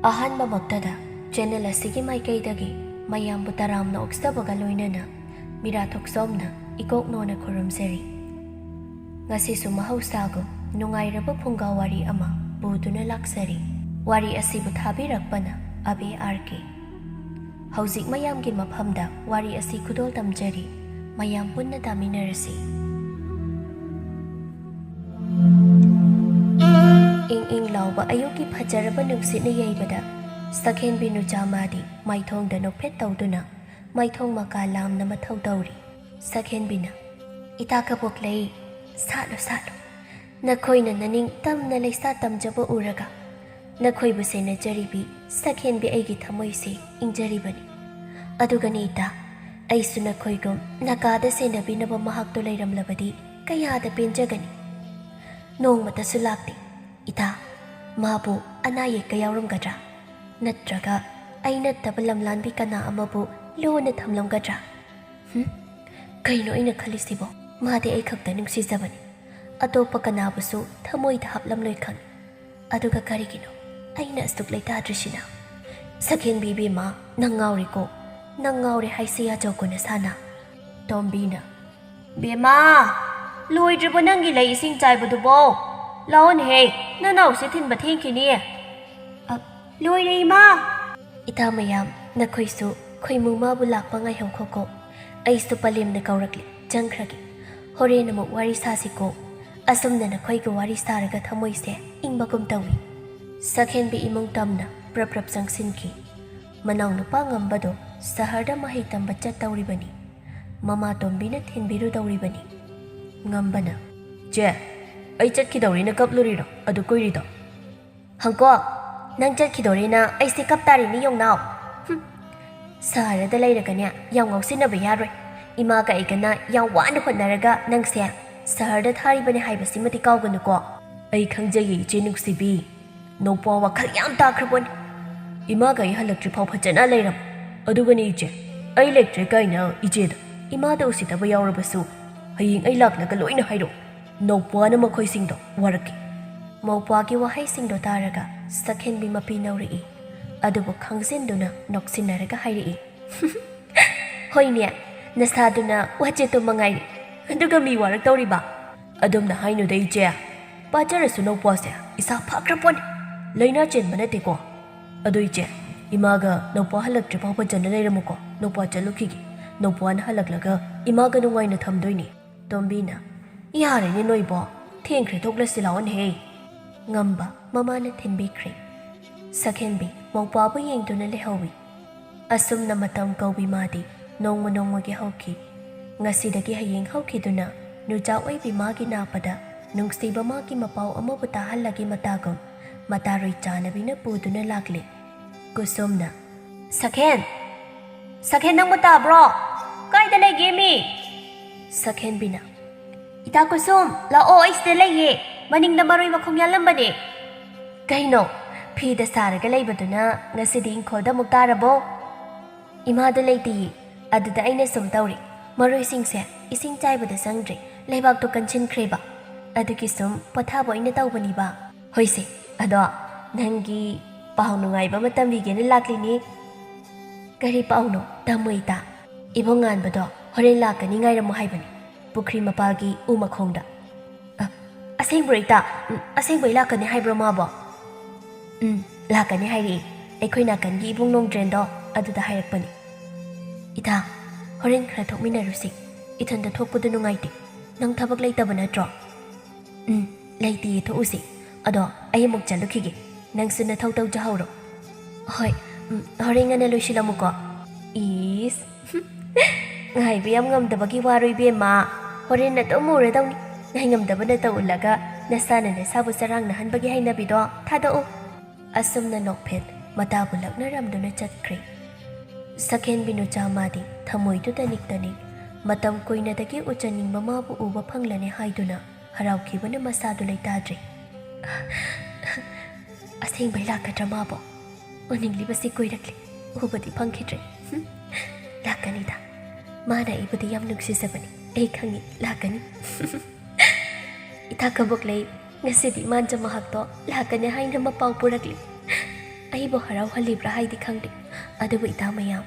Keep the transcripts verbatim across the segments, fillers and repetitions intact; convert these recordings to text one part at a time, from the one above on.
ꯑꯍꯥꯟꯕꯃꯛꯇꯗ channel ꯑꯁꯤꯒꯤ ꯃꯥꯏꯀꯩꯗꯒꯤ ꯃꯌꯥꯝꯕꯨ ꯇꯔꯥꯝꯅ ꯑꯣꯛꯆꯕꯒ ꯂꯣꯏꯅꯅ ꯃꯤꯔꯥ ꯊꯣꯛꯆꯣꯝꯅ ꯏꯀꯣꯛ ꯅꯣꯟꯅ ꯈꯨꯔꯨꯝꯖꯔꯤ꯫ ꯉꯁꯤꯁꯨ ꯃꯍꯧꯁꯥꯒꯨꯝ ꯅꯨꯡꯉꯥꯏꯔꯕ ꯐꯨꯡꯒꯥ ꯋꯥꯔꯤ ꯑꯃ ꯄꯨꯗꯨꯅ ꯂꯥꯛꯆꯔꯤ꯫ ꯋꯥꯔꯤ ꯑꯁꯤꯕꯨ ꯊꯥꯕꯤꯔꯛꯄꯅ ꯑꯕꯦ ꯑꯥꯔ ꯀꯦ꯫ ꯍꯧꯖꯤꯛ ꯃꯌꯥꯝꯒꯤ ꯃꯐꯝꯗ ꯋꯥꯔꯤ ꯑꯁꯤ ꯈꯨꯗꯣꯜ ꯇꯝꯖꯔꯤ꯫ ꯃꯌꯥꯝ ꯄꯨꯟꯅ ꯇꯥꯃꯤꯟꯅꯔꯁꯤ꯫ ꯏꯪ ꯏꯪ ꯂꯥꯎꯕ ꯑꯌꯨꯛꯀꯤ ꯐꯖꯔꯕ ꯅꯨꯡꯁꯤꯠꯅ ꯌꯩꯕꯗ ꯁꯛꯍꯦꯟꯕꯤ ꯅꯨꯆꯥ ꯃꯥꯗꯤ ꯃꯥꯏꯊꯣꯡꯗ ꯅꯣꯛꯐꯦꯠ ꯇꯧꯗꯨꯅ ꯃꯥꯏꯊꯣꯡ ꯃꯀꯥ ꯂꯥꯝꯅ ꯃꯊꯧ ꯇꯧꯔꯤ꯫ ꯁꯛꯍꯦꯟꯕꯤꯅ, "ꯏꯇꯥ ꯀꯕꯣꯛꯂꯩ, ꯁꯥꯠꯂꯨ, ꯁꯥꯠꯂꯨ꯫ ꯅꯈꯣꯏꯅ ꯅꯅꯤꯡ ꯇꯝꯅ ꯂꯩꯁꯥ ꯇꯝꯖꯕ ꯎꯔꯒ ꯅꯈꯣꯏꯕꯨ ꯁꯦꯟꯅꯖꯔꯤꯕꯤ ꯁꯛꯍꯦꯟꯕꯤ ꯑꯩꯒꯤ ꯊꯃꯣꯏꯁꯦ ꯏꯪꯖꯔꯤꯕꯅꯤ꯫ ꯑꯗꯨꯒꯅꯤ ꯏꯇꯥ, ꯑꯩꯁꯨ ꯅꯈꯣꯏꯒꯨꯝ ꯅꯀꯥꯗ ꯁꯦꯟꯅꯕꯤꯅꯕ ꯃꯍꯥꯛꯇꯣ ꯂꯩꯔꯝꯂꯕꯗꯤ ꯀꯌꯥꯗ ꯄꯦꯟꯖꯒꯅꯤ꯫ ꯅꯣꯡꯃꯇꯁꯨ ꯂꯥꯛꯇꯦ꯫ ꯏꯇꯥ, ꯃꯥꯕꯨ ꯑꯅꯥ ꯑꯌꯦꯛꯀ ꯌꯥꯎꯔꯝꯒꯗ꯭ꯔꯥ? ꯅꯠꯇ꯭ꯔꯒ ꯑꯩ ꯅꯠꯇꯕ ꯂꯝꯂꯥꯟꯕꯤ ꯀꯅꯥ ꯑꯃꯕꯨ ꯂꯣꯟꯅ ꯊꯝꯂꯝꯒꯗ꯭ꯔꯥ? ꯍꯨꯝ? ꯀꯩꯅꯣ ꯑꯩꯅ ꯈꯜꯂꯤꯁꯤꯕꯣ? ꯃꯥꯗꯤ ꯑꯩ ꯈꯛꯇ ꯅꯨꯡꯁꯤꯖꯕꯅꯤ꯫ ꯑꯇꯣꯞꯄ ꯀꯅꯥꯕꯨꯁꯨ ꯊꯃꯣꯏꯗ ꯍꯥꯞꯂꯝꯂꯣꯏ ꯈꯪꯏ꯫ ꯑꯗꯨꯒ ꯀꯔꯤꯒꯤꯅꯣ ꯑꯩꯅ ꯑꯁꯨꯛ ꯂꯩꯇꯥꯗ꯭ꯔꯤꯁꯤꯅ? ꯁꯛꯍꯦꯟꯕꯤ ꯏꯕꯦꯝꯃ, ꯅꯪ ꯉꯥꯎꯔꯦꯀꯣ꯫ ꯅꯪ ꯉꯥꯎꯔꯦ ꯍꯥꯏꯁꯤ ꯌꯥꯖꯧ ꯀꯣꯟꯅ ꯁꯥꯅ꯫ ꯇꯣꯝꯕꯤꯅ, "ꯕꯦꯝꯃ, ꯂꯣꯏꯗ꯭ꯔꯤꯕꯣ ꯅꯪꯒꯤ ꯂꯩ ꯏꯁꯤꯡ ꯆꯥꯏꯕꯗꯨꯕꯣ? ꯂꯥꯛꯑꯣꯅꯦꯍꯦ, ꯅꯅꯥꯎꯁꯦ ꯊꯤꯟꯕ ꯊꯦꯡꯈꯤꯅꯤ꯫" "ꯑ, ꯂꯣꯏꯔꯦ ꯏꯃꯥ!" "ꯏꯇꯥ ꯃꯌꯥꯝ, ꯅꯈꯣꯏꯁꯨ ꯈꯣꯏꯃꯨ ꯃꯥꯕꯨ ꯂꯥꯛꯄ ꯉꯥꯏꯍꯧꯈꯣꯀꯣ꯫ ꯑꯩꯁꯨ ꯄꯂꯦꯝꯅ ꯀꯧꯔꯛꯂꯦ, ꯆꯪꯈ꯭ꯔꯒꯦ꯫ ꯍꯣꯔꯦꯟ ꯑꯃꯨꯛ ꯋꯥꯔꯤ ꯁꯥꯁꯤꯀꯣ꯫" ꯑꯁꯨꯝꯅ ꯅꯈꯣꯏꯒ ꯋꯥꯔꯤ ꯁꯥꯔꯒ ꯊꯃꯣꯏꯁꯦ ꯏꯪꯕꯒꯨꯝ ꯇꯧꯏ꯫ ꯁꯛꯍꯦꯟꯕꯤ ꯏꯃꯨꯡ ꯇꯝꯅ ꯄ꯭ꯔꯞ ꯄ꯭ꯔꯞ ꯆꯪꯁꯤꯟꯈꯤ꯫ ꯃꯅꯥꯎꯅꯨꯄꯥ ꯉꯝꯕꯗꯣ ꯁꯍꯔꯗ ꯃꯍꯩ ꯇꯝꯕ ꯆꯠꯇꯧꯔꯤꯕꯅꯤ꯫ ꯃꯃꯥ ꯇꯣꯝꯕꯤꯅ ꯊꯤꯟꯕꯤꯔꯨꯗꯧꯔꯤꯕꯅꯤ꯫ ꯉꯝꯕꯅ, "ꯆꯦ, ꯑꯩ ꯆꯠꯈꯤꯗꯧꯔꯤꯅ ꯀꯞꯂꯨꯔꯤꯔꯣ ꯑꯗꯨ ꯀꯨꯏꯔꯤꯗꯣ?" "ꯍꯪꯀꯣ, ꯅꯪ ꯆꯠꯈꯤꯗꯧꯔꯤꯅ ꯑꯩꯁꯦ ꯀꯞ ꯇꯥꯔꯤꯅꯤ ꯌꯦꯡꯅꯥꯎ꯫" "ꯍꯨꯝ, ꯁꯍꯔꯗ ꯂꯩꯔꯒꯅꯦ ꯌꯥꯝ ꯉꯥꯎꯁꯤꯟꯅꯕ ꯌꯥꯔꯣꯏ꯫ ꯏꯃꯥꯒ ꯑꯩꯒꯅ ꯌꯥꯝ ꯋꯥꯅ ꯍꯣꯠꯅꯔꯒ ꯅꯪꯁꯦ ꯁꯍꯔꯗ ꯊꯥꯔꯤꯕꯅꯦ ꯍꯥꯏꯕꯁꯤꯃꯗꯤ ꯀꯥꯎꯒꯅꯨꯀꯣ꯫" "ꯑꯩ ꯈꯪꯖꯩꯌꯦ ꯏꯆꯦ ꯅꯨꯡꯁꯤꯕꯤ꯫ ꯅꯧꯄ꯭ꯋꯥ ꯋꯥꯈꯜ ꯌꯥꯝ ꯇꯥꯈ꯭ꯔꯕꯣꯅꯦ꯫ ꯏꯃꯥꯒ ꯑꯩ ꯍꯜꯂꯛꯇ꯭ꯔꯤ ꯐꯥꯎ ꯐꯖꯅ ꯂꯩꯔꯝꯃꯨ꯫ ꯑꯗꯨꯒꯅꯦ ꯏꯆꯦ, ꯑꯩ ꯂꯩꯇ꯭ꯔꯦ ꯀꯥꯏꯅ ꯏꯆꯦꯗ ꯏꯃꯥꯗ ꯎꯁꯤꯠꯇꯕ ꯌꯥꯎꯔꯕꯁꯨ ꯍꯌꯦꯡ ꯑꯩ ꯂꯥꯛꯂꯒ ꯂꯣꯏꯅ ꯍꯥꯏꯔꯛꯑꯣ꯫ ꯅꯧꯄ꯭ꯋꯥꯅ ꯃꯈꯣꯏꯁꯤꯡꯗꯣ ꯋꯥꯔꯛꯀꯦ꯫" ꯃꯧꯄ꯭ꯋꯥꯒꯤ ꯋꯥꯍꯩꯁꯤꯡꯗꯣ ꯇꯥꯔꯒ ꯁꯛꯍꯦꯟꯕꯤ ꯃꯄꯤ ꯅꯧꯔꯛꯏ꯫ ꯑꯗꯨꯕꯨ ꯈꯪꯖꯤꯟꯗꯨꯅ ꯅꯣꯛꯁꯤꯟꯅꯔꯒ ꯍꯥꯏꯔꯛꯏ, "ꯍꯣꯏꯅꯦ, ꯅꯁꯥꯗꯨꯅ ꯋꯥꯆꯦꯠꯇꯨ ꯃꯉꯥꯏꯔꯦ, ꯑꯗꯨꯒ ꯃꯤ ꯋꯥꯔꯛꯇꯧꯔꯤꯕ?" "ꯑꯗꯨꯝꯅ ꯍꯥꯏꯅꯨꯗ ꯏꯆꯦ, ꯄꯥꯖꯔꯁꯨ ꯅꯧꯄ꯭ꯋꯥꯁꯦ ꯏꯁꯥ ꯐꯈ꯭ꯔ ꯄꯣꯠꯅꯤ, ꯂꯥꯏꯅꯥ ꯆꯦꯟꯕ ꯅꯠꯇꯦꯀꯣ꯫ ꯑꯗꯣ ꯏꯆꯦ, ꯏꯃꯥꯒ ꯅꯧꯄ꯭ꯋꯥ ꯍꯜꯂꯛꯇ꯭ꯔꯤꯐꯥꯎ ꯐꯖꯅ ꯂꯩꯔꯝꯃꯨꯀꯣ, ꯅꯧꯄ꯭ꯋꯥ ꯆꯠꯂꯨꯈꯤꯒꯦ, ꯅꯧꯄ꯭ꯋꯥꯅ ꯍꯜꯂꯛꯂꯒ ꯏꯃꯥꯒ ꯅꯨꯡꯉꯥꯏꯅ ꯊꯝꯗꯣꯏꯅꯤ꯫" ꯇꯣꯝꯕꯤꯅ, "ꯌꯥꯔꯦꯅꯦ ꯅꯣꯏꯕꯣ, ꯊꯦꯡꯈ꯭ꯔꯦ, ꯊꯣꯛꯂꯁꯤ ꯂꯥꯛꯑꯣꯅꯦꯍꯦ꯫" ꯉꯝꯕ ꯃꯃꯥꯅ ꯊꯤꯟꯕꯤꯈ꯭ꯔꯦ꯫ ꯁꯛꯍꯦꯟꯕꯤ ꯃꯧꯄ꯭ꯋꯥꯕꯨ ꯌꯦꯡꯗꯨꯅ ꯂꯩꯍꯧꯏ꯫ ꯑꯁꯨꯝꯅ ꯃꯇꯝ ꯀꯧꯕꯤ ꯃꯥꯗꯤ ꯅꯣꯡꯃ ꯅꯣꯡꯃꯒꯤ ꯍꯧꯈꯤ꯫ ꯉꯁꯤꯗꯒꯤ ꯍꯌꯦꯡ ꯍꯧꯈꯤꯗꯨꯅ ꯅꯨꯆꯥ ꯑꯣꯏꯕꯤ ꯃꯥꯒꯤ ꯅꯥꯞꯄꯗ ꯅꯨꯡꯁꯤꯕ ꯃꯥꯒꯤ ꯃꯄꯥꯎ ꯑꯃꯕꯨ ꯇꯥꯍꯜꯂꯒꯦ ꯃꯇꯥꯒꯨꯝ ꯃꯇꯥꯔꯣꯏ ꯆꯥꯅꯕꯤꯅ ꯄꯨꯗꯨꯅ ꯂꯥꯛꯂꯦ꯫ ꯀꯨꯁꯨꯝꯅ, "ꯁꯛꯍꯦꯟ! ꯁꯛꯍꯦꯟ, ꯅꯪꯕꯨ ꯇꯥꯕ꯭ꯔꯣ? ꯀꯥꯏꯗ ꯂꯩꯒꯦ ꯃꯤ?" ꯁꯛꯍꯦꯟꯕꯤꯅ, "ꯏꯇꯥ ꯀꯨꯁꯨꯝ, ꯂꯥꯛꯑꯣ, ꯑꯩ ꯁꯤꯗ ꯂꯩꯌꯦ꯫ ꯃꯅꯤꯡꯗ ꯃꯔꯣꯏ ꯃꯈꯣꯡ ꯌꯥꯜꯂꯝꯕꯅꯦ꯫" "ꯀꯩꯅꯣ? ꯐꯤꯗ ꯁꯥꯔꯒ ꯂꯩꯕꯗꯨꯅ ꯉꯁꯤꯗꯤ ꯏꯪꯈꯣꯜꯗ ꯑꯃꯨꯛ ꯇꯥꯔꯕꯣ?" "ꯏꯃꯥꯗꯣ ꯂꯩꯇꯤꯌꯦ꯫ ꯑꯗꯨꯗ ꯑꯩꯅ ꯁꯨꯝ ꯇꯧꯔꯤ꯫ ꯃꯔꯣꯏꯁꯤꯡꯁꯦ ꯏꯁꯤꯡ ꯆꯥꯏꯕꯗ ꯆꯪꯗ꯭ꯔꯦ, ꯂꯩꯕꯥꯛꯇꯣ ꯀꯟꯁꯤꯟꯈ꯭ꯔꯦꯕ꯫ ꯑꯗꯨꯒꯤ ꯁꯨꯝ ꯄꯣꯊꯥꯕ ꯑꯣꯏꯅ ꯇꯧꯕꯅꯤꯕ꯫" "ꯍꯣꯏꯁꯦ, ꯑꯗꯣ ꯅꯪꯒꯤ ꯄꯥꯎ ꯅꯨꯡꯉꯥꯏꯕ ꯑꯃ ꯇꯝꯕꯤꯒꯦꯅ ꯂꯥꯛꯂꯤꯅꯤ꯫" "ꯀꯔꯤ ꯄꯥꯎꯅꯣ? ꯇꯝꯃꯨ ꯏꯇꯥ꯫" "ꯏꯕꯨꯡ ꯉꯥꯟꯕꯗꯣ ꯍꯣꯔꯦꯟ ꯂꯥꯛꯀꯅꯤ, ꯉꯥꯏꯔꯝꯃꯨ ꯍꯥꯏꯕꯅꯤ, ꯄꯨꯈ꯭ꯔꯤ ꯃꯄꯥꯜꯒꯤ ꯎ ꯃꯈꯣꯡꯗ꯫" "ꯑ, ꯑꯁꯦꯡꯕ꯭ꯔꯣ ꯏꯇꯥ? ꯎꯝ, ꯑꯁꯦꯡꯕꯩ ꯂꯥꯛꯀꯅꯤ ꯍꯥꯏꯕ꯭ꯔꯣ ꯃꯥꯕꯣ?" "ꯎꯝ, ꯂꯥꯛꯀꯅꯤ ꯍꯥꯏꯔꯛꯏ꯫ ꯑꯩꯈꯣꯏ ꯅꯥꯀꯟꯒꯤ ꯏꯕꯨꯡ ꯅꯣꯡꯗ꯭ꯔꯦꯟꯗꯣ ꯑꯗꯨꯗ ꯍꯥꯏꯔꯛꯄꯅꯤ꯫" "ꯏꯇꯥ, ꯍꯣꯔꯦꯟ ꯈꯔ ꯊꯣꯛꯃꯤꯟꯅꯔꯨꯁꯤ꯫ ꯏꯊꯟꯗ ꯊꯣꯛꯄꯗꯨ ꯅꯨꯡꯉꯥꯏꯇꯦ꯫ ꯅꯪ ꯊꯕꯛ ꯂꯩꯇꯕ ꯅꯠꯇ꯭ꯔꯣ?" "ꯎꯝ, ꯂꯩꯇꯤꯌꯦ, ꯊꯣꯛꯎꯁꯤ꯫ ꯑꯗꯣ ꯑꯩ ꯑꯃꯨꯛ ꯆꯠꯂꯨꯈꯤꯒꯦ꯫ ꯅꯪꯁꯨ ꯅꯊꯧ ꯇꯧꯖꯍꯧꯔꯣ꯫" "ꯍꯣꯏ, ꯎꯝ, ꯍꯣꯔꯦꯟ ꯉꯟꯅ ꯂꯣꯏꯁꯤꯜꯂꯝꯃꯨꯀꯣ꯫" "ꯏꯁ, ꯉꯥꯏꯕ ꯌꯥꯝ ꯉꯝꯗꯕꯒꯤ ꯋꯥꯔꯣ ꯏꯕꯦꯝꯃ꯫ ꯍꯣꯔꯦꯟ ꯑꯗꯨꯝ ꯎꯔꯗꯧꯅꯤ꯫ ꯉꯥꯏꯉꯝꯗꯕ ꯅꯇꯧ ꯎꯠꯂꯒ ꯅꯁꯥꯅ ꯅꯁꯥꯕꯨ ꯆꯔꯥꯡꯅꯍꯟꯕꯒꯤ ꯍꯩꯅꯕꯤꯗꯣ ꯊꯥꯗꯣꯛꯎ꯫" ꯑꯁꯨꯝꯅ ꯅꯣꯛꯐꯦꯠ ꯃꯇꯥꯕꯨ ꯂꯛꯅꯔꯝꯗꯨꯅ ꯆꯠꯈ꯭ꯔꯦ꯫ ꯁꯛꯍꯦꯟꯕꯤ ꯅꯨꯆꯥ ꯃꯥꯗꯤ ꯊꯃꯣꯏꯗꯨ ꯇꯅꯤꯛ ꯇꯅꯤꯛ, ꯃꯇꯝ ꯀꯨꯏꯅꯗꯒꯤ ꯎꯖꯅꯤꯡꯕ ꯃꯥꯕꯨ ꯎꯕ ꯐꯪꯂꯅꯤ ꯍꯥꯏꯗꯨꯅ ꯍꯔꯥꯎꯈꯤꯕꯅ ꯃꯁꯥꯗꯨ ꯂꯩꯇꯥꯗ꯭ꯔꯦ꯫ "ꯑꯁꯦꯡꯕꯩ ꯂꯥꯛꯀꯗ꯭ꯔꯥ ꯃꯥꯕꯣ? ꯎꯅꯤꯡꯂꯤꯕꯁꯤ ꯀꯨꯏꯔꯛꯂꯦ, ꯎꯕꯗꯤ ꯐꯪꯈꯤꯗ꯭ꯔꯦ꯫ ꯍꯨꯝ, ꯂꯥꯛꯀꯅꯤꯗ꯫ ꯃꯥꯅ ꯑꯩꯕꯨꯗꯤ ꯌꯥꯝ ꯅꯨꯡꯁꯤꯖꯕꯅꯤ, ꯑꯩ ꯈꯪꯏ, ꯂꯥꯛꯀꯅꯤ꯫" "ꯏꯇꯥ ꯀꯕꯣꯛꯂꯩ, ꯉꯁꯤꯗꯤ ꯃꯥꯟꯖ ꯃꯍꯥꯛꯇꯣ ꯂꯥꯛꯀꯅꯤ ꯍꯥꯏꯅ ꯃꯄꯥꯎ ꯄꯨꯔꯛꯂꯤ꯫ ꯑꯩꯕꯨ ꯍꯔꯥꯎꯍꯜꯂꯤꯕ꯭ꯔꯥ ꯍꯥꯏꯗꯤ ꯈꯪꯗꯦ, ꯑꯗꯨꯕꯨ ꯏꯇꯥ ꯃꯌꯥꯝ,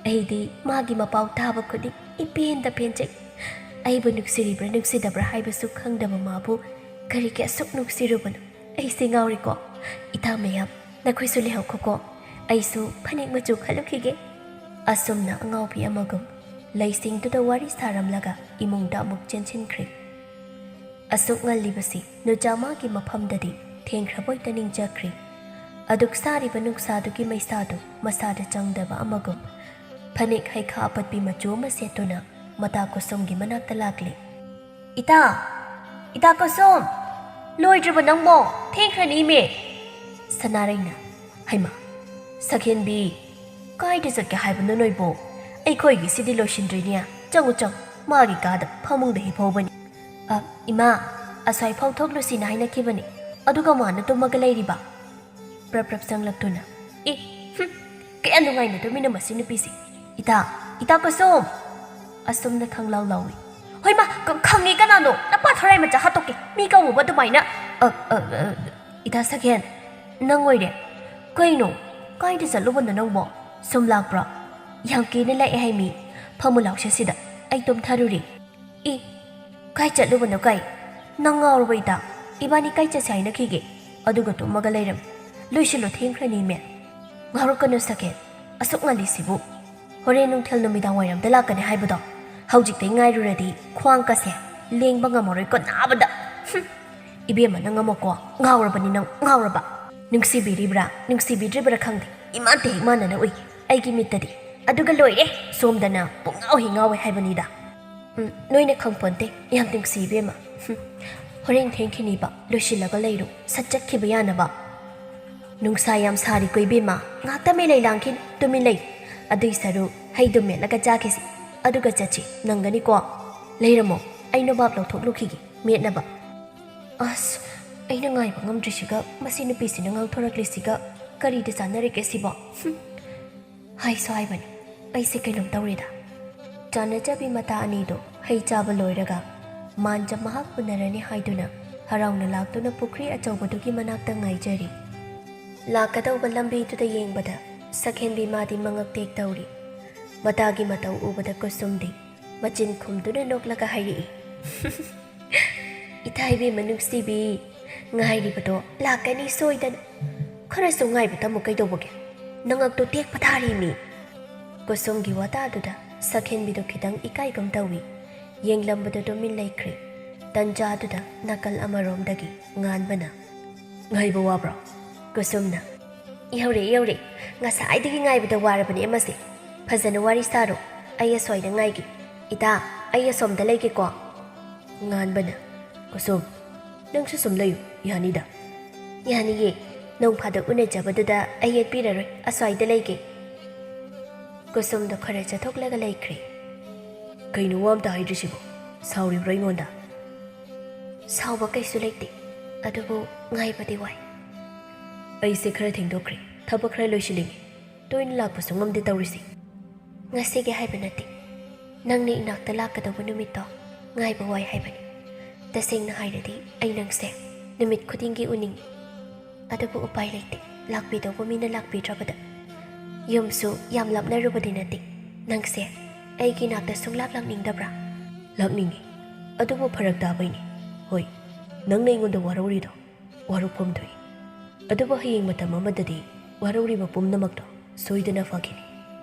ꯑꯩꯗꯤ ꯃꯥꯒꯤ ꯃꯄꯥꯎ ꯇꯥꯕ ꯈꯨꯗꯤꯡ ꯏꯄꯦꯟꯗ ꯄꯦꯟꯖꯩ꯫ ꯑꯩꯕꯨ ꯅꯨꯡꯁꯤꯔꯤꯕ꯭ꯔꯥ ꯅꯨꯡꯁꯤꯗꯕ꯭ꯔꯥ ꯍꯥꯏꯕꯁꯨ ꯈꯪꯗꯕ ꯃꯥꯕꯨ ꯀꯔꯤꯒꯤ ꯑꯁꯨꯛ ꯅꯨꯡꯁꯤꯔꯨꯕꯅꯣ? ꯑꯩꯁꯦ ꯉꯥꯎꯔꯦꯀꯣ꯫ ꯏꯇꯥ ꯃꯌꯥꯝ, ꯅꯈꯣꯏꯁꯨ ꯂꯩꯍꯧꯈꯣꯀꯣ, ꯑꯩꯁꯨ ꯐꯅꯦꯛ ꯃꯆꯨ ꯈꯜꯂꯨꯈꯤꯒꯦ꯫ ꯑꯁꯨꯝꯅ ꯑꯉꯥꯎꯕꯤ ꯑꯃꯒꯨꯝ ꯂꯩꯁꯤꯡꯗꯨꯗ ꯋꯥꯔꯤ ꯁꯥꯔꯝꯂꯒ ꯏꯃꯨꯡꯗ ꯑꯃꯨꯛ ꯆꯦꯟꯁꯤꯟꯈ꯭ꯔꯦ꯫ ꯑꯁꯨꯛ ꯉꯜꯂꯤꯕꯁꯤ ꯅꯨꯆꯥ ꯃꯥꯒꯤ ꯃꯐꯝꯗꯗꯤ ꯊꯦꯡꯈ꯭ꯔꯕꯣꯏꯇ ꯅꯤꯡꯖꯈ꯭ꯔꯦ꯫ ꯑꯗꯨꯛ ꯁꯥꯔꯤꯕ ꯅꯨꯡꯁꯥꯗꯨꯒꯤ ꯃꯩꯁꯥꯗꯨ ꯃꯁꯥꯗ ꯆꯪꯗꯕ ꯑꯃꯒꯨꯝ ꯐꯅꯦꯛ ꯍꯩꯈꯥ ꯑꯄꯠꯄꯤ ꯃꯆꯨ ꯑꯃ ꯁꯦꯠꯇꯨꯅ ꯃꯇꯥ ꯀꯨꯁꯨꯝꯒꯤ ꯃꯅꯥꯛꯇ ꯂꯥꯛꯂꯦ꯫ "ꯏꯇꯥ! ꯏꯇꯥ ꯀꯨꯁꯨꯝ! ꯂꯣꯏꯗ꯭ꯔꯤꯕ ꯅꯪꯕꯣ? ꯊꯦꯡꯈ꯭ꯔꯅꯤꯃꯦ!" ꯁꯅꯥꯔꯩꯅ, "ꯍꯩꯃꯥ! ꯁꯛꯍꯦꯟꯕꯤ, ꯀꯥꯏꯗ ꯆꯠꯀꯦ ꯍꯥꯏꯕꯅꯣ ꯅꯣꯏꯕꯣ? ꯑꯩꯈꯣꯏꯒꯤꯁꯤꯗꯤ ꯂꯣꯏꯁꯤꯟꯗ꯭ꯔꯤꯅꯦ꯫ ꯆꯪꯉꯨ, ꯆꯪꯉꯨ, ꯃꯥꯒꯤ ꯀꯥꯗ ꯐꯃꯨꯡꯗ ꯍꯤꯞꯍꯧꯕꯅꯤ꯫ ꯑ, ꯏꯃꯥ, ꯑꯁ꯭ꯋꯥꯏ ꯐꯥꯎ ꯊꯣꯛꯂꯨꯁꯤꯅ ꯍꯥꯏꯅꯈꯤꯕꯅꯤ, ꯑꯗꯨꯒ ꯃꯥꯅ ꯇꯨꯝꯃꯒ ꯂꯩꯔꯤꯕ?" ꯄ꯭ꯔꯞ ꯄ꯭ꯔꯞ ꯆꯪꯂꯛꯇꯨꯅ, "ꯑꯦ, ꯍꯨꯝ, ꯀꯌꯥ ꯅꯨꯡꯉꯥꯏꯅ ꯇꯨꯝꯃꯤꯅꯣ ꯃꯁꯤ ꯅꯨꯄꯤꯁꯦ꯫ ꯏꯇꯥ, ꯏꯇꯥ ꯀꯨꯁꯨꯝ!" ꯑꯁꯨꯝꯅ ꯈꯪꯂꯥꯎ ꯂꯥꯎꯏ꯫ "ꯍꯣꯏꯃꯥ, ꯈ-, ꯈꯪꯉꯤ, ꯀꯅꯥꯅꯣ? ꯅꯄꯥ ꯊꯣꯔꯥꯏ ꯃꯆꯥ ꯍꯥꯠꯇꯣꯛꯀꯦ, ꯃꯤ ꯀꯧꯕ ꯑꯗꯨꯃꯥꯏꯅ!" "ꯑ, ꯑ, ꯑ, ꯏꯇꯥ ꯁꯛꯍꯦꯟ, ꯅꯪ ꯑꯣꯏꯔꯦ꯫ ꯀꯩꯅꯣ, ꯀꯥꯏꯗ ꯆꯠꯂꯨꯕꯅꯣ ꯅꯪꯕꯣ? ꯁꯨꯝ ꯂꯥꯛꯄ꯭ꯔꯣ?" "ꯌꯥꯝ ꯀꯦꯅ ꯂꯥꯛꯑꯦ ꯍꯥꯏꯃꯤ, ꯐꯝꯃꯨ ꯂꯥꯎꯁꯦ ꯁꯤꯗ, ꯑꯩ ꯇꯨꯝꯊꯔꯨꯔꯦ꯫" "ꯑꯦ, ꯀꯥꯏ ꯆꯠꯂꯨꯕꯅꯣ ꯀꯥꯏ? ꯅꯪ ꯉꯥꯎꯔꯕꯣ ꯏꯇꯥ? ꯏꯕꯥꯅꯤ ꯀꯥꯏ ꯆꯠꯁꯦ ꯍꯥꯏꯅꯈꯤꯒꯦ? ꯑꯗꯨꯒ ꯇꯨꯝꯃꯒ ꯂꯩꯔꯝꯃꯤ꯫ ꯂꯣꯏꯁꯤꯜꯂꯣ, ꯊꯦꯡꯈ꯭ꯔꯅꯤ ꯃꯦ꯫" "ꯉꯥꯎꯔꯛꯀꯅꯨ ꯁꯛꯍꯦꯟ, ꯑꯁꯨꯛ ꯉꯜꯂꯤꯁꯤꯕꯨ꯫ ꯍꯣꯔꯦꯟ ꯅꯨꯡꯊꯤꯜ ꯅꯨꯃꯤꯗꯥꯡ ꯋꯥꯏꯔꯝꯗ ꯂꯥꯛꯀꯅꯤ ꯍꯥꯏꯕꯗꯣ꯫ ꯍꯧꯖꯤꯛꯇꯩ ꯉꯥꯏꯔꯨꯔꯗꯤ ꯈ꯭ꯋꯥꯡ ꯀꯁꯦ ꯂꯦꯡꯕ ꯉꯝꯃꯔꯣꯏꯀꯣ ꯅꯥꯕꯗ꯫ ꯍꯨꯝ꯫ ꯏꯕꯦꯝꯃ ꯅꯪ ꯑꯃꯀꯣ, ꯉꯥꯎꯔꯕꯅꯤ ꯅꯪ, ꯉꯥꯎꯔꯕ꯫ ꯅꯨꯡꯁꯤꯕꯤꯔꯤꯕ꯭ꯔꯥ ꯅꯨꯡꯁꯤꯕꯤꯗ꯭ꯔꯤꯕ꯭ꯔꯥ ꯈꯪꯗꯦ, ꯏꯃꯥꯟꯇ ꯍꯦꯛ ꯃꯥꯟꯅꯅ ꯎꯏ ꯑꯩꯒꯤ ꯃꯤꯠꯇꯗꯤ꯫ ꯑꯗꯨꯒ ꯂꯣꯏꯔꯦ, ꯁꯣꯝꯗꯅ ꯄꯨꯡꯉꯥꯎ ꯍꯦꯛ ꯉꯥꯎꯋꯦ ꯍꯥꯏꯕꯅꯤꯗ꯫" "ꯎꯝ, ꯅꯣꯏꯅ ꯈꯪꯄꯣꯟꯇꯦ, ꯌꯥꯝ ꯅꯨꯡꯁꯤ ꯏꯕꯦꯝꯃ꯫ ꯍꯨꯝ, ꯍꯣꯔꯦꯟ ꯊꯦꯡꯈꯤꯅꯤꯕ, ꯂꯣꯏꯁꯤꯜꯂꯒ ꯂꯩꯔꯨ, ꯁꯠ ꯆꯠꯈꯤꯕ ꯌꯥꯅꯕ꯫ ꯅꯨꯡꯁꯥ ꯌꯥꯝ ꯁꯥꯔꯤꯀꯣ ꯏꯕꯦꯝꯃ, ꯉꯥꯛꯇ ꯃꯤꯂꯩ ꯂꯥꯡꯈꯤꯅꯨ, ꯇꯨꯃꯤꯟ ꯂꯩ꯫ ꯑꯗꯨꯏ ꯁꯔꯨꯛ ꯍꯩꯗꯨ ꯃꯦꯠꯂꯒ ꯆꯥꯈꯤꯁꯤ, ꯑꯗꯨꯒ ꯆꯠꯁꯤ, ꯅꯪꯒꯅꯤꯀꯣ? ꯂꯩꯔꯝꯃꯣ, ꯑꯩ ꯅꯣꯕꯥꯞ ꯂꯧꯊꯣꯛꯂꯨꯈꯤꯒꯦ, ꯃꯦꯠꯅꯕ꯫" ꯑꯁ, ꯑꯩꯅ ꯉꯥꯏꯕ ꯉꯝꯗ꯭ꯔꯤꯁꯤꯒ, ꯃꯁꯤ ꯅꯨꯄꯤꯁꯤꯅ ꯉꯥꯡꯊꯣꯔꯛꯂꯤꯁꯤꯒ ꯀꯔꯤꯗ ꯆꯥꯟꯅꯔꯤꯒꯦ ꯁꯤꯕꯣ? ꯍꯨꯝ꯫ ꯍꯥꯏꯁꯨ ꯍꯥꯏꯕꯅꯤ, ꯑꯩꯁꯦ ꯀꯩꯅꯣꯝ ꯇꯧꯔꯦꯗ꯫ ꯆꯥꯟꯅꯖꯕꯤ ꯃꯇꯥ ꯑꯅꯤꯗꯣ ꯍꯩ ꯆꯥꯕ ꯂꯣꯏꯔꯒ ꯃꯥꯟꯖ ꯃꯍꯥꯛ ꯎꯅꯔꯅꯤ ꯍꯥꯏꯗꯨꯅ ꯍꯔꯥꯎꯅ ꯂꯥꯛꯇꯨꯅ ꯄꯨꯈ꯭ꯔꯤ ꯑꯆꯧꯕꯗꯨꯒꯤ ꯃꯅꯥꯛꯇ ꯉꯥꯏꯖꯔꯤ꯫ ꯂꯥꯛꯀꯗꯧꯕ ꯂꯝꯕꯤꯗꯨꯗ ꯌꯦꯡꯕꯗ ꯁꯛꯍꯦꯟꯕꯤ ꯃꯥꯗꯤ ꯃꯉꯛ ꯇꯦꯛ ꯇꯧꯔꯤ꯫ ꯃꯇꯥꯒꯤ ꯃꯇꯧ ꯎꯕꯗ ꯀꯨꯁꯨꯝꯗꯤ ꯃꯆꯤꯟ ꯈꯨꯝꯗꯨꯅ ꯅꯣꯛꯂꯒ ꯍꯥꯏꯔꯛꯏ, "ꯏꯊꯥ ꯏꯕꯦꯝꯃ ꯅꯨꯡꯁꯤꯕꯤ, ꯉꯥꯏꯔꯤꯕꯗꯣ ꯂꯥꯛꯀꯅꯤ ꯁꯣꯏꯗꯅ꯫ ꯈꯔꯁꯨ ꯉꯥꯏꯕ ꯇꯝꯃꯨ ꯀꯩꯗꯧꯕꯒꯦ? ꯅꯉꯛꯇꯣ ꯇꯦꯛꯄ ꯊꯥꯔꯤꯃꯤ!" ꯀꯨꯁꯨꯝꯒꯤ ꯋꯥꯇꯥꯗꯨꯗ ꯁꯛꯍꯦꯟꯕꯤꯗꯣ ꯈꯤꯇꯪ ꯏꯀꯥꯏꯒꯨꯝ ꯇꯧꯏ꯫ ꯌꯦꯡꯂꯝꯕꯗ ꯇꯨꯃꯤꯟ ꯂꯩꯈ꯭ꯔꯦ꯫ ꯇꯟꯖꯥꯗꯨꯗ ꯅꯥꯀꯜ ꯑꯃꯔꯣꯝꯗꯒꯤ ꯉꯥꯟꯕꯅ, "ꯉꯥꯏꯕ ꯋꯥꯕ꯭ꯔꯣ?" ꯀꯨꯁꯨꯝꯅ, "ꯌꯧꯔꯦ, ꯌꯧꯔꯦ꯫ ꯉꯁꯥꯏꯗꯒꯤ ꯉꯥꯏꯕꯗ ꯋꯥꯔꯕꯅꯦ ꯑꯃꯁꯦ꯫ ꯐꯖꯅ ꯋꯥꯔꯤ ꯁꯥꯔꯣ꯫ ꯑꯩ ꯑꯁ꯭ꯋꯥꯏꯗ ꯉꯥꯏꯒꯦ꯫ ꯏꯇꯥ, ꯑꯩ ꯑꯁꯣꯝꯗ ꯂꯩꯒꯦꯀꯣ꯫" ꯉꯥꯟꯕꯅ, "ꯀꯨꯁꯨꯝ, ꯅꯪꯁꯨ ꯁꯨꯝ ꯂꯩꯌꯨ, ꯌꯥꯅꯤꯗ꯫" "ꯌꯥꯅꯤꯌꯦ꯫ ꯅꯣꯡ ꯐꯥꯗꯣꯛ ꯎꯅꯖꯕꯗꯨꯗ ꯑꯩ ꯌꯦꯠꯄꯤꯔꯔꯣꯏ, ꯑꯁ꯭ꯋꯥꯏꯗ ꯂꯩꯒꯦ꯫" ꯀꯨꯁꯨꯝꯗꯣ ꯈꯔ ꯆꯠꯊꯣꯛꯂꯒ ꯂꯩꯈ꯭ꯔꯦ꯫ "ꯀꯩꯅꯣ ꯋꯥ ꯑꯝꯇ ꯍꯥꯏꯗ꯭ꯔꯤꯁꯤꯕꯣ? ꯁꯥꯎꯔꯤꯕ꯭ꯔꯣ ꯑꯩꯉꯣꯟꯗ?" "ꯁꯥꯎꯕ ꯀꯩꯁꯨ ꯂꯩꯇꯦ, ꯑꯗꯨꯕꯨ ꯉꯥꯏꯕꯗꯤ ꯋꯥꯏ꯫" "ꯑꯩꯁꯦ ꯈꯔ ꯊꯦꯡꯗꯣꯛꯈ꯭ꯔꯦ, ꯊꯕꯛ ꯈꯔ ꯂꯣꯏꯁꯤꯜꯂꯤꯉꯩ꯫ ꯇꯣꯏꯅ ꯂꯥꯛꯄꯁꯨ ꯉꯝꯗꯦ ꯇꯧꯔꯤꯁꯦ꯫" "ꯉꯁꯤꯒꯤ ꯍꯥꯏꯕ ꯅꯠꯇꯦ, ꯅꯪꯅ ꯏꯅꯥꯛꯇ ꯂꯥꯛꯀꯗꯧꯕ ꯅꯨꯃꯤꯠꯇꯣ ꯉꯥꯏꯕ ꯋꯥꯏ ꯍꯥꯏꯕꯅꯤ꯫ ꯇꯁꯦꯡꯅ ꯍꯥꯏꯔꯗꯤ ꯑꯩ ꯅꯪꯁꯦ ꯅꯨꯃꯤꯠ ꯈꯨꯗꯤꯡꯒꯤ ꯎꯅꯤꯡꯉꯤ꯫ ꯑꯗꯨꯕꯨ ꯎꯄꯥꯏ ꯂꯩꯇꯦ, ꯂꯥꯛꯄꯤꯗꯧꯕ ꯃꯤꯅ ꯂꯥꯛꯄꯤꯗ꯭ꯔꯕꯗ꯫ ꯌꯨꯝꯁꯨ ꯌꯥꯝ ꯂꯥꯞꯅꯔꯨꯕꯗꯤ ꯅꯠꯇꯦ꯫ ꯅꯪꯁꯦ ꯑꯩꯒꯤ ꯏꯅꯥꯛꯇ ꯁꯨꯡꯂꯥꯛ ꯂꯥꯛꯅꯤꯡꯗꯕ꯭ꯔꯥ?" "ꯂꯥꯛꯅꯤꯡꯉꯤ, ꯑꯗꯨꯕꯨ ꯐꯔꯛ ꯇꯥꯕꯩꯅꯤ꯫ ꯍꯣꯏ, ꯅꯪꯅ ꯑꯩꯉꯣꯟꯗ ꯋꯥꯔꯧꯔꯤꯗꯣ ꯋꯥꯔꯧꯐꯝ ꯊꯣꯛꯏ꯫ ꯑꯗꯨꯕꯨ ꯍꯌꯦꯡ ꯃꯇꯝ ꯑꯃꯗꯗꯤ ꯋꯥꯔꯧꯔꯤꯕ ꯄꯨꯝꯅꯃꯛꯇꯣ ꯁꯣꯏꯗꯅ ꯐꯈꯤꯅꯤ꯫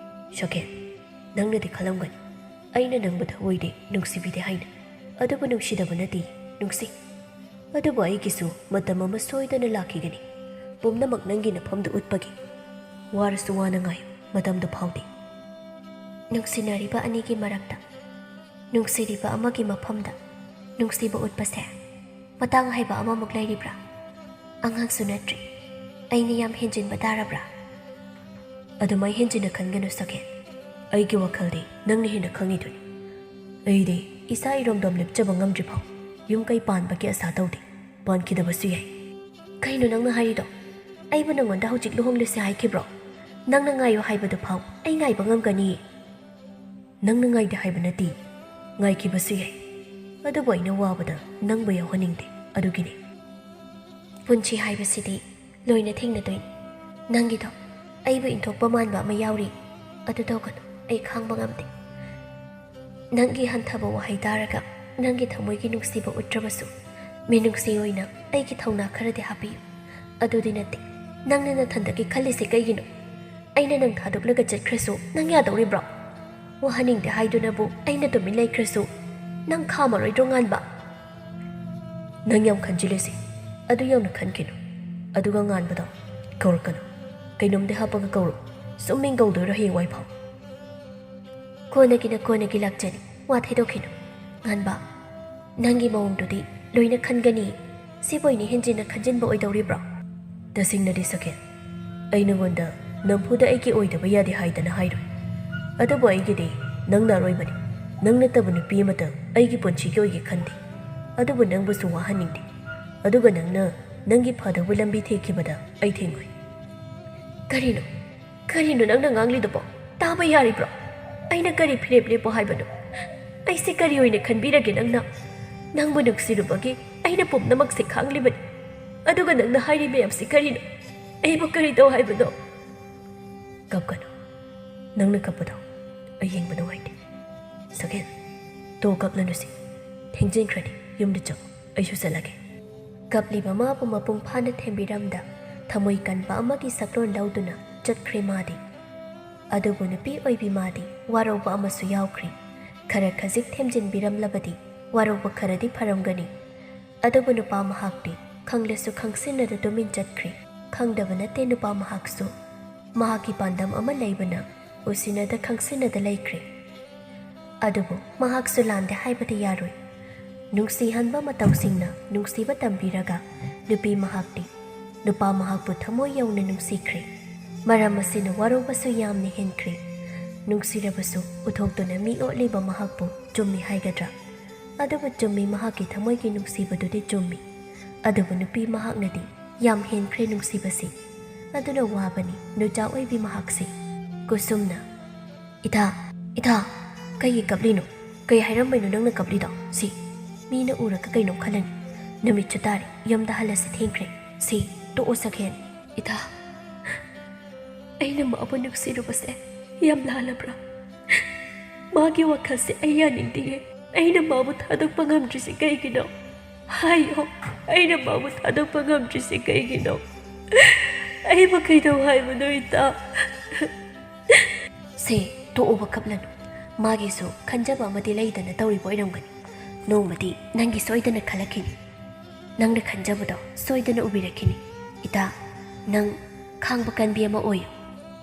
ꯁꯛꯍꯦꯟ, ꯅꯪꯅꯗꯤ ꯈꯜꯂꯝꯒꯅꯤ, ꯑꯩꯅ ꯅꯪꯕꯨ ꯊꯑꯣꯏꯗꯦ, ꯅꯨꯡꯁꯤꯕꯤꯗꯦ ꯍꯥꯏꯅ꯫ ꯑꯗꯨꯕꯨ ꯅꯨꯡꯁꯤꯗꯕ ꯅꯠꯇꯦ, ꯅꯨꯡꯁꯤ꯫ ꯑꯗꯨꯕꯨ ꯑꯩꯒꯤꯁꯨ ꯃꯇꯝ ꯑꯃ ꯁꯣꯏꯗꯅ ꯂꯥꯛꯈꯤꯒꯅꯤ, ꯄꯨꯝꯅꯃꯛ ꯅꯪꯒꯤ ꯅꯐꯝꯗ ꯎꯠꯄꯒꯤ꯫ ꯋꯥꯔꯁꯨ ꯋꯥꯅ ꯉꯥꯏꯌꯨ, ꯃꯇꯝꯗꯣ ꯐꯥꯎꯗꯦ꯫" ꯅꯨꯡꯁꯤꯅꯔꯤꯕ ꯑꯅꯤꯒꯤ ꯃꯔꯛꯇ, ꯅꯨꯡꯁꯤꯔꯤꯕ ꯑꯃꯒꯤ ꯃꯐꯝꯗ ꯅꯨꯡꯁꯤꯕ ꯎꯠꯄꯁꯦ ꯃꯇꯥꯡ ꯍꯥꯏꯕ ꯑꯃꯃꯨꯛ ꯂꯩꯔꯤꯕ꯭ꯔꯥ? ꯑꯉꯥꯡꯁꯨ ꯅꯠꯇ꯭ꯔꯤ꯫ ꯑꯩꯅ ꯌꯥꯝ ꯍꯦꯟꯖꯤꯟꯕ ꯇꯥꯔꯕ꯭ꯔꯥ? ꯑꯗꯨꯃꯥꯏ ꯍꯦꯟꯖꯤꯟꯅ ꯈꯟꯒꯅꯨ ꯁꯛꯍꯦꯟ꯫ ꯑꯩꯒꯤ ꯋꯥꯈꯜꯗꯤ ꯅꯪꯅ ꯍꯦꯟꯅ ꯈꯪꯉꯤꯗꯨꯅꯤ꯫ ꯑꯩꯗꯤ ꯏꯁꯥ ꯏꯔꯣꯝꯗꯣꯝ ꯂꯦꯞꯆꯕ ꯉꯝꯗ꯭ꯔꯤꯐꯥꯎ ꯌꯨꯝ ꯀꯩ ꯄꯥꯟꯕꯒꯤ ꯑꯁꯥ ꯇꯧꯗꯦ꯫ ꯄꯥꯟꯈꯤꯗꯕꯁꯨ ꯌꯥꯏ꯫ ꯀꯩꯅꯣ ꯅꯪꯅ ꯍꯥꯏꯔꯤꯗꯣ? ꯑꯩꯕꯨ ꯅꯪꯉꯣꯟꯗ ꯍꯧꯖꯤꯛ ꯂꯨꯍꯣꯡꯂꯁꯦ ꯍꯥꯏꯈꯤꯕ꯭ꯔꯣ? ꯅꯪꯅ ꯉꯥꯏꯌꯨ ꯍꯥꯏꯕꯗꯨ ꯐꯥꯎ ꯑꯩ ꯉꯥꯏꯕ ꯉꯝꯒꯅꯤꯌꯦ꯫ ꯅꯪꯅ ꯉꯥꯏꯗꯦ ꯍꯥꯏꯕ ꯅꯠꯇꯦ, ꯉꯥꯏꯈꯤꯕꯁꯨ ꯌꯥꯏ꯫ ꯑꯗꯨꯕꯨ ꯑꯩꯅ ꯋꯥꯕꯗ ꯅꯪꯕꯨ ꯌꯥꯎꯍꯟꯅꯤꯡꯗꯦ, ꯑꯗꯨꯒꯤꯅꯤ꯫ ꯄꯨꯟꯁꯤ ꯍꯥꯏꯕꯁꯤꯗꯤ ꯂꯣꯏꯅ ꯊꯦꯡꯅꯗꯣꯏꯅꯤ꯫ ꯅꯪꯒꯤꯗꯣ ꯑꯩꯕꯨ ꯏꯟꯊꯣꯛꯄ ꯃꯥꯟꯕ ꯑꯃ ꯌꯥꯎꯔꯤ꯫ ꯑꯗꯨ ꯇꯧꯒꯅꯨ, ꯑꯩ ꯈꯥꯡꯕ ꯉꯝꯗꯦ꯫ ꯅꯪꯒꯤ ꯍꯟꯊꯕ ꯋꯥꯍꯩ ꯇꯥꯔꯒ ꯅꯪꯒꯤ ꯊꯃꯣꯏꯒꯤ ꯅꯨꯡꯁꯤꯕ ꯎꯠꯇ꯭ꯔꯕꯁꯨ, ꯃꯤꯅꯨꯡꯁꯤ ꯑꯣꯏꯅ ꯑꯩꯒꯤ ꯊꯧꯅꯥ ꯈꯔꯗꯤ ꯍꯥꯞꯄꯤꯌꯨ꯫ ꯑꯗꯨꯗꯤ ꯅꯠꯇꯦ, ꯅꯪꯅ ꯅꯊꯟꯗꯒꯤ ꯈꯜꯂꯤꯁꯦ ꯀꯩꯒꯤꯅꯣ? ꯑꯩꯅ ꯅꯪ ꯊꯥꯗꯣꯛꯂꯒ ꯆꯠꯈ꯭ꯔꯁꯨ ꯅꯪ ꯌꯥꯗꯧꯔꯤꯕ꯭ꯔꯣ? ꯋꯥꯍꯟꯅꯤꯡꯗꯦ ꯍꯥꯏꯗꯨꯅꯕꯨ ꯑꯩꯅ ꯇꯨꯃꯤꯟ ꯂꯩꯈ꯭ꯔꯁꯨ ꯅꯪ ꯈꯥꯝꯃꯔꯣꯏꯗ꯭ꯔꯣ, ꯉꯥꯟꯕ? ꯅꯪ ꯌꯥꯝ ꯈꯟꯖꯤꯜꯂꯤꯁꯤ, ꯑꯗꯨ ꯌꯧꯅ ꯈꯟꯈꯤꯅꯨ꯫ ꯑꯗꯨꯒ ꯉꯥꯟꯕꯗꯣ ꯀꯧꯔꯛꯀꯅꯨ꯫ ꯀꯩꯅꯣꯝꯗꯤ ꯍꯥꯞꯄꯒ ꯀꯧꯔꯣ꯫ ꯁꯨꯝ ꯃꯤꯡ ꯀꯧꯗꯣꯏꯔꯣ ꯍꯌꯦꯡꯋꯥꯏ ꯐꯥꯎ? ꯀꯣꯟꯅꯒꯤꯅ ꯀꯣꯟꯅꯒꯤ ꯂꯥꯛꯆꯅꯤ, ꯋꯥ ꯊꯩꯗꯣꯛꯈꯤꯅꯨ꯫ ꯉꯥꯟꯕ, ꯅꯪꯒꯤ ꯃꯑꯣꯡꯗꯨꯗꯤ ꯂꯣꯏꯅ ꯈꯟꯒꯅꯤ꯫ ꯁꯤꯕꯨ ꯑꯩꯅ ꯍꯦꯟꯖꯤꯟꯅ ꯈꯟꯖꯤꯟꯕ ꯑꯣꯏꯗꯧꯔꯤꯕ꯭ꯔꯣ? ꯇꯁꯦꯡꯅꯗꯤ ꯁꯀꯦꯟ, ꯑꯩ ꯅꯉꯣꯟꯗ ꯅꯝꯐꯨꯗ ꯑꯩꯒꯤ ꯑꯣꯏꯗꯕ ꯌꯥꯗꯦ ꯍꯥꯏꯗꯅ ꯍꯥꯏꯔꯣꯏ꯫ ꯑꯗꯨꯕꯨ ꯑꯩꯒꯤꯗꯤ ꯅꯪꯅ ꯑꯔꯣꯏꯕꯅꯤ꯫ ꯅꯪ ꯅꯠꯇꯕ ꯅꯨꯄꯤ ꯑꯃꯇ ꯑꯩꯒꯤ ꯄꯨꯟꯁꯤꯒꯤ ꯑꯣꯏꯒꯦ ꯈꯟꯗꯦ꯫ ꯑꯗꯨꯕꯨ ꯅꯪꯕꯨꯁꯨ ꯋꯥꯍꯟꯅꯤꯡꯗꯦ꯫ ꯑꯗꯨꯒ ꯅꯪꯅ ꯅꯪꯒꯤ ꯐꯗꯧꯕ ꯂꯝꯕꯤ ꯊꯤꯈꯤꯕꯗ ꯑꯩ ꯊꯦꯡꯉꯣꯏ꯫ ꯀꯔꯤꯅꯣ? ꯀꯔꯤꯅꯣ ꯅꯪꯅ ꯉꯥꯡꯂꯤꯗꯨꯕꯣ? ꯇꯥꯕ ꯌꯥꯔꯤꯕ꯭ꯔꯣ? ꯑꯩꯅ ꯀꯔꯤ ꯐꯤꯔꯦꯞ ꯂꯦꯞꯄꯣ ꯍꯥꯏꯕꯅꯣ? ꯑꯩꯁꯦ ꯀꯔꯤ ꯑꯣꯏꯅ ꯈꯟꯕꯤꯔꯒꯦ ꯅꯪꯅ? ꯅꯪꯕꯨ ꯅꯨꯡꯁꯤꯔꯨꯕꯒꯤ ꯑꯩꯅ ꯄꯨꯝꯅꯃꯛꯁꯦ ꯈꯥꯡꯂꯤꯕꯅꯤ꯫ ꯑꯗꯨꯒ ꯅꯪꯅ ꯍꯥꯏꯔꯤ ꯃꯌꯥꯝꯁꯤ ꯀꯔꯤꯅꯣ? ꯑꯩꯕꯨ ꯀꯔꯤ ꯇꯧ ꯍꯥꯏꯕꯅꯣ? ꯀꯞꯀꯅꯨ꯫ ꯅꯪꯅ ꯀꯞꯄꯗꯣ ꯑꯩ ꯌꯦꯡꯕ ꯅꯨꯡꯉꯥꯏꯇꯦ꯫ ꯁꯀꯦꯟ, ꯇꯣ, ꯀꯞꯂꯅꯨꯁꯤ꯫ ꯊꯦꯡꯖꯤꯟꯈ꯭ꯔꯅꯤ, ꯌꯨꯝꯗ ꯆꯪꯉꯨ, ꯑꯩꯁꯨ ꯆꯠꯂꯒꯦ꯫ ꯀꯞꯂꯤꯕ ꯃꯥꯕꯨ ꯃꯄꯨꯡ ꯐꯥꯅ ꯊꯦꯝꯕꯤꯔꯝꯗ ꯊꯃꯣꯏ ꯀꯟꯕ ꯑꯃꯒꯤ ꯁꯛꯂꯣꯟ ꯂꯧꯗꯨꯅ ꯆꯠꯈ꯭ꯔꯦ ꯃꯥꯗꯤ꯫ ꯑꯗꯨꯕꯨ ꯅꯨꯄꯤ ꯑꯣꯏꯕꯤ ꯃꯥꯗꯤ ꯋꯥꯔꯧꯕ ꯑꯃꯁꯨ ꯌꯥꯎꯈ꯭ꯔꯤ꯫ ꯈꯔ ꯈꯖꯤꯛ ꯊꯦꯝꯖꯤꯟꯕꯤꯔꯝꯂꯕꯗꯤ ꯋꯥꯔꯧꯕ ꯈꯔꯗꯤ ꯐꯔꯝꯒꯅꯤ꯫ ꯑꯗꯨꯕꯨ ꯅꯨꯄꯥ ꯃꯍꯥꯛꯇꯤ ꯈꯪꯂꯁꯨ ꯈꯪꯁꯤꯟꯅꯗ ꯇꯨꯃꯤꯟ ꯆꯠꯈ꯭ꯔꯦ꯫ ꯈꯪꯗꯕ ꯅꯠꯇꯦ ꯅꯨꯄꯥ ꯃꯍꯥꯛꯁꯨ꯫ ꯃꯍꯥꯛꯀꯤ ꯄꯥꯟꯗꯝ ꯑꯃ ꯂꯩꯕꯅ ꯎꯁꯤꯟꯅꯗ ꯈꯪꯁꯤꯟꯅꯗ ꯂꯩꯈ꯭ꯔꯦ꯫ ꯑꯗꯨꯕꯨ ꯃꯍꯥꯛꯁꯨ ꯂꯥꯟꯗꯦ ꯍꯥꯏꯕꯗꯤ ꯌꯥꯔꯣꯏ꯫ ꯅꯨꯡꯁꯤꯍꯟꯕ ꯃꯇꯧꯁꯤꯡꯅ ꯅꯨꯡꯁꯤꯕ ꯇꯝꯕꯤꯔꯒ ꯅꯨꯄꯤ ꯃꯍꯥꯛꯇꯤ ꯅꯨꯄꯥ ꯃꯍꯥꯛꯄꯨ ꯊꯃꯣꯏ ꯌꯧꯅ ꯅꯨꯡꯁꯤꯈ꯭ꯔꯦ꯫ ꯃꯔꯝ ꯑꯁꯤꯅ ꯋꯥꯔꯧꯕꯁꯨ ꯌꯥꯝꯅ ꯍꯦꯟꯈ꯭ꯔꯦ꯫ ꯅꯨꯡꯁꯤꯔꯕꯁꯨ ꯎꯠꯊꯣꯛꯇꯨꯅ ꯃꯤ ꯑꯣꯠꯂꯤꯕ ꯃꯍꯥꯛꯄꯨ ꯆꯨꯝꯃꯤ ꯍꯥꯏꯒꯗ꯭ꯔꯥ? ꯑꯗꯨꯕꯨ ꯆꯨꯝꯃꯤ, ꯃꯍꯥꯛꯀꯤ ꯊꯃꯣꯏꯒꯤ ꯅꯨꯡꯁꯤꯕꯗꯨꯗꯤ ꯆꯨꯝꯃꯤ꯫ ꯑꯗꯨꯕꯨ ꯅꯨꯄꯤ ꯃꯍꯥꯛꯅꯗꯤ ꯌꯥꯝ ꯍꯦꯟꯈ꯭ꯔꯦ ꯅꯨꯡꯁꯤꯕꯁꯤ꯫ ꯑꯗꯨꯅ ꯋꯥꯕꯅꯤ ꯅꯨꯆꯥ ꯑꯣꯏꯕꯤ ꯃꯍꯥꯛꯁꯤ꯫ ꯀꯨꯁꯨꯝꯅ, "ꯏꯊꯥ, ꯏꯊꯥ, ꯀꯩꯒꯤ ꯀꯞꯂꯤꯅꯣ? ꯀꯩ ꯍꯥꯏꯔꯝꯕꯩꯅꯣ ꯅꯪꯅ ꯀꯞꯂꯤꯗꯣ? ꯁꯤ, ꯃꯤꯅ ꯎꯔꯒ ꯀꯩꯅꯣ ꯈꯜꯂꯅꯤ꯫ ꯅꯨꯃꯤꯠꯁꯨ ꯇꯥꯔꯦ, ꯌꯨꯝꯗ ꯍꯜꯂꯁꯤ, ꯊꯦꯡꯈ꯭ꯔꯦ꯫ ꯁꯤ, ꯇꯣꯛꯑꯣ ꯁꯛꯍꯦꯟ꯫ ꯏꯊꯥ, ꯑꯩꯅ ꯃꯥꯕꯨ ꯅꯨꯡꯁꯤꯔꯨꯕꯁꯦ ꯌꯥꯝ ꯂꯥꯜꯂꯕ꯭ꯔꯥ? ꯃꯥꯒꯤ ꯋꯥꯈꯜꯁꯦ ꯑꯩ ꯌꯥꯅꯤꯡꯗꯤꯌꯦ꯫ ꯑꯩꯅ ꯃꯥꯕꯨ ꯊꯥꯗꯣꯛꯄ ꯉꯝꯗ꯭ꯔꯤꯁꯦ ꯀꯩꯒꯤꯅꯣ? ꯍꯥꯏꯌꯣ, ꯑꯩꯅ ꯃꯥꯕꯨ ꯊꯥꯗꯣꯛꯄ ꯉꯝꯗ꯭ꯔꯤꯁꯦ ꯀꯩꯒꯤꯅꯣ? ꯑꯩꯕꯨ ꯀꯩꯗꯧ ꯍꯥꯏꯕꯅꯣ, ꯏꯇꯥ? ꯁꯦ, ꯇꯣꯛꯑꯣꯕ, ꯀꯞꯂꯅꯨ꯫ ꯃꯥꯒꯤꯁꯨ ꯈꯟꯖꯕ ꯑꯃꯗꯤ ꯂꯩꯗꯅ ꯇꯧꯔꯤꯕ ꯑꯣꯏꯔꯝꯒꯅꯤ꯫ ꯅꯣꯡꯃꯗꯤ ꯅꯪꯒꯤ ꯁꯣꯏꯗꯅ ꯈꯜꯂꯛꯈꯤꯅꯤ꯫ ꯅꯪꯅ ꯈꯟꯖꯕꯗꯣ ꯁꯣꯏꯗꯅ ꯎꯕꯤꯔꯛꯈꯤꯅꯤ꯫ ꯏꯇꯥ, ꯅꯪ ꯈꯥꯡꯕ ꯀꯟꯕꯤ ꯑꯃ ꯑꯣꯏꯌꯨ꯫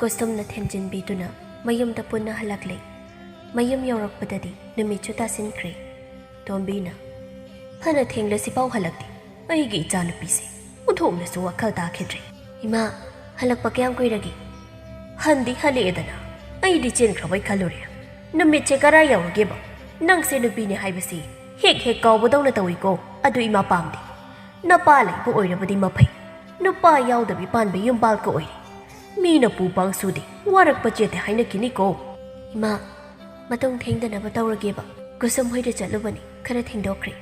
ꯀꯨꯁꯨꯝꯅ ꯊꯦꯝꯖꯤꯟꯕꯤꯗꯨꯅ ꯃꯌꯨꯝꯗ ꯄꯨꯟꯅ ꯍꯜꯂꯛꯂꯦ꯫ ꯃꯌꯨꯝ ꯌꯧꯔꯛꯄꯗꯗꯤ ꯅꯨꯃꯤꯠꯁꯨ ꯇꯥꯁꯤꯟꯈ꯭ꯔꯦ꯫ ꯇꯣꯝꯕꯤꯅ, "ꯐꯅ ꯊꯦꯡꯂꯁꯤꯐꯥꯎ ꯍꯜꯂꯛꯇꯦ꯫ ꯑꯩꯒꯤ ꯏꯆꯥꯅꯨꯄꯤꯁꯦ ꯑꯣꯟꯊꯣꯛꯅꯁꯨ ꯋꯥꯈꯜ ꯇꯥꯈꯤꯗ꯭ꯔꯦ꯫ ꯏꯃꯥ, ꯍꯜꯂꯛꯄ ꯀꯌꯥꯝ ꯀꯨꯏꯔꯒꯦ?" "ꯍꯟꯗꯤ ꯍꯜꯂꯛꯑꯦꯗꯅ, ꯑꯩꯗꯤ ꯆꯦꯟꯈ꯭ꯔꯕꯩ ꯈꯜꯂꯨꯔꯦ꯫ ꯅꯨꯃꯤꯠꯁꯦ ꯀꯔꯥꯏ ꯌꯧꯔꯒꯦꯕ? ꯅꯪꯁꯦ ꯅꯨꯄꯤꯅꯦ ꯍꯥꯏꯕꯁꯤ ꯍꯦꯛ ꯍꯦꯛ ꯀꯥꯎꯕꯗꯧꯅ ꯇꯧꯏꯀꯣ꯫ ꯑꯗꯨ ꯏꯃꯥ ꯄꯥꯝꯗꯦ꯫ ꯅꯄꯥ ꯂꯩꯕ ꯑꯣꯏꯔꯕꯗꯤ ꯃꯐꯩ꯫ ꯅꯨꯄꯥ ꯌꯥꯎꯗꯕꯤ ꯄꯥꯟꯕ ꯌꯨꯝꯕꯥꯜꯒ ꯑꯣꯏꯔꯦ꯫ ꯃꯤꯅ ꯄꯨ ꯄꯥꯡ ꯁꯨꯗꯦ, ꯋꯥꯔꯛꯄ ꯆꯦꯠꯇꯦ ꯍꯥꯏꯅꯈꯤꯅꯤꯀꯣ꯫" "ꯏꯃꯥ, ꯃꯇꯨꯡ ꯊꯦꯡꯗꯅꯕ ꯇꯧꯔꯒꯦꯕ꯫ ꯀꯨꯁꯨꯝ ꯍꯣꯏꯗ ꯆꯠꯂꯨꯕꯅꯤ, ꯈꯔ ꯊꯦꯡꯗꯣꯛꯈ꯭ꯔꯦ꯫"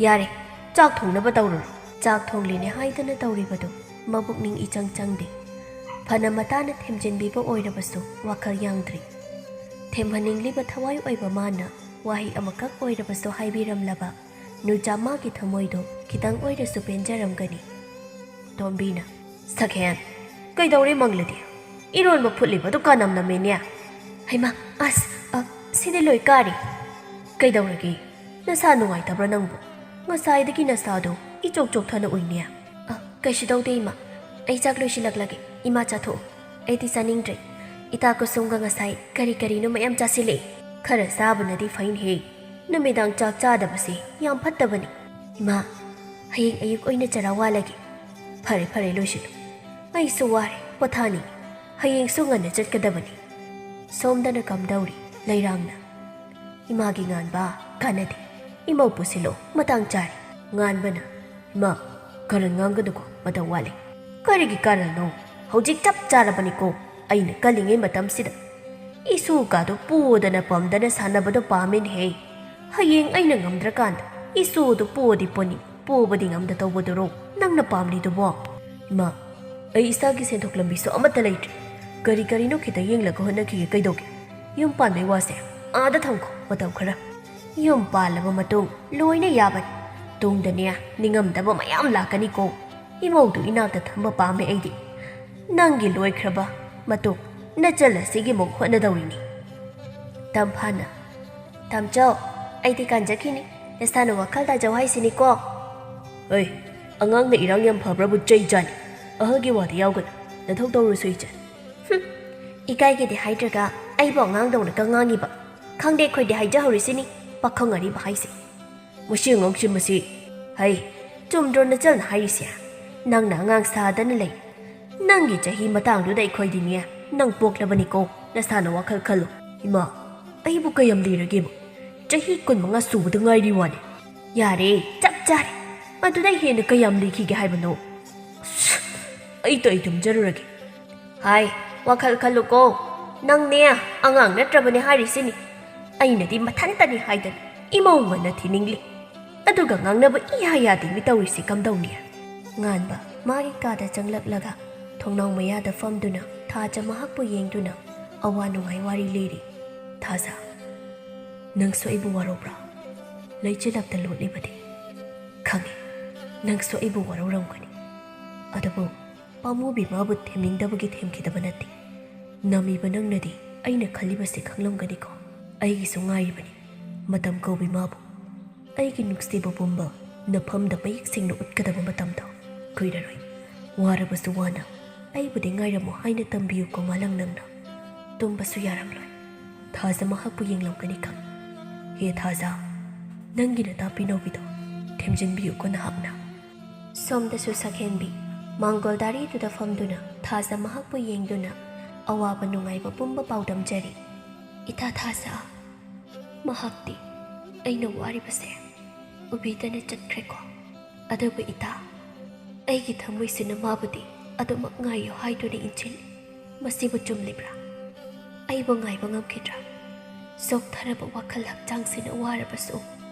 "ꯌꯥꯔꯦ, ꯆꯥꯛ ꯊꯣꯡꯅꯕ ꯇꯧꯔꯨꯔꯣ꯫" ꯆꯥꯛ ꯊꯣꯡꯂꯤꯅꯦ ꯍꯥꯏꯗꯅ ꯇꯧꯔꯤꯕꯗꯨ ꯃꯕꯨꯛꯅꯤꯡ ꯏꯆꯪ ꯆꯪꯗꯦ꯫ ꯐꯅ ꯃꯇꯥꯅ ꯊꯦꯝꯖꯤꯟꯕꯤꯕ ꯑꯣꯏꯔꯕꯁꯨ ꯋꯥꯈꯜ ꯌꯥꯡꯗ꯭ꯔꯤ꯫ ꯊꯦꯝꯍꯟꯅꯤꯡꯂꯤꯕ ꯊꯋꯥꯏ ꯑꯣꯏꯕ ꯃꯥꯅ ꯋꯥꯍꯩ ꯑꯃꯈꯛ ꯑꯣꯏꯔꯕꯁꯨ ꯍꯥꯏꯕꯤꯔꯝꯂꯕ ꯅꯨꯆꯥ ꯃꯥꯒꯤ ꯊꯃꯣꯏꯗꯣ ꯈꯤꯇꯪ ꯑꯣꯏꯔꯁꯨ ꯄꯦꯟꯖꯔꯝꯒꯅꯤ꯫ ꯇꯣꯝꯕꯤꯅ, "ꯁꯛꯍꯦꯟ, ꯀꯩꯗꯧꯔꯦ ꯃꯪꯂꯗꯤ? ꯏꯔꯣꯟꯕ ꯐꯨꯠꯂꯤꯕꯗꯨ ꯀꯅꯝ ꯅꯝꯃꯦꯅꯦ꯫" "ꯍꯩꯃꯥ, ꯑꯁ, ꯑ, ꯁꯤꯗꯤ ꯂꯣꯏ ꯀꯥꯔꯤ꯫" "ꯀꯩꯗꯧꯔꯒꯦ? ꯅꯁꯥ ꯅꯨꯡꯉꯥꯏꯇꯕ꯭ꯔꯥ ꯅꯪꯕꯨ? ꯉꯁꯥꯏꯗꯒꯤ ꯅꯁꯥꯗꯣ ꯏꯆꯣꯛ ꯆꯣꯛꯊꯅ ꯎꯏꯅꯦ꯫" "ꯑ, ꯀꯩꯁꯨ ꯇꯧꯗꯦ ꯏꯃꯥ꯫ ꯑꯩ ꯆꯥꯛ ꯂꯣꯏꯁꯤꯜꯂꯛꯂꯒꯦ꯫ ꯏꯃꯥ ꯆꯥꯊꯣꯛꯑꯣ꯫ ꯑꯩꯗꯤ ꯆꯥꯅꯤꯡꯗ꯭ꯔꯦ꯫ ꯏꯇꯥ ꯀꯨꯁꯨꯝꯒ ꯉꯁꯥꯏ ꯀꯔꯤ ꯀꯔꯤꯅꯣ ꯃꯌꯥꯝ ꯆꯥꯁꯤꯜꯂꯛꯑꯦ꯫ ꯈꯔ ꯆꯥꯕꯅꯗꯤ ꯐꯩꯅꯦꯍꯦ꯫ ꯅꯨꯃꯤꯗꯥꯡ ꯆꯥꯛ ꯆꯥꯗꯕꯁꯦ ꯌꯥꯝ ꯐꯠꯇꯕꯅꯤ꯫" "ꯏꯃꯥ, ꯍꯌꯦꯡ ꯑꯌꯨꯛ ꯑꯣꯏꯅ ꯆꯔꯥ ꯋꯥꯜꯂꯒꯦ꯫" "ꯐꯔꯦ, ꯐꯔꯦ, ꯂꯣꯏꯁꯤꯜꯂꯨ꯫ ꯑꯩꯁꯨ ꯋꯥꯔꯦ, ꯄꯣꯊꯥꯅꯤꯡꯉꯤ꯫ ꯍꯌꯦꯡꯁꯨ ꯉꯟꯅ ꯆꯠꯀꯗꯕꯅꯤ꯫" ꯁꯣꯝꯗꯅ ꯀꯝꯗꯧꯔꯤ? ꯂꯩꯔꯥꯡꯅ, "ꯏꯃꯥꯒꯤ ꯉꯥꯟꯕ ꯀꯥꯟꯅꯗꯦ꯫ ꯏꯃꯧ ꯄꯨꯁꯤꯜꯂꯣ, ꯃꯇꯥꯡ ꯆꯥꯔꯦ꯫" ꯉꯥꯟꯕꯅ, "ꯏꯃꯥ, ꯀꯥꯔꯟ ꯉꯥꯡꯒꯅꯨꯀꯣ, ꯃꯇꯝ ꯋꯥꯠꯂꯤ꯫" "ꯀꯔꯤꯒꯤ ꯀꯥꯔꯟꯅꯣ? ꯍꯧꯖꯤꯛ ꯆꯞ ꯆꯥꯔꯕꯅꯤꯀꯣ, ꯑꯩꯅ ꯀꯜꯂꯤꯉꯩ ꯃꯇꯝꯁꯤꯗ꯫ ꯏꯁꯨ ꯀꯥꯗꯣ ꯄꯨꯗꯅ ꯄꯝꯗꯅ ꯁꯥꯟꯅꯕꯗꯣ ꯄꯥꯝꯃꯤꯅꯦꯍꯦ꯫ ꯍꯌꯦꯡ ꯑꯩꯅ ꯉꯝꯗ꯭ꯔꯀꯥꯟꯗ ꯏꯁꯨꯗꯣ ꯄꯨꯗꯤ ꯄꯨꯅꯤ, ꯄꯨꯕꯗꯤ ꯉꯝꯗ ꯇꯧꯕꯗꯨꯔꯣ ꯅꯪꯅ ꯄꯥꯝꯂꯤꯗꯨꯕꯣ?" "ꯏꯃꯥ, ꯑꯩ ꯏꯁꯥꯒꯤ ꯁꯦꯟꯊꯣꯛ ꯂꯝꯕꯤꯁꯨ ꯑꯃꯠꯇ ꯂꯩꯇ꯭ꯔꯦ꯫ ꯀꯔꯤ ꯀꯔꯤꯅꯣ ꯈꯤꯇ ꯌꯦꯡꯂꯒ ꯍꯣꯠꯅꯈꯤꯒꯦ꯫ ꯀꯩꯗꯧꯒꯦ? ꯌꯨꯝ ꯄꯥꯟꯕꯩ ꯋꯥꯁꯦ ꯑꯥꯗ ꯊꯝꯈꯣ ꯃꯇꯝ ꯈꯔ꯫ ꯌꯨꯝ ꯄꯥꯜꯂꯕ ꯃꯇꯨꯡ ꯂꯣꯏꯅ ꯌꯥꯕꯅꯤ꯫ ꯇꯨꯡꯗꯅꯦ ꯅꯤꯡꯉꯝꯗꯕ ꯃꯌꯥꯝ ꯂꯥꯛꯀꯅꯤꯀꯣ꯫ ꯏꯃꯧꯗꯨ ꯏꯅꯥꯛꯇ ꯊꯝꯕ ꯄꯥꯝꯃꯦ ꯑꯩꯗꯤ꯫ ꯅꯪꯒꯤ ꯂꯣꯏꯈ꯭ꯔꯕ ꯃꯇꯨꯡ ꯅꯆꯜ ꯑꯁꯤꯒꯤꯃꯨꯛ ꯍꯣꯠꯅꯗꯧꯔꯤꯅꯤ꯫ ꯇꯝꯐꯥꯅ, "ꯇꯥꯝꯆꯧ, ꯑꯩꯗꯤ ꯀꯥꯟꯖꯈꯤꯅꯤ꯫ ꯅꯁꯥꯅ ꯋꯥꯈꯜ ꯇꯥꯖꯧ ꯍꯥꯏꯁꯤꯅꯤꯀꯣ?" "ꯑꯩ, ꯑꯉꯥꯡꯅ ꯏꯔꯥꯡ ꯌꯥꯝ ꯐꯕ꯭ꯔꯕꯨ ꯆꯩ ꯆꯥꯅꯤ꯫ ꯑꯍꯜꯒꯤ ꯋꯥꯗꯤ ꯌꯥꯎꯒꯅꯨ꯫ ꯅꯊꯧ ꯇꯧꯔꯨꯁꯨ ꯏꯆꯟ꯫" "ꯍꯨꯝ, ꯏꯀꯥꯏꯒꯦꯗꯤ ꯍꯥꯏꯗ꯭ꯔꯒ ꯑꯩꯕꯨ ꯑꯉꯥꯡꯗꯧꯅꯒ ꯉꯥꯡꯉꯤꯕ꯫ ꯈꯪꯗꯦ ꯑꯩꯈꯣꯏꯗꯤ ꯍꯥꯏꯖꯍꯧꯔꯤꯁꯤꯅꯤ, ꯄꯥꯈꯪ ꯑꯔꯤꯕ ꯍꯥꯏꯁꯦ꯫" "ꯃꯁꯤ ꯑꯉꯥꯡꯁꯤ ꯃꯁꯤ꯫ ꯍꯩ, ꯆꯨꯝꯗ꯭ꯔꯣ ꯅꯆꯜꯅ ꯍꯥꯏꯔꯤꯁꯦ? ꯅꯪꯅ ꯑꯉꯥꯡ ꯁꯥꯗꯅ ꯂꯩ꯫ ꯅꯪꯒꯤ ꯆꯍꯤ ꯃꯇꯥꯡꯗꯨꯗ ꯑꯩꯈꯣꯏꯗꯤꯅꯦ ꯅꯪ ꯄꯣꯛꯂꯕꯅꯤꯀꯣ, ꯅꯁꯥꯅ ꯋꯥꯈꯜ ꯈꯜꯂꯨ꯫" "ꯏꯃꯥ, ꯑꯩꯕꯨ ꯀꯌꯥꯝ ꯂꯤꯔꯒꯦꯕ? ꯆꯍꯤ ꯀꯨꯟꯃꯉꯥ ꯁꯨꯕꯗ ꯉꯥꯏꯔꯤ ꯋꯥꯅꯤ꯫" "ꯌꯥꯔꯦ, ꯆꯞ ꯆꯥꯔꯦ꯫ ꯑꯗꯨꯗ ꯍꯦꯟꯅ ꯀꯌꯥꯝ ꯂꯤꯈꯤꯒꯦ ꯍꯥꯏꯕꯅꯣ?" "ꯑꯁ, ꯑꯩ ꯇꯣ ꯑꯩ ꯇꯨꯝꯖꯔꯨꯔꯒꯦ꯫" "ꯍꯥꯏ, ꯋꯥꯈꯜ ꯈꯜꯂꯨꯀꯣ꯫ ꯅꯪꯅꯦ ꯑꯉꯥꯡ ꯅꯠꯇ꯭ꯔꯕꯅꯦ ꯍꯥꯏꯔꯤꯁꯤꯅꯤ꯫ ꯑꯩꯅꯗꯤ ꯃꯊꯟꯇꯅꯤ ꯍꯥꯏꯗꯅ ꯏꯃꯧ ꯉꯟꯅ ꯊꯤꯅꯤꯡꯂꯤ꯫ ꯑꯗꯨꯒ ꯉꯥꯡꯅꯕ ꯏꯌꯥ ꯌꯥꯗꯦ ꯃꯤ ꯇꯧꯔꯤꯁꯤ ꯀꯝꯗꯧꯅꯤ?" ꯉꯥꯟꯕ ꯃꯥꯒꯤ ꯀꯥꯗ ꯆꯪꯂꯛꯂꯒ ꯊꯣꯡꯅꯥꯎ ꯃꯌꯥꯗ ꯐꯝꯗꯨꯅ ꯊꯥꯖ ꯃꯍꯥꯛꯄꯨ ꯌꯦꯡꯗꯨꯅ ꯑꯋꯥ ꯅꯨꯡꯉꯥꯏ ꯋꯥꯔꯤ ꯂꯤꯔꯤ꯫ "ꯊꯥꯖ, ꯅꯪꯁꯨ ꯑꯩꯕꯨ ꯋꯥꯔꯧꯕ꯭ꯔꯥ? ꯂꯩꯆꯤꯜꯂꯛꯇ ꯂꯣꯠꯂꯤꯕꯗꯤ꯫ ꯈꯪꯉꯤ, ꯅꯪꯁꯨ ꯑꯩꯕꯨ ꯋꯥꯔꯧꯔꯝꯒꯅꯤ꯫ ꯑꯗꯨꯕꯨ ꯄꯥꯝꯃꯨꯕꯤ ꯃꯥꯕꯨ ꯊꯦꯝꯅꯤꯡꯗꯕꯒꯤ ꯊꯦꯝꯈꯤꯗꯕ ꯅꯠꯇꯦ꯫ ꯅꯝꯃꯤꯕ ꯅꯪꯅꯗꯤ ꯑꯩꯅ ꯈꯜꯂꯤꯕꯁꯤ ꯈꯪꯂꯝꯒꯅꯤꯀꯣ? ꯑꯩꯒꯤꯁꯨ ꯉꯥꯏꯔꯤꯕꯅꯤ ꯃꯇꯝ ꯀꯧꯕꯤ ꯃꯥꯕꯨ꯫ ꯑꯩꯒꯤ ꯅꯨꯡꯁꯤꯕ ꯄꯨꯝꯕ ꯅꯐꯝꯗ ꯃꯌꯦꯛ ꯁꯦꯡꯅ ꯎꯠꯀꯗꯕ ꯃꯇꯝꯗꯣ ꯀꯨꯏꯔꯔꯣꯏ꯫ ꯋꯥꯔꯕꯁꯨ ꯋꯥꯅ ꯑꯩꯕꯨꯗꯤ ꯉꯥꯏꯔꯝꯃꯨ ꯍꯥꯏꯅ ꯇꯝꯕꯤꯌꯨꯀꯣ ꯃꯥꯂꯪ ꯅꯪꯅ꯫ ꯇꯨꯝꯕꯁꯨ ꯌꯥꯔꯝꯂꯣꯏ꯫ ꯊꯥꯖ ꯃꯍꯥꯛꯄꯨ ꯌꯦꯡꯂꯝꯒꯅꯤ ꯈꯪ꯫ ꯍꯦ ꯊꯥꯖ, ꯅꯪꯒꯤ ꯅꯇꯥ ꯄꯤꯅꯧꯕꯤꯗꯣ ꯊꯦꯝꯖꯤꯟꯕꯤꯌꯨꯀꯣ ꯅꯍꯥꯛꯅ꯫" ꯁꯣꯝꯗꯁꯨ ꯁꯛꯍꯦꯟꯕꯤ ꯃꯥꯡꯒꯣꯜ ꯗꯥꯔꯤꯗꯨꯗ ꯐꯝꯗꯨꯅ ꯊꯥꯖ ꯃꯍꯥꯛꯄꯨ ꯌꯦꯡꯗꯨꯅ ꯑꯋꯥꯕ ꯅꯨꯡꯉꯥꯏꯕ ꯄꯨꯝꯕ ꯄꯥꯎꯗꯝꯖꯔꯤ꯫ "ꯏꯇꯥ ꯊꯥꯖ, ꯃꯍꯥꯛꯇꯤ ꯑꯩꯅ ꯋꯥꯔꯤꯕꯁꯦ ꯎꯕꯤꯗꯅ ꯆꯠꯈ꯭ꯔꯦꯀꯣ꯫ ꯑꯗꯨꯕꯨ ꯏꯇꯥ, ꯑꯩꯒꯤ ꯊꯃꯣꯏꯁꯤꯅ ꯃꯥꯕꯨꯗꯤ ꯑꯗꯨꯃꯛ ꯉꯥꯏꯌꯨ ꯍꯥꯏꯗꯨꯅ ꯏꯟꯁꯤꯜꯂꯤ꯫ ꯃꯁꯤꯕꯨ ꯆꯨꯝꯂꯤꯕ꯭ꯔꯥ? ꯑꯩꯕꯨ ꯉꯥꯏꯕ ꯉꯝꯈꯤꯗ꯭ꯔꯥ? ꯆꯣꯛꯊꯔꯕ ꯋꯥꯈꯜ ꯍꯛꯆꯥꯡꯁꯤꯅ ꯋꯥꯔꯕꯁꯨ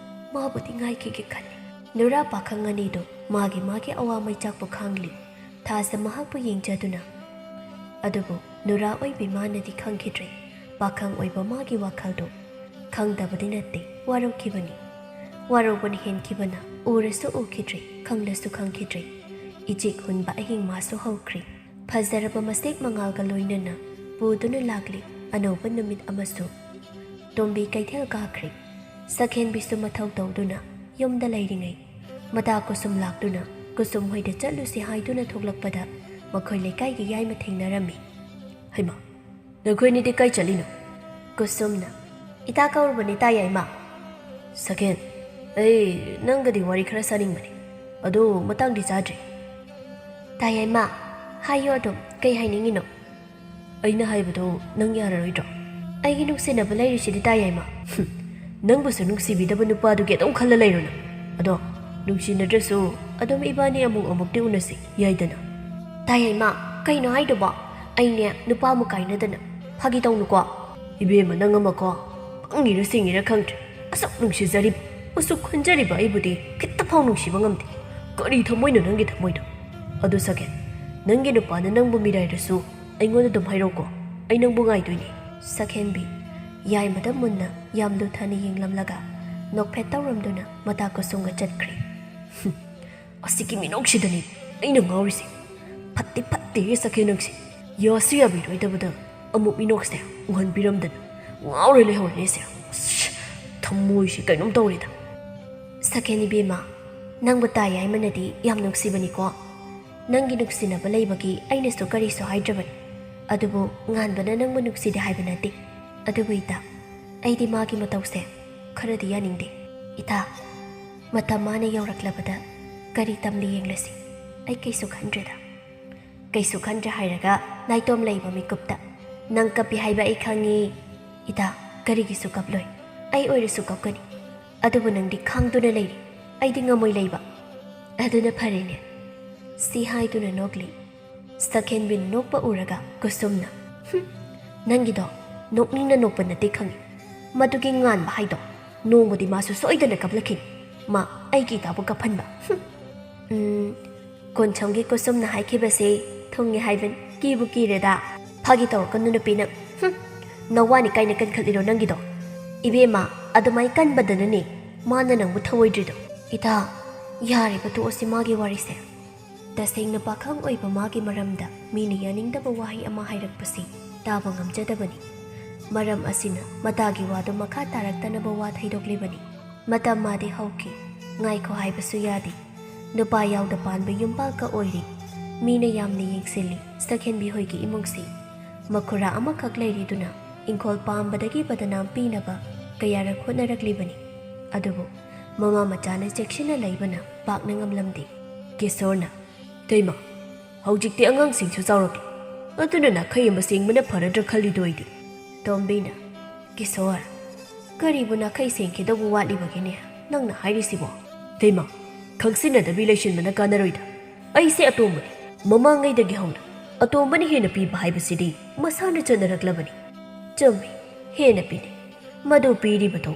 ꯃꯥꯕꯨꯗꯤ ꯉꯥꯏꯈꯤꯒꯦ ꯈꯜꯂꯤ꯫" ꯅꯨꯔꯥ ꯄꯥꯈꯪ ꯑꯅꯤꯗꯨ ꯃꯥꯒꯤ ꯃꯥꯒꯤ ꯑꯋꯥ ꯃꯩꯆꯥꯛꯄꯨ ꯈꯥꯡꯂꯤ꯫ ꯊꯥꯖ ꯃꯍꯥꯛꯄꯨ ꯌꯦꯡꯖꯗꯨꯅ, ꯑꯗꯨꯕꯨ ꯅꯨꯔꯥ ꯑꯣꯏꯕꯤ ꯃꯥꯅꯗꯤ ꯈꯪꯈꯤꯗ꯭ꯔꯦ ꯄꯥꯈꯪ ꯑꯣꯏꯕ ꯃꯥꯒꯤ ꯋꯥꯈꯜꯗꯨ꯫ ꯈꯪꯗꯕꯗꯤ ꯅꯠꯇꯦ, ꯋꯥꯔꯧꯈꯤꯕꯅꯤ꯫ ꯋꯥꯔꯧꯕꯅ ꯍꯦꯟꯈꯤꯕꯅ ꯎꯔꯁꯨ ꯎꯈꯤꯗ꯭ꯔꯦ, ꯈꯪꯂꯁꯨ ꯈꯪꯈꯤꯗ꯭ꯔꯦ꯫ ꯏꯆꯦꯛ ꯍꯨꯟꯕ ꯑꯍꯤꯡ ꯃꯥꯁꯨ ꯍꯧꯈ꯭ꯔꯦ꯫ ꯐꯖꯔꯕ ꯃꯁꯦꯛ ꯃꯉꯥꯜꯒ ꯂꯣꯏꯅꯅ ꯄꯨꯗꯨꯅ ꯂꯥꯛꯂꯤ ꯑꯅꯧꯕ ꯅꯨꯃꯤꯠ ꯑꯃꯁꯨ꯫ ꯇꯣꯝꯕꯤ ꯀꯩꯊꯦꯜ ꯀꯥꯈ꯭ꯔꯦ꯫ ꯁꯛꯍꯦꯟꯕꯤꯁꯨ ꯃꯊꯧ ꯇꯧꯗꯨꯅ ꯌꯨꯝꯗ ꯂꯩꯔꯤꯉꯩ ꯃꯇꯥ ꯀꯨꯁꯨꯝ ꯂꯥꯛꯇꯨꯅ ꯀꯨꯁꯨꯝ ꯍꯣꯏꯗ ꯆꯠꯂꯨꯁꯤ ꯍꯥꯏꯗꯨꯅ ꯊꯣꯛꯂꯛꯄꯗ ꯃꯈꯣꯏ ꯂꯩꯀꯥꯏꯒꯤ ꯌꯥꯏꯃ ꯊꯦꯡꯅꯔꯝꯃꯤ꯫ "ꯍꯩꯃꯥ, ꯅꯈꯣꯏꯅꯤꯗꯤ ꯀꯥꯏ ꯆꯠꯂꯤꯅꯣ?" ꯀꯨꯁꯨꯝꯅ, "ꯏꯇꯥ ꯀꯧꯔꯨꯕꯅꯤ ꯇꯥ ꯌꯥꯏꯃ꯫" "ꯁꯛꯍꯦꯟ, ꯑꯩ ꯅꯪꯒꯗꯤ ꯋꯥꯔꯤ ꯈꯔ ꯁꯥꯅꯤꯡꯕꯅꯤ꯫ ꯑꯗꯣ ꯃꯇꯥꯡꯗꯤ ꯆꯥꯗ꯭ꯔꯤ꯫" "ꯇꯥ ꯌꯥꯏꯃ, ꯍꯥꯏꯌꯣ ꯑꯗꯨꯝ, ꯀꯩ ꯍꯥꯏꯅꯤꯡꯉꯤꯅꯣ?" "ꯑꯩꯅ ꯍꯥꯏꯕꯗꯣ ꯅꯪ ꯌꯥꯔꯔꯣꯏꯗ꯭ꯔꯣ?" "ꯑꯩꯒꯤ ꯅꯨꯡꯁꯤꯅꯕ ꯂꯩꯔꯤꯁꯤꯗꯤ ꯇꯥ ꯌꯥꯏꯃ꯫" "ꯍꯨꯝ, ꯅꯪꯕꯨꯁꯨ ꯅꯨꯡꯁꯤꯕꯤꯗꯕ ꯅꯨꯄꯥꯗꯨꯒꯤ ꯑꯗꯨꯝ ꯈꯜꯂ ꯂꯩꯔꯣ ꯅꯪ꯫ ꯑꯗꯣ ꯅꯨꯡꯁꯤꯅꯗ꯭ꯔꯁꯨ ꯑꯗꯨꯝ ꯏꯕꯥꯅꯤ ꯑꯃꯨꯛ ꯑꯃꯨꯛꯇꯤ ꯎꯅꯁꯤ ꯌꯥꯏꯗꯅ꯫" "ꯇꯥ ꯌꯥꯏꯃ, ꯀꯩꯅꯣ ꯍꯥꯏꯗꯨꯕꯣ? ꯑꯩꯅꯦ ꯅꯨꯄꯥ ꯑꯃꯨꯛ ꯀꯥꯏꯅꯗꯅ꯫ ꯐꯥꯒꯤ ꯇꯧꯅꯨꯀꯣ꯫" "ꯏꯕꯦꯝꯃ, ꯅꯪ ꯑꯃꯀꯣ, ꯄꯪꯉꯤꯔ ꯁꯤꯡꯉꯤꯔ ꯈꯪꯗ꯭ꯔꯦ꯫ ꯑꯁꯨꯛ ꯅꯨꯡꯁꯤꯖꯔꯤꯕ, ꯑꯁꯨꯛ ꯈꯟꯖꯔꯤꯕ ꯑꯩꯕꯨꯗꯤ ꯈꯤꯇ ꯐꯥꯎ ꯅꯨꯡꯁꯤꯕ ꯉꯝꯗꯦ꯫ ꯀꯔꯤ ꯊꯃꯣꯏꯅꯣ ꯅꯪꯒꯤ ꯊꯃꯣꯏꯗꯣ? ꯑꯗꯨ ꯁꯛꯍꯦꯟ, ꯅꯪꯒꯤ ꯅꯨꯄꯥꯅ ꯅꯪꯕꯨ ꯃꯤꯔꯥꯏꯔꯁꯨ ꯑꯩꯉꯣꯟꯗ ꯑꯗꯨꯝ ꯍꯥꯏꯔꯛꯎꯀꯣ, ꯑꯩ ꯅꯪꯕꯨ ꯉꯥꯏꯗꯣꯏꯅꯤ꯫" ꯁꯛꯍꯦꯟꯕꯤ ꯌꯥꯏꯃꯗ ꯃꯨꯟꯅ ꯌꯥꯝ ꯂꯨꯊꯅ ꯌꯦꯡꯂꯝꯂꯒ ꯅꯣꯛꯐꯦꯠ ꯇꯧꯔꯝꯗꯨꯅ ꯃꯇꯥ ꯀꯨꯁꯨꯝꯒ ꯆꯠꯈ꯭ꯔꯦ꯫ "ꯍꯨꯝ, ꯑꯁꯤꯒꯤ ꯃꯤꯅꯣꯛꯁꯤꯗꯅꯤ ꯑꯩꯅ ꯉꯥꯎꯔꯤꯁꯦ꯫ ꯐꯠꯇꯤ ꯐꯠꯇꯦꯍꯦ ꯁꯛꯍꯦꯟ ꯅꯪꯁꯦ꯫ ꯌꯥꯁꯨ ꯌꯥꯕꯤꯔꯣꯏꯗꯕꯗ ꯑꯃꯨꯛ ꯃꯤꯅꯣꯛꯁꯦ ꯎꯍꯟꯕꯤꯔꯝꯗꯅ ꯉꯥꯎꯔ ꯂꯩꯍꯧꯔꯦꯅꯦ ꯁꯦ꯫ ꯑꯁ, ꯊꯃꯣꯏꯁꯦ ꯀꯩꯅꯣꯝ ꯇꯧꯔꯦꯗ꯫" "ꯁꯛꯍꯦꯟ ꯏꯕꯦꯝꯃ, ꯅꯪꯕꯨ ꯇꯥ ꯌꯥꯏꯃꯅꯗꯤ ꯌꯥꯝ ꯅꯨꯡꯁꯤꯕꯅꯤꯀꯣ꯫ ꯅꯪꯒꯤ ꯅꯨꯡꯁꯤꯅꯕ ꯂꯩꯕꯒꯤ ꯑꯩꯅꯁꯨ ꯀꯔꯤꯁꯨ ꯍꯥꯏꯗ꯭ꯔꯕꯅꯤ꯫ ꯑꯗꯨꯕꯨ ꯉꯥꯟꯕꯅ ꯅꯪꯕꯨ ꯅꯨꯡꯁꯤꯗꯦ ꯍꯥꯏꯕ ꯅꯠꯇꯦ꯫ ꯑꯗꯨꯕꯨ ꯏꯇꯥ, ꯑꯩꯗꯤ ꯃꯥꯒꯤ ꯃꯇꯧꯁꯦ ꯈꯔꯗꯤ ꯌꯥꯅꯤꯡꯗꯦ꯫ ꯏꯇꯥ, ꯃꯇꯝ ꯃꯥꯅ ꯌꯧꯔꯛꯂꯕꯗ ꯀꯔꯤ ꯇꯝꯂꯤ ꯌꯦꯡꯂꯁꯤ꯫ ꯑꯩ ꯀꯩꯁꯨ ꯈꯟꯗ꯭ꯔꯦꯗ꯫" "ꯀꯩꯁꯨ ꯈꯟꯗ꯭ꯔꯦ ꯍꯥꯏꯔꯒ ꯅꯥꯏꯇꯣꯝ ꯂꯩꯕ ꯃꯤꯀꯨꯞꯇ ꯅꯪ ꯀꯞꯄꯤ ꯍꯥꯏꯕ ꯑꯩ ꯈꯪꯉꯤ꯫" "ꯏꯇꯥ, ꯀꯔꯤꯒꯤꯁꯨ ꯀꯞꯂꯣꯏ? ꯑꯩ ꯑꯣꯏꯔꯁꯨ ꯀꯞꯀꯅꯤ꯫ ꯑꯗꯨꯕꯨ ꯅꯪꯗꯤ ꯈꯥꯡꯗꯨꯅ ꯂꯩꯔꯤ꯫ ꯑꯩꯗꯤ ꯉꯝꯃꯣꯏ ꯂꯩꯕ꯫" "ꯑꯗꯨꯅ ꯐꯔꯦꯅꯦ꯫" ꯁꯤ ꯍꯥꯏꯗꯨꯅ ꯅꯣꯛꯂꯤ꯫ ꯁꯛꯍꯦꯟꯕꯤꯅ ꯅꯣꯛꯄ ꯎꯔꯒ ꯀꯨꯁꯨꯝꯅ, "ꯍꯨꯝ, ꯅꯪꯒꯤꯗꯣ ꯅꯣꯛꯅꯤꯡꯅ ꯅꯣꯛꯄ ꯅꯠꯇꯦ ꯈꯪꯉꯤ꯫ ꯃꯗꯨꯒꯤ ꯉꯥꯟꯕ ꯍꯥꯏꯗꯣ ꯅꯣꯡꯃꯗꯤ ꯃꯥꯁꯨ ꯁꯣꯏꯗꯅ ꯀꯞꯂꯛꯈꯤꯅꯤ꯫ ꯃꯥ ꯑꯩꯒꯤ ꯏꯇꯥꯕꯨ ꯀꯞꯍꯟꯕ꯫ ꯍꯨꯝ꯫" "ꯎꯝ, ꯀꯣꯟꯁꯝꯒꯤ ꯀꯨꯁꯨꯝꯅ ꯍꯥꯏꯈꯤꯕꯁꯦ ꯊꯨꯡꯉꯦ ꯍꯥꯏꯕꯅꯤ꯫ ꯀꯤꯕꯨ ꯀꯤꯔꯦꯗ꯫ ꯐꯥꯒꯤ ꯇꯧꯔꯛꯀꯅꯨ ꯅꯨꯄꯤ ꯅꯪ꯫ ꯍꯨꯝ, ꯅꯋꯥꯅꯤ ꯀꯥꯏꯅ ꯀꯟꯈꯠꯂꯤꯔꯣ ꯅꯪꯒꯤꯗꯣ? ꯏꯕꯦꯝꯃ, ꯑꯗꯨꯃꯥꯏ ꯀꯟꯕꯗꯅꯅꯦ ꯃꯥꯅ ꯅꯪꯕꯨ ꯊꯧꯑꯣꯏꯗ꯭ꯔꯤꯗꯣ꯫ ꯏꯇꯥ, ꯌꯥꯔꯦꯕ, ꯇꯣꯛꯑꯁꯤ ꯃꯥꯒꯤ ꯋꯥꯔꯤꯁꯦ꯫ ꯇꯁꯦꯡꯅ ꯄꯥꯈꯪ ꯑꯣꯏꯕ ꯃꯥꯒꯤ ꯃꯔꯝꯗ ꯃꯤꯅ ꯌꯥꯅꯤꯡꯗꯕ ꯋꯥꯍꯩ ꯑꯃ ꯍꯥꯏꯔꯛꯄꯁꯤ ꯇꯥꯕ ꯉꯝꯖꯗꯕꯅꯤ꯫ ꯃꯔꯝ ꯑꯁꯤꯅ ꯃꯇꯥꯒꯤ ꯋꯥꯗꯨ ꯃꯈꯥ ꯇꯥꯔꯛꯇꯅꯕ ꯋꯥ ꯊꯩꯗꯣꯛꯂꯤꯕꯅꯤ꯫ ꯃꯇꯝ ꯃꯥꯗꯤ ꯍꯧꯈꯤ꯫ ꯉꯥꯏꯈꯣ ꯍꯥꯏꯕꯁꯨ ꯌꯥꯗꯦ꯫ ꯅꯨꯄꯥ ꯌꯥꯎꯗ ꯄꯥꯟꯕ ꯌꯨꯝꯄꯥꯜꯀ ꯑꯣꯏꯔꯤ꯫ ꯃꯤꯅ ꯌꯥꯝꯅ ꯌꯦꯡꯁꯤꯜꯂꯤ, ꯁꯛꯍꯦꯟꯕꯤ ꯍꯣꯏꯒꯤ ꯏꯃꯨꯡꯁꯤ꯫ ꯃꯈꯨꯔꯥ ꯑꯃꯈꯛ ꯂꯩꯔꯤꯗꯨꯅ ꯏꯪꯈꯣꯜ ꯄꯥꯝꯕꯗꯒꯤ ꯕꯗꯅꯥꯝ ꯄꯤꯅꯕ ꯀꯌꯥꯔꯛ ꯍꯣꯠꯅꯔꯛꯂꯤꯕꯅꯤ꯫ ꯑꯗꯨꯕꯨ ꯃꯃꯥ ꯃꯆꯥꯅ ꯆꯦꯛꯁꯤꯟꯅ ꯂꯩꯕꯅ ꯄꯥꯛꯅ ꯉꯝꯂꯝꯗꯦ꯫ ꯀꯤꯁꯣꯔꯅ, "ꯏꯇꯩꯃ, ꯍꯧꯖꯤꯛꯇꯤ ꯑꯉꯥꯡꯁꯤꯡꯁꯨ ꯆꯥꯎꯔꯛꯂꯦ, ꯑꯗꯨꯅ ꯅꯥꯈꯩ ꯑꯃ ꯁꯦꯡꯕꯅ ꯐꯔꯗ꯭ꯔꯥ ꯈꯜꯂꯤꯗꯣ ꯑꯩꯗꯤ꯫" ꯇꯣꯝꯕꯤꯅ, "ꯀꯤꯁꯣꯔ, ꯀꯔꯤꯕꯨ ꯅꯥꯈꯩ ꯁꯦꯡꯈꯤꯗꯧꯕ ꯋꯥꯠꯂꯤꯕꯒꯦꯅꯦ ꯅꯪꯅ ꯍꯥꯏꯔꯤꯁꯤꯕꯣ?" "ꯏꯇꯩꯃ, ꯈꯪꯁꯤꯟꯅꯗꯕꯤ ꯂꯩꯁꯤꯟꯕꯅ ꯀꯥꯟꯅꯔꯣꯏꯗ꯫ ꯑꯩꯁꯦ ꯑꯇꯣꯝꯕꯅꯤ, ꯃꯃꯥꯡꯉꯩꯗꯒꯤ ꯍꯧꯅ ꯑꯇꯣꯝꯕꯅ ꯍꯦꯟꯅ ꯄꯤꯕ ꯍꯥꯏꯕꯁꯤꯗꯤ ꯃꯁꯥꯅ ꯆꯠꯅꯔꯛꯂꯕꯅꯤ꯫" "ꯆꯨꯝꯃꯤ, ꯍꯦꯟꯅ ꯄꯤꯅꯩ꯫ ꯃꯗꯨ ꯄꯤꯔꯤꯕꯗꯨ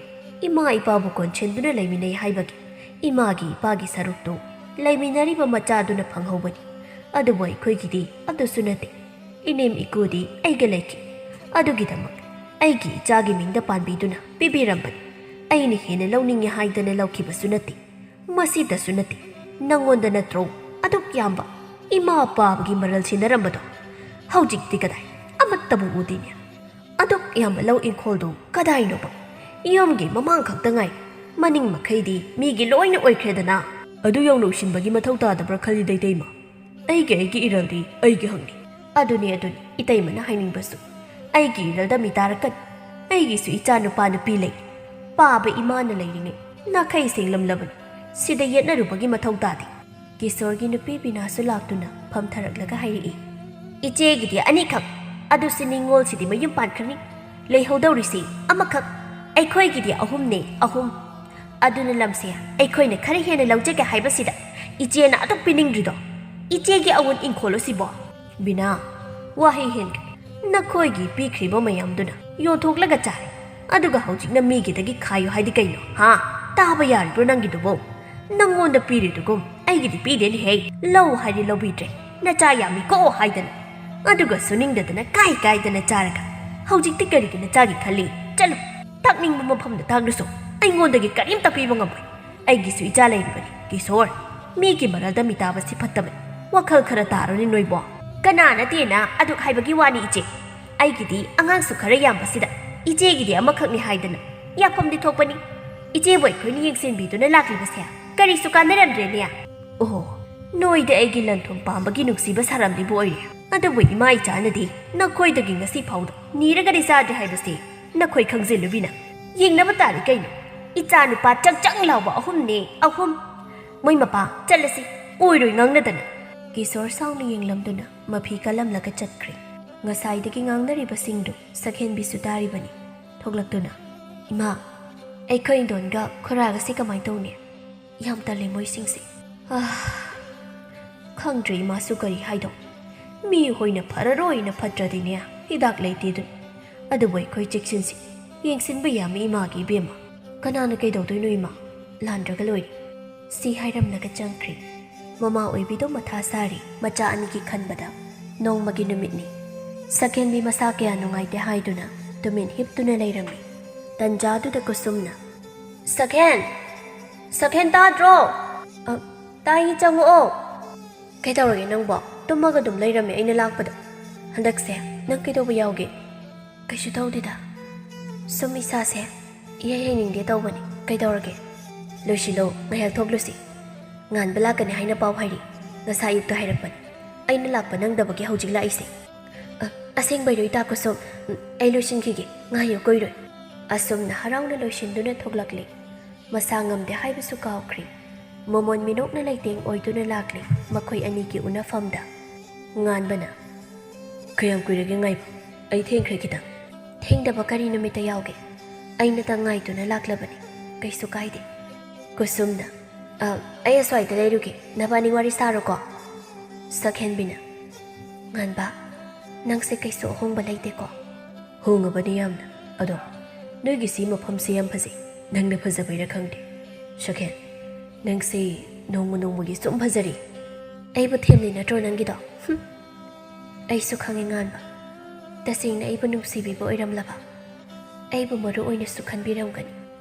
ꯏꯃꯥ ꯏꯄꯥꯕꯨ ꯀꯣꯟꯁꯤꯟꯗꯨꯅ ꯂꯩꯃꯤꯟꯅꯩ ꯍꯥꯏꯕꯒꯤ, ꯏꯃꯥꯒꯤ ꯏꯄꯥꯒꯤ ꯁꯔꯨꯛꯇꯨ ꯂꯩꯃꯤꯟꯅꯔꯤꯕ ꯃꯆꯥꯗꯨꯅ ꯐꯪꯍꯧꯕꯅꯤ꯫ ꯑꯗꯨꯕꯨ ꯑꯩꯈꯣꯏꯒꯤꯗꯤ ꯑꯗꯨꯁꯨ ꯅꯠꯇꯦ꯫ ꯏꯅꯦꯝ ꯏꯀꯨꯗꯤ ꯑꯩꯒ ꯂꯩꯈꯤ꯫ ꯑꯗꯨꯒꯤꯗꯃꯛ ꯑꯩꯒꯤ ꯏꯆꯥꯒꯤ ꯃꯤꯡꯗ ꯄꯥꯟꯕꯤꯗꯨꯅ ꯄꯤꯕꯤꯔꯝꯕꯅꯤ꯫ ꯑꯩꯅ ꯍꯦꯟꯅ ꯂꯧꯅꯤꯡꯉꯦ ꯍꯥꯏꯗꯅ ꯂꯧꯈꯤꯕꯁꯨ ꯅꯠꯇꯦ꯫ ꯃꯁꯤꯗꯁꯨ ꯅꯠꯇꯦ, ꯅꯪꯉꯣꯟꯗ ꯅꯠꯇ꯭ꯔꯣ ꯑꯗꯨꯛ ꯌꯥꯝꯕ ꯏꯃꯥ ꯄꯥꯕꯒꯤ ꯃꯔꯜ ꯁꯤꯟꯅꯔꯝꯕꯗꯣ? ꯍꯧꯖꯤꯛꯇꯤ ꯀꯗꯥꯏ? ꯑꯃꯠꯇꯕꯨ ꯎꯗꯦꯅꯦ꯫ ꯑꯗꯨꯛ ꯌꯥꯝꯕ ꯂꯧ ꯏꯪꯈꯣꯜꯗꯨ ꯀꯗꯥꯏꯅꯣꯕ? ꯌꯨꯝꯒꯤ ꯃꯃꯥꯡ ꯈꯛꯇ ꯉꯥꯏ, ꯃꯅꯤꯡ ꯃꯈꯩꯗꯤ ꯃꯤꯒꯤ ꯂꯣꯏꯅ ꯑꯣꯏꯈ꯭ꯔꯦꯗꯅ꯫" "ꯑꯗꯨ ꯌꯧꯅ ꯎꯁꯤꯟꯕꯒꯤ ꯃꯊꯧ ꯇꯥꯗꯕ꯭ꯔꯥ ꯈꯜꯂꯤꯗ, ꯏꯇꯩꯃ꯫ ꯑꯩꯒꯤ, ꯑꯩꯒꯤ ꯏꯔꯜꯗꯤ ꯑꯩꯒꯤ ꯍꯛꯅꯤ꯫" "ꯑꯗꯨꯅꯤ, ꯑꯗꯨꯅꯤ ꯏꯇꯩꯃꯅ ꯍꯥꯏꯅꯤꯡꯕꯁꯨ꯫ ꯑꯩꯒꯤ ꯏꯔꯜꯗ ꯃꯤ ꯇꯥꯔꯛꯀꯅꯤ꯫ ꯑꯩꯒꯤꯁꯨ ꯏꯆꯥ ꯅꯨꯄꯥ ꯅꯨꯄꯤ ꯂꯩ꯫ ꯄꯥꯕ ꯏꯃꯥꯅ ꯂꯩꯔꯤꯉꯩ ꯅꯥꯈꯩ ꯁꯦꯡꯂꯝꯂꯕꯅꯤ꯫ ꯁꯤꯗ ꯌꯦꯠꯅꯔꯨꯕꯒꯤ ꯃꯊꯧ ꯇꯥꯗꯦ꯫" ꯀꯤꯁꯣꯔꯒꯤ ꯅꯨꯄꯤ ꯕꯤꯅꯥꯁꯨ ꯂꯥꯛꯇꯨꯅ ꯐꯝꯊꯔꯛꯂꯒ ꯍꯥꯏꯔꯛꯏ, "ꯏꯆꯦꯒꯤꯗꯤ ꯑꯅꯤꯈꯛ, ꯑꯗꯨꯁꯨ ꯅꯤꯉꯣꯜꯁꯤꯗꯤ ꯃꯌꯨꯝ ꯄꯥꯟꯈ꯭ꯔꯅꯤ꯫ ꯂꯩꯍꯧꯗꯧꯔꯤꯁꯤ ꯑꯃꯈꯛ, ꯑꯩꯈꯣꯏꯒꯤꯗꯤ ꯑꯍꯨꯝꯅꯦ, ꯑꯍꯨꯝ꯫ ꯑꯗꯨꯅ ꯂꯝꯁꯦ ꯑꯩꯈꯣꯏꯅ ꯈꯔ ꯍꯦꯟꯅ ꯂꯧꯖꯒꯦ ꯍꯥꯏꯕꯁꯤꯗ ꯏꯆꯦꯅ ꯑꯗꯨꯛ ꯄꯤꯅꯤꯡꯗ꯭ꯔꯤꯗꯣ? ꯏꯆꯦꯒꯤ ꯑꯋꯨꯟ ꯏꯪꯈꯣꯜꯂꯣ ꯁꯤꯕꯣ?" "ꯕꯤꯅꯥ, ꯋꯥꯍꯩ ꯍꯦꯟꯒꯅꯨ꯫ ꯅꯈꯣꯏꯒꯤ ꯄꯤꯈ꯭ꯔꯤꯕ ꯃꯌꯥꯝꯗꯨꯅ ꯌꯣꯟꯊꯣꯛꯂꯒ ꯆꯥꯔꯦ, ꯑꯗꯨꯒ ꯍꯧꯖꯤꯛꯅ ꯃꯤꯒꯤꯗꯒꯤ ꯈꯥꯏꯌꯨ ꯍꯥꯏꯗꯤ ꯀꯩꯅꯣ, ꯍꯥ? ꯇꯥꯕ ꯌꯥꯔꯤꯕ꯭ꯔꯣ ꯅꯪꯒꯤꯗꯨꯕꯨ? ꯅꯪꯉꯣꯟꯗ ꯄꯤꯔꯤꯗꯨꯒꯨꯝ ꯑꯩꯒꯤꯗꯤ ꯄꯤꯗꯦꯅꯦꯍꯦ꯫ ꯂꯧ ꯍꯥꯏꯔꯤ ꯂꯧꯕꯤꯗ꯭ꯔꯦ, ꯅꯆꯥ ꯌꯥꯝꯃꯤꯀꯣ ꯍꯥꯏꯗꯅ꯫ ꯑꯗꯨꯒ ꯁꯨꯅꯤꯡꯗꯗꯅ ꯀꯥꯏ ꯀꯥꯏꯗꯅ ꯆꯥꯔꯒ ꯍꯧꯖꯤꯛꯇꯤ ꯀꯔꯤꯒꯤꯅ ꯆꯥꯒꯦ ꯈꯜꯂꯤ? ꯆꯠꯂꯨ, ꯊꯛꯅꯤꯡꯕ ꯃꯐꯝꯗ ꯊꯛꯂꯨꯁꯣ, ꯑꯩꯉꯣꯟꯗꯒꯤ ꯀꯔꯤꯝꯇ ꯄꯤꯕ ꯉꯝꯃꯣꯏ꯫ ꯑꯩꯒꯤꯁꯨ ꯏꯆꯥ ꯂꯩꯔꯤꯕꯅꯤ ꯀꯤꯁꯣꯔ꯫ ꯃꯤꯒꯤ ꯃꯔꯜꯗ ꯃꯤꯇꯥꯕꯁꯤ ꯐꯠꯇꯕꯅꯤ꯫ ꯋꯥꯈꯜ ꯈꯔ ꯇꯥꯔꯣꯅꯦ ꯅꯣꯏꯕꯣ꯫ ꯀꯅꯥ ꯅꯠꯇꯦꯅ ꯑꯗꯨꯛ ꯍꯥꯏꯕꯒꯤ ꯋꯥꯅꯤ ꯏꯆꯦ꯫ ꯑꯩꯒꯤꯗꯤ ꯑꯉꯥꯡꯁꯨ ꯈꯔ ꯌꯥꯝꯕꯁꯤꯗ ꯏꯆꯦꯒꯤꯗꯤ ꯑꯃꯈꯛꯅꯤ ꯍꯥꯏꯗꯅ ꯌꯥꯐꯝꯗꯤ ꯊꯣꯛꯄꯅꯤ꯫ ꯏꯆꯦꯕꯨ ꯑꯩꯈꯣꯏꯅ ꯌꯦꯡꯁꯤꯟꯕꯤꯗꯨꯅ ꯂꯥꯛꯂꯤꯕꯁꯦ ꯀꯔꯤꯁꯨ ꯀꯥꯟꯅꯔꯝꯗ꯭ꯔꯦꯅꯦ꯫ ꯑꯣꯍꯣ, ꯅꯣꯏꯗꯤ ꯑꯩꯒꯤ ꯂꯟꯊꯨꯝ ꯄꯥꯝꯕꯒꯤ ꯅꯨꯡꯁꯤꯕ ꯁꯥꯔꯝꯂꯤꯕ ꯑꯣꯏꯔꯦ꯫ ꯑꯗꯨꯕꯨ ꯏꯃꯥ ꯏꯆꯥꯅꯗꯤ ꯅꯈꯣꯏꯗꯒꯤ ꯉꯁꯤ ꯐꯥꯎꯗ ꯅꯤꯔꯒꯗꯤ ꯆꯥꯗ꯭ꯔꯤ ꯍꯥꯏꯕꯁꯤ ꯅꯈꯣꯏ ꯈꯪꯖꯤꯜꯂꯨꯕꯤꯅ꯫ ꯌꯦꯡꯅꯕ ꯇꯥꯔꯦ ꯀꯩꯅꯣ꯫ ꯏꯆꯥ ꯅꯨꯄꯥ ꯆꯪ ꯆꯪ ꯂꯥꯎꯕ ꯑꯍꯨꯝꯅꯦ, ꯑꯍꯨꯝ꯫ ꯃꯣꯏ ꯃꯄꯥ, ꯆꯠꯂꯁꯤ, ꯑꯣꯏꯔꯣꯏ ꯉꯥꯡꯅꯗꯅ꯫ ꯀꯤꯁꯣꯔ ꯁꯥꯎꯅ ꯌꯦꯡꯂꯝꯗꯨꯅ ꯃꯐꯤ ꯀꯜꯂꯝꯂꯒ ꯆꯠꯈ꯭ꯔꯦ꯫ ꯉꯁꯥꯏꯗꯒꯤ ꯉꯥꯡꯅꯔꯤꯕꯁꯤꯡꯗꯨ ꯁꯛꯍꯦꯟꯕꯤꯁꯨ ꯇꯥꯔꯤꯕꯅꯤ꯫ ꯊꯣꯛꯂꯛꯇꯨꯅ, "ꯏꯃꯥ, ꯑꯩꯈꯣꯏ ꯏꯟꯗꯣꯟꯒ ꯈꯨꯔꯥꯒꯁꯦ ꯀꯃꯥꯏꯅ ꯇꯧꯅꯤ? ꯌꯥꯝ ꯇꯜꯂꯦ ꯃꯣꯏꯁꯤꯡꯁꯦ꯫ ꯑꯥ, ꯈꯪꯗ꯭ꯔꯦ ꯏꯃꯥꯁꯨ ꯀꯔꯤ ꯍꯥꯏꯗꯧ꯫ ꯃꯤ ꯍꯣꯏꯅ ꯐꯔꯔꯣꯏꯅ ꯐꯠꯇ꯭ꯔꯗꯤꯅꯦ, ꯍꯤꯗꯥꯛ ꯂꯩꯇꯦ ꯑꯗꯨꯅꯤ꯫ ꯑꯗꯨꯕꯨ ꯑꯩꯈꯣꯏ ꯆꯦꯛꯁꯤꯟꯁꯤ꯫ ꯌꯦꯡꯁꯤꯟꯕ ꯌꯥꯝꯃꯤ ꯏꯃꯥꯒꯤ ꯏꯕꯦꯝꯃ꯫ ꯀꯅꯥꯅ ꯀꯩꯗꯧꯗꯣꯏꯅꯣ ꯏꯃꯥ? ꯂꯥꯟꯗ꯭ꯔꯒ ꯂꯣꯏꯔꯦ꯫" ꯁꯤ ꯍꯥꯏꯔꯝꯂꯒ ꯆꯪꯈ꯭ꯔꯦ꯫ ꯃꯃꯥ ꯑꯣꯏꯕꯤꯗꯣ ꯃꯊꯥ ꯁꯥꯔꯤ ꯃꯆꯥ ꯑꯅꯤꯒꯤ ꯈꯟꯕꯗ꯫ ꯅꯣꯡꯃꯒꯤ ꯅꯨꯃꯤꯠꯅꯤ꯫ ꯁꯛꯍꯦꯟꯕꯤ ꯃꯁꯥ ꯀꯌꯥ ꯅꯨꯡꯉꯥꯏꯇꯦ ꯍꯥꯏꯗꯨꯅ ꯇꯨꯃꯤꯟ ꯍꯤꯞꯇꯨꯅ ꯂꯩꯔꯝꯃꯤ꯫ ꯇꯟꯖꯥꯗꯨꯗ ꯀꯨꯁꯨꯝꯅ, "ꯁꯛꯍꯦꯟ! ꯁꯛꯍꯦꯟ, ꯇꯥꯗ꯭ꯔꯣ?" "ꯑ, ꯇꯥꯏꯌꯦ, ꯆꯪꯉꯛꯑꯣ꯫" "ꯀꯩꯗꯧꯔꯒꯦ ꯅꯪꯕꯣ? ꯇꯨꯝꯃꯒ ꯑꯗꯨꯝ ꯂꯩꯔꯝꯃꯦ ꯑꯩꯅ ꯂꯥꯛꯄꯗ꯫" "ꯍꯟꯗꯛꯁꯦ ꯅꯪ ꯀꯩꯗꯧꯕ ꯌꯥꯎꯒꯦ?" "ꯀꯩꯁꯨ ꯇꯧꯗꯦꯗ, ꯁꯨꯝ ꯏꯁꯥꯁꯦ ꯏꯍꯩ ꯍꯩꯅꯤꯡꯗꯦ ꯇꯧꯕꯅꯤ꯫ ꯀꯩꯗꯧꯔꯒꯦ? ꯂꯣꯏꯁꯤꯜꯂꯣ, ꯉꯥꯏꯍꯥꯛ ꯊꯣꯛꯂꯨꯁꯤ꯫ ꯉꯥꯟꯕ ꯂꯥꯛꯀꯅꯤ ꯍꯥꯏꯅ ꯄꯥꯎ ꯍꯥꯏꯔꯤ꯫ ꯉꯁꯥꯏ ꯑꯌꯨꯛꯇ ꯍꯥꯏꯔꯛꯄꯅꯤ꯫ ꯑꯩꯅ ꯂꯥꯛꯄ ꯅꯪꯗꯕꯒꯤ ꯍꯧꯖꯤꯛ ꯂꯥꯛꯏꯁꯦ꯫" "ꯑ, ꯑꯁꯦꯡꯕꯩꯔꯣ ꯏꯇꯥ ꯀꯨꯁꯨꯝ? ꯎꯝ, ꯑꯩ ꯂꯣꯏꯁꯤꯟꯈꯤꯒꯦ, ꯉꯥꯏꯌꯨ, ꯀꯨꯏꯔꯣꯏ꯫" ꯑꯁꯨꯝꯅ ꯍꯔꯥꯎꯅ ꯂꯣꯏꯁꯤꯟꯗꯨꯅ ꯊꯣꯛꯂꯛꯂꯤ꯫ ꯃꯁꯥ ꯉꯝꯗꯦ ꯍꯥꯏꯕꯁꯨ ꯀꯥꯎꯈ꯭ꯔꯤ꯫ ꯃꯃꯣꯟ ꯃꯤꯅꯣꯛꯅ ꯂꯩꯇꯦꯡ ꯑꯣꯏꯗꯨꯅ ꯂꯥꯛꯂꯤ ꯃꯈꯣꯏ ꯑꯅꯤꯒꯤ ꯎꯅꯐꯝꯗ꯫ ꯉꯥꯟꯕꯅ, "ꯀꯌꯥꯝ ꯀꯨꯏꯔꯒꯦ ꯉꯥꯏꯕ? ꯑꯩ ꯊꯦꯡꯈ꯭ꯔꯦ ꯈꯤꯇꯪ꯫" "ꯊꯦꯡꯗꯕ ꯀꯔꯤ ꯅꯨꯃꯤꯠꯇ ꯌꯥꯎꯒꯦ? ꯑꯩꯅꯇ ꯉꯥꯏꯗꯨꯅ ꯂꯥꯛꯂꯕꯅꯤ, ꯀꯩꯁꯨ ꯀꯥꯏꯗꯦ꯫" ꯀꯨꯁꯨꯝꯅ, "ꯑ, ꯑꯩ ꯑꯁ꯭ꯋꯥꯏꯗ ꯂꯩꯔꯨꯒꯦ, ꯅꯕꯥꯅꯤ ꯋꯥꯔꯤ ꯁꯥꯔꯣꯀꯣ꯫" ꯁꯛꯍꯦꯟꯕꯤꯅ, "ꯉꯥꯟꯕ, ꯅꯪꯁꯦ ꯀꯩꯁꯨ ꯑꯍꯣꯡꯕ ꯂꯩꯇꯦꯀꯣ?" "ꯍꯣꯡꯉꯕꯅꯤ ꯌꯥꯝꯅ꯫ ꯑꯗꯣ ꯅꯣꯏꯒꯤ ꯁꯤ ꯃꯐꯝꯁꯦ ꯌꯥꯝ ꯐꯖꯩ꯫ ꯅꯪꯅ ꯐꯖꯕꯩꯔꯥ ꯈꯪꯗꯦ꯫ ꯁꯛꯍꯦꯟ, ꯅꯪꯁꯦ ꯅꯣꯡꯃ ꯅꯣꯡꯃꯒꯤ ꯁꯨꯝ ꯐꯖꯔꯤ꯫" "ꯑꯩꯕꯨ ꯊꯦꯝꯂꯤ ꯅꯠꯇ꯭ꯔꯣ ꯅꯪꯒꯤꯗꯣ? ꯍꯨꯝ꯫" ꯑꯩꯁꯨ ꯈꯪꯉꯦ, ꯉꯥꯟꯕ꯫ ꯇꯁꯦꯡꯅ ꯑꯩꯕꯨ ꯅꯨꯡꯁꯤꯕꯤꯕ ꯑꯣꯏꯔꯝꯂꯕ, ꯑꯩꯕꯨ ꯃꯔꯨ ꯑꯣꯏꯅꯁꯨ ꯈꯟꯕꯤꯔꯝꯒꯅꯤ꯫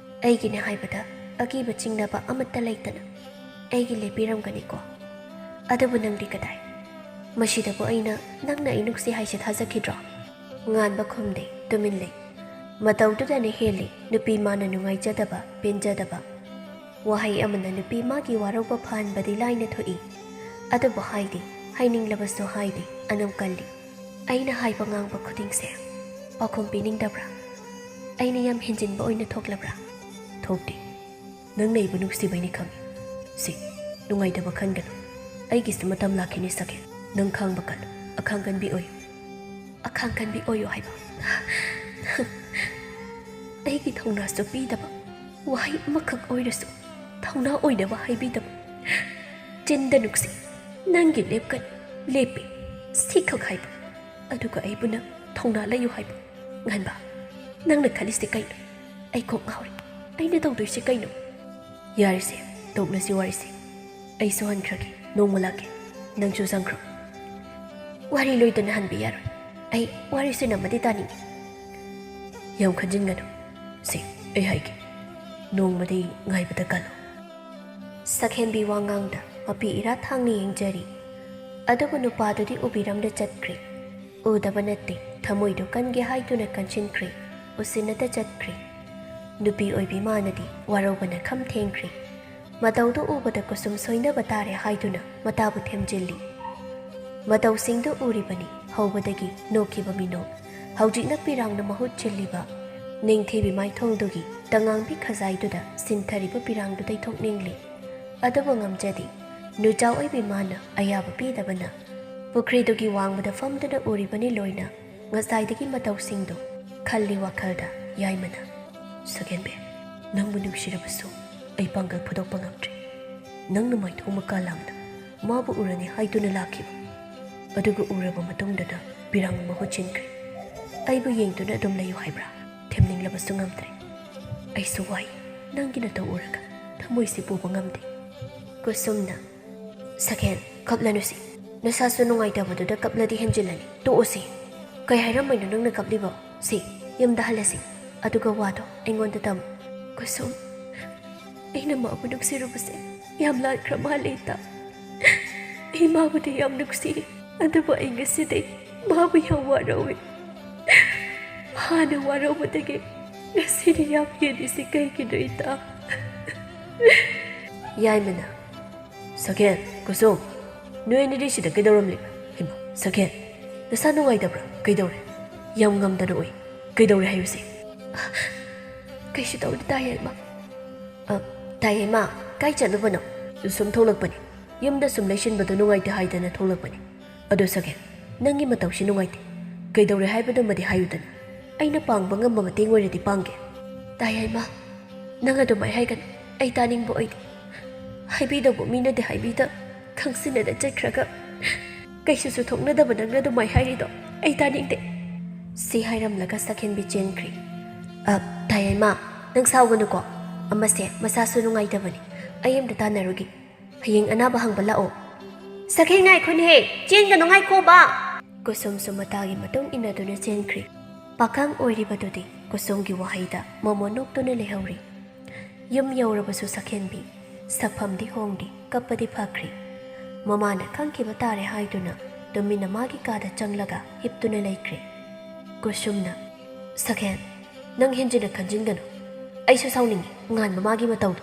ꯑꯩꯒꯤꯅꯦ ꯍꯥꯏꯕꯗ ꯑꯀꯤꯕ ꯆꯤꯡꯅꯕ ꯑꯃꯠꯇ ꯂꯩꯇꯅ ꯑꯩꯒꯤ ꯂꯦꯞꯄꯤꯔꯝꯒꯅꯤꯀꯣ꯫ ꯑꯗꯨꯕꯨ ꯅꯪꯗꯤ ꯀꯗꯥꯏ? ꯃꯁꯤꯗꯕꯨ ꯑꯩꯅ ꯅꯪꯅ ꯑꯩ ꯅꯨꯡꯁꯤ ꯍꯥꯏꯁꯦ ꯊꯥꯖꯈꯤꯗ꯭ꯔꯣ? ꯉꯥꯟꯕ ꯈꯨꯝꯗꯦ, ꯇꯨꯃꯤꯟ ꯂꯩ꯫ ꯃꯇꯧꯗꯨꯗꯅ ꯍꯦꯜꯂꯤ ꯅꯨꯄꯤ ꯃꯥꯅ ꯅꯨꯡꯉꯥꯏꯖꯗꯕ, ꯄꯦꯟꯖꯗꯕ꯫ ꯋꯥꯍꯩ ꯑꯃꯅ ꯅꯨꯄꯤ ꯃꯥꯒꯤ ꯋꯥꯔꯧꯕ ꯐꯍꯟꯕꯗꯤ ꯂꯥꯏꯅ ꯊꯣꯛꯏ꯫ ꯑꯗꯨꯕꯨ ꯍꯥꯏꯗꯦ, ꯍꯥꯏꯅꯤꯡꯂꯕꯁꯨ ꯍꯥꯏꯗꯦ, ꯑꯅꯝ ꯀꯜꯂꯤ꯫ ꯑꯩꯅ ꯍꯥꯏꯕ ꯉꯥꯡꯕ ꯈꯨꯗꯤꯡꯁꯦ ꯄꯥꯎꯈꯨꯝ ꯄꯤꯅꯤꯡꯗꯕ꯭ꯔꯥ? ꯑꯩꯅ ꯌꯥꯝ ꯍꯦꯟꯖꯤꯟꯕ ꯑꯣꯏꯅ ꯊꯣꯛꯂꯕ꯭ꯔꯥ? ꯊꯣꯛꯇꯦ꯫ ꯅꯪꯅ ꯑꯩꯕꯨ ꯅꯨꯡꯁꯤꯕꯩꯅꯤ ꯈꯪꯉꯤ꯫ ꯁꯤ, ꯅꯨꯡꯉꯥꯏꯇꯕ ꯈꯟꯒꯅꯨ꯫ ꯑꯩꯒꯤꯁꯨ ꯃꯇꯝ ꯂꯥꯛꯈꯤꯅꯤ ꯁꯛꯍꯦꯟ꯫ ꯅꯪ ꯈꯥꯡꯕ ꯀꯜꯂꯨ꯫ ꯑꯈꯥꯡ ꯀꯟꯕꯤ ꯑꯣꯏꯌꯨ꯫ ꯑꯈꯥꯡ ꯀꯟꯕꯤ ꯑꯣꯏꯌꯨ ꯍꯥꯏꯕ? ꯑꯩꯒꯤ ꯊꯧꯅꯥꯁꯨ ꯄꯤꯗꯕ, ꯋꯥꯍꯩ ꯑꯃꯈꯛ ꯑꯣꯏꯔꯁꯨ ꯊꯧꯅꯥ ꯑꯣꯏꯅꯕ ꯍꯥꯏꯕꯤꯗꯕ꯫ ꯆꯤꯟꯗ ꯅꯨꯡꯁꯤ, ꯅꯪꯒꯤ ꯂꯦꯞꯀꯅꯤ, ꯂꯦꯞꯄꯤ, ꯁꯤꯈꯛ ꯍꯥꯏꯕ꯫ ꯑꯗꯨꯒ ꯑꯩꯕꯨꯅ ꯊꯧꯅꯥ ꯂꯩꯌꯨ ꯍꯥꯏꯕ꯫ ꯉꯥꯟꯕ, ꯅꯪꯅ ꯈꯜꯂꯤꯁꯦ ꯀꯩꯅꯣ? ꯑꯩ ꯀꯣꯛ ꯉꯥꯎꯔꯦ꯫ ꯑꯩꯅ ꯇꯧꯗꯣꯏꯁꯦ ꯀꯩꯅꯣ? ꯌꯥꯔꯦꯁꯦ, ꯇꯣꯛꯂꯁꯤ ꯋꯥꯔꯤꯁꯦ꯫ ꯑꯩꯁꯨ ꯍꯟꯈ꯭ꯔꯒꯦ, ꯅꯣꯡꯃ ꯂꯥꯛꯀꯦ, ꯅꯪꯁꯨ ꯆꯪꯈ꯭ꯔꯣ꯫ ꯋꯥꯔꯤ ꯂꯣꯏꯗꯅ ꯍꯟꯕ ꯌꯥꯔꯣꯏ꯫ ꯑꯩ ꯋꯥꯔꯤꯁꯤꯅ ꯑꯃꯗꯤ ꯇꯥꯅꯤꯡꯉꯤ꯫ ꯌꯥꯝ ꯈꯟꯖꯤꯟꯒꯅꯨ꯫ ꯁꯦ, ꯑꯩ ꯍꯥꯏꯒꯦ, ꯅꯣꯡꯃꯗꯤ ꯉꯥꯏꯕꯗ ꯀꯜꯂꯣ꯫ ꯁꯛꯍꯦꯟꯕꯤ ꯋꯥꯉꯥꯡꯗ ꯃꯄꯤ ꯏꯔꯥ ꯊꯥꯡꯅ ꯌꯦꯡꯖꯔꯤ꯫ ꯑꯗꯨꯕꯨ ꯅꯨꯄꯥꯗꯨꯗꯤ ꯎꯕꯤꯔꯝꯗ ꯆꯠꯈ꯭ꯔꯦ꯫ ꯎꯗꯕ ꯅꯠꯇꯦ, ꯊꯃꯣꯏꯗꯨ ꯀꯟꯒꯦ ꯍꯥꯏꯗꯨꯅ ꯀꯟꯁꯤꯟꯈ꯭ꯔꯦ, ꯎꯁꯤꯟꯅꯗ ꯆꯠꯈ꯭ꯔꯦ꯫ ꯅꯨꯄꯤ ꯑꯣꯏꯕꯤ ꯃꯥꯅꯗꯤ ꯋꯥꯔꯧꯕꯅ ꯈꯝ ꯊꯦꯡꯈ꯭ꯔꯦ꯫ ꯃꯇꯧꯗꯨ ꯎꯕꯗ ꯀꯨꯁꯨꯝ ꯁꯣꯏꯅꯕ ꯇꯥꯔꯦ ꯍꯥꯏꯗꯨꯅ ꯃꯇꯥꯕꯨ ꯊꯦꯝꯖꯤꯜꯂꯤ꯫ ꯃꯇꯧꯁꯤꯡꯗꯨ ꯎꯔꯤꯕꯅꯤ ꯍꯧꯕꯗꯒꯤ ꯅꯣꯛꯈꯤꯕ ꯃꯤꯅꯣꯛ꯫ ꯍꯧꯖꯤꯛꯅ ꯄꯤꯔꯥꯡꯅ ꯃꯍꯨꯠ ꯁꯤꯜꯂꯤꯕ ꯅꯤꯡꯊꯤꯕꯤ ꯃꯥꯏꯊꯣꯡꯗꯨꯒꯤ ꯇꯉꯥꯡꯕꯤ ꯈꯖꯥꯏꯗꯨꯗ ꯁꯤꯟꯊꯔꯤꯕ ꯄꯤꯔꯥꯡꯗꯨ ꯇꯩꯊꯣꯛꯅꯤꯡꯂꯤ꯫ ꯑꯗꯨꯕꯨ ꯉꯝꯖꯗꯦ꯫ ꯅꯨꯆꯥ ꯑꯣꯏꯕꯤ ꯃꯥꯅ ꯑꯌꯥꯕ ꯄꯤꯗꯕꯅ ꯄꯨꯈ꯭ꯔꯤꯗꯨꯒꯤ ꯋꯥꯡꯃꯗ ꯐꯝꯗꯨꯅ ꯎꯔꯤꯕꯅꯤ ꯂꯣꯏꯅ ꯉꯁꯥꯏꯗꯒꯤ ꯃꯇꯧꯁꯤꯡꯗꯨ ꯈꯜꯂꯤ ꯋꯥꯈꯜꯗ ꯌꯥꯏꯃꯅ꯫ ꯁꯛꯍꯦꯟꯕꯤ, ꯅꯪꯕꯨ ꯅꯨꯡꯁꯤꯔꯕꯁꯨ ꯑꯩ ꯄꯥꯡꯒꯜ ꯐꯨꯗꯣꯛꯄ ꯉꯝꯗ꯭ꯔꯦ꯫ ꯅꯪꯅ ꯃꯥꯏꯊꯣꯡ ꯃꯀꯥ ꯂꯥꯝꯅ ꯃꯥꯕꯨ ꯎꯔꯅꯤ ꯍꯥꯏꯗꯨꯅ ꯂꯥꯛꯈꯤꯕ꯫ ꯑꯗꯨꯒ ꯎꯔꯕ ꯃꯇꯨꯡꯗꯅ ꯄꯤꯔꯥꯡ ꯃꯍꯨꯠ ꯁꯤꯟꯈ꯭ꯔꯦ꯫ ꯑꯩꯕꯨ ꯌꯦꯡꯗꯨꯅ ꯑꯗꯨꯝ ꯂꯩꯌꯨ ꯍꯥꯏꯕ꯭ꯔꯥ? ꯊꯦꯝꯅꯤꯡꯂꯕꯁꯨ ꯉꯝꯗ꯭ꯔꯦ꯫ ꯑꯩꯁꯨ ꯋꯥꯏ꯫ ꯅꯪꯒꯤ ꯅꯇꯧ ꯎꯔꯒ ꯊꯃꯣꯏꯁꯤ ꯄꯨꯕ ꯉꯝꯗꯦ꯫ ꯀꯨꯁꯨꯝꯅ, ꯁꯛꯍꯦꯟ, ꯀꯞꯂꯅꯨꯁꯤ꯫ ꯅꯁꯥꯁꯨ ꯅꯨꯡꯉꯥꯏꯇꯕꯗꯨꯗ ꯀꯞꯂꯗꯤ ꯍꯦꯟꯖꯤꯜꯂꯅꯤ꯫ ꯇꯣꯛꯑꯣꯁꯦ꯫ ꯀꯩ ꯍꯥꯏꯔꯝꯃꯤꯅꯣ ꯅꯪꯅ ꯀꯞꯂꯤꯕꯣ? ꯁꯤ, ꯌꯨꯝꯗ ꯍꯜꯂꯁꯤ꯫ ꯑꯗꯨꯒ ꯋꯥꯗꯣ ꯑꯩꯉꯣꯟꯗ ꯇꯝꯃꯨ꯫ ꯀꯨꯁꯨꯝ, ꯑꯩꯅ ꯃꯥꯕꯨ ꯅꯨꯡꯁꯤꯔꯨꯕꯁꯦ ꯌꯥꯝ ꯂꯥꯟꯈ꯭ꯔ ꯃꯥꯜꯂꯦ, ꯏꯇꯥ꯫ ꯑꯩ ꯃꯥꯕꯨꯗꯤ ꯌꯥꯝ ꯅꯨꯡꯁꯤ, ꯑꯗꯨꯕꯨ ꯑꯩ ꯉꯁꯤꯗꯤ ꯃꯥꯕꯨ ꯌꯥꯝ ꯋꯥꯔꯧꯏ꯫ ꯍꯥꯟꯅ ꯋꯥꯔꯧꯕꯗꯒꯤ ꯉꯁꯤꯗꯤ ꯌꯥꯝ ꯍꯦꯜꯂꯤꯁꯤ ꯀꯩꯒꯤꯅꯣ, ꯏꯇꯥ? ꯌꯥꯏꯃꯅ, "ꯁꯈꯦꯟ, ꯀꯨꯁꯨꯝ, ꯅꯣꯏ ꯑꯅꯤꯗꯤ ꯁꯤꯗ ꯀꯩꯗꯧꯔꯝꯂꯤꯕ? ꯍꯩꯃꯥ, ꯁꯈꯦꯟ, ꯅꯁꯥ ꯅꯨꯡꯉꯥꯏꯇꯕ꯭ꯔꯥ? ꯀꯩꯗꯧꯔꯦ? ꯌꯥꯝ ꯉꯝꯗꯅ ꯎꯏ꯫ ꯀꯩꯗꯧꯔꯦ ꯍꯥꯏꯌꯨꯁꯦ?" "ꯀꯩꯁꯨ ꯇꯧꯗꯦ, ꯇꯥ ꯌꯥꯏꯃ꯫" "ꯑ, ꯇꯥ ꯌꯥꯏꯃ, ꯀꯥꯏ ꯆꯠꯂꯨꯕꯅꯣ?" "ꯁꯨꯝ ꯊꯣꯛꯂꯛꯄꯅꯤ꯫ ꯌꯨꯝꯗ ꯁꯨꯝ ꯂꯩꯁꯤꯟꯕꯗꯣ ꯅꯨꯡꯉꯥꯏꯇꯦ ꯍꯥꯏꯗꯅ ꯊꯣꯛꯂꯛꯄꯅꯤ꯫ ꯑꯗꯣ ꯁꯈꯦꯟ, ꯅꯪꯒꯤ ꯃꯇꯧꯁꯤ ꯅꯨꯡꯉꯥꯏꯇꯦ꯫ ꯀꯩꯗꯧꯔꯦ ꯍꯥꯏꯕꯗꯨꯃꯗꯤ ꯍꯥꯏꯌꯨꯗꯅ꯫ ꯑꯩꯅ ꯄꯥꯡꯕ ꯉꯝꯕ ꯃꯇꯦꯡ ꯑꯣꯏꯔꯗꯤ ꯄꯥꯡꯒꯦ꯫" "ꯇꯥ ꯌꯥꯏꯃ, ꯅꯪ ꯑꯗꯨꯃꯥꯏ ꯍꯥꯏꯒꯅꯨ꯫ ꯑꯩ ꯇꯥꯅꯤꯡꯕ ꯑꯣꯏꯗꯦ꯫ ꯍꯥꯏꯕꯤꯗꯧꯕ ꯃꯤꯅꯗꯤ ꯍꯥꯏꯕꯤꯗ, ꯈꯪꯁꯤꯟꯅꯗ ꯆꯠꯈ꯭ꯔꯒ ꯀꯩꯁꯨꯁꯨ ꯊꯣꯛꯅꯗꯕ ꯅꯪꯅ ꯑꯗꯨꯃꯥꯏ ꯍꯥꯏꯔꯤꯗꯣ ꯑꯩ ꯇꯥꯅꯤꯡꯗꯦ꯫" ꯁꯤ ꯍꯥꯏꯔꯝꯂꯒ ꯁꯈꯦꯟꯕꯤ ꯆꯦꯟꯈ꯭ꯔꯤ꯫ "ꯑ, ꯇꯥ ꯌꯥꯏꯃ, ꯅꯪ ꯁꯥꯎꯒꯅꯨꯀꯣ꯫ ꯑꯃꯁꯦ ꯃꯁꯥꯁꯨ ꯅꯨꯡꯉꯥꯏꯇꯕꯅꯤ꯫ ꯑꯩ ꯑꯝꯇ ꯇꯥꯟꯅꯔꯨꯒꯦ꯫ ꯍꯌꯦꯡ ꯑꯅꯥꯕ ꯍꯪꯕ ꯂꯥꯛꯑꯣ꯫" "ꯁꯈꯦꯟ, ꯉꯥꯏꯈꯣꯅꯦꯍꯦ, ꯆꯦꯟꯒꯅꯨ, ꯉꯥꯏꯈꯣꯕ!" ꯀꯨꯁꯨꯝꯁꯨ ꯃꯇꯥꯒꯤ ꯃꯇꯨꯡ ꯏꯟꯅꯗꯨꯅ ꯆꯦꯟꯈ꯭ꯔꯤ꯫ ꯄꯥꯈꯪ ꯑꯣꯏꯔꯤꯕꯗꯨꯗꯤ ꯀꯨꯁꯨꯝꯒꯤ ꯋꯥꯍꯩꯗ ꯃꯃꯣꯟ ꯅꯣꯛꯇꯨꯅ ꯂꯩꯍꯧꯔꯤ꯫ ꯌꯨꯝ ꯌꯧꯔꯕꯁꯨ ꯁꯈꯦꯟꯕꯤ ꯁꯛꯐꯝꯗꯤ ꯍꯣꯡꯗꯦ, ꯀꯞꯄꯗꯤ ꯐꯈ꯭ꯔꯤ꯫ ꯃꯃꯥꯅ ꯈꯪꯈꯤꯕ ꯇꯥꯔꯦ ꯍꯥꯏꯗꯨꯅ ꯇꯨꯃꯤꯟꯅ ꯃꯥꯒꯤ ꯀꯥꯗ ꯆꯪꯂꯒ ꯍꯤꯞꯇꯨꯅ ꯂꯩꯈ꯭ꯔꯤ꯫ ꯀꯨꯁꯨꯝꯅ, "ꯁꯈꯦꯟ, ꯅꯪ ꯍꯦꯟꯖꯤꯟꯅ ꯈꯟꯖꯤꯟꯒꯅꯨ꯫ ꯑꯩꯁꯨ ꯁꯥꯎꯅꯤꯡꯉꯤ ꯉꯥꯟꯕ ꯃꯥꯒꯤ ꯃꯇꯧꯗꯣ꯫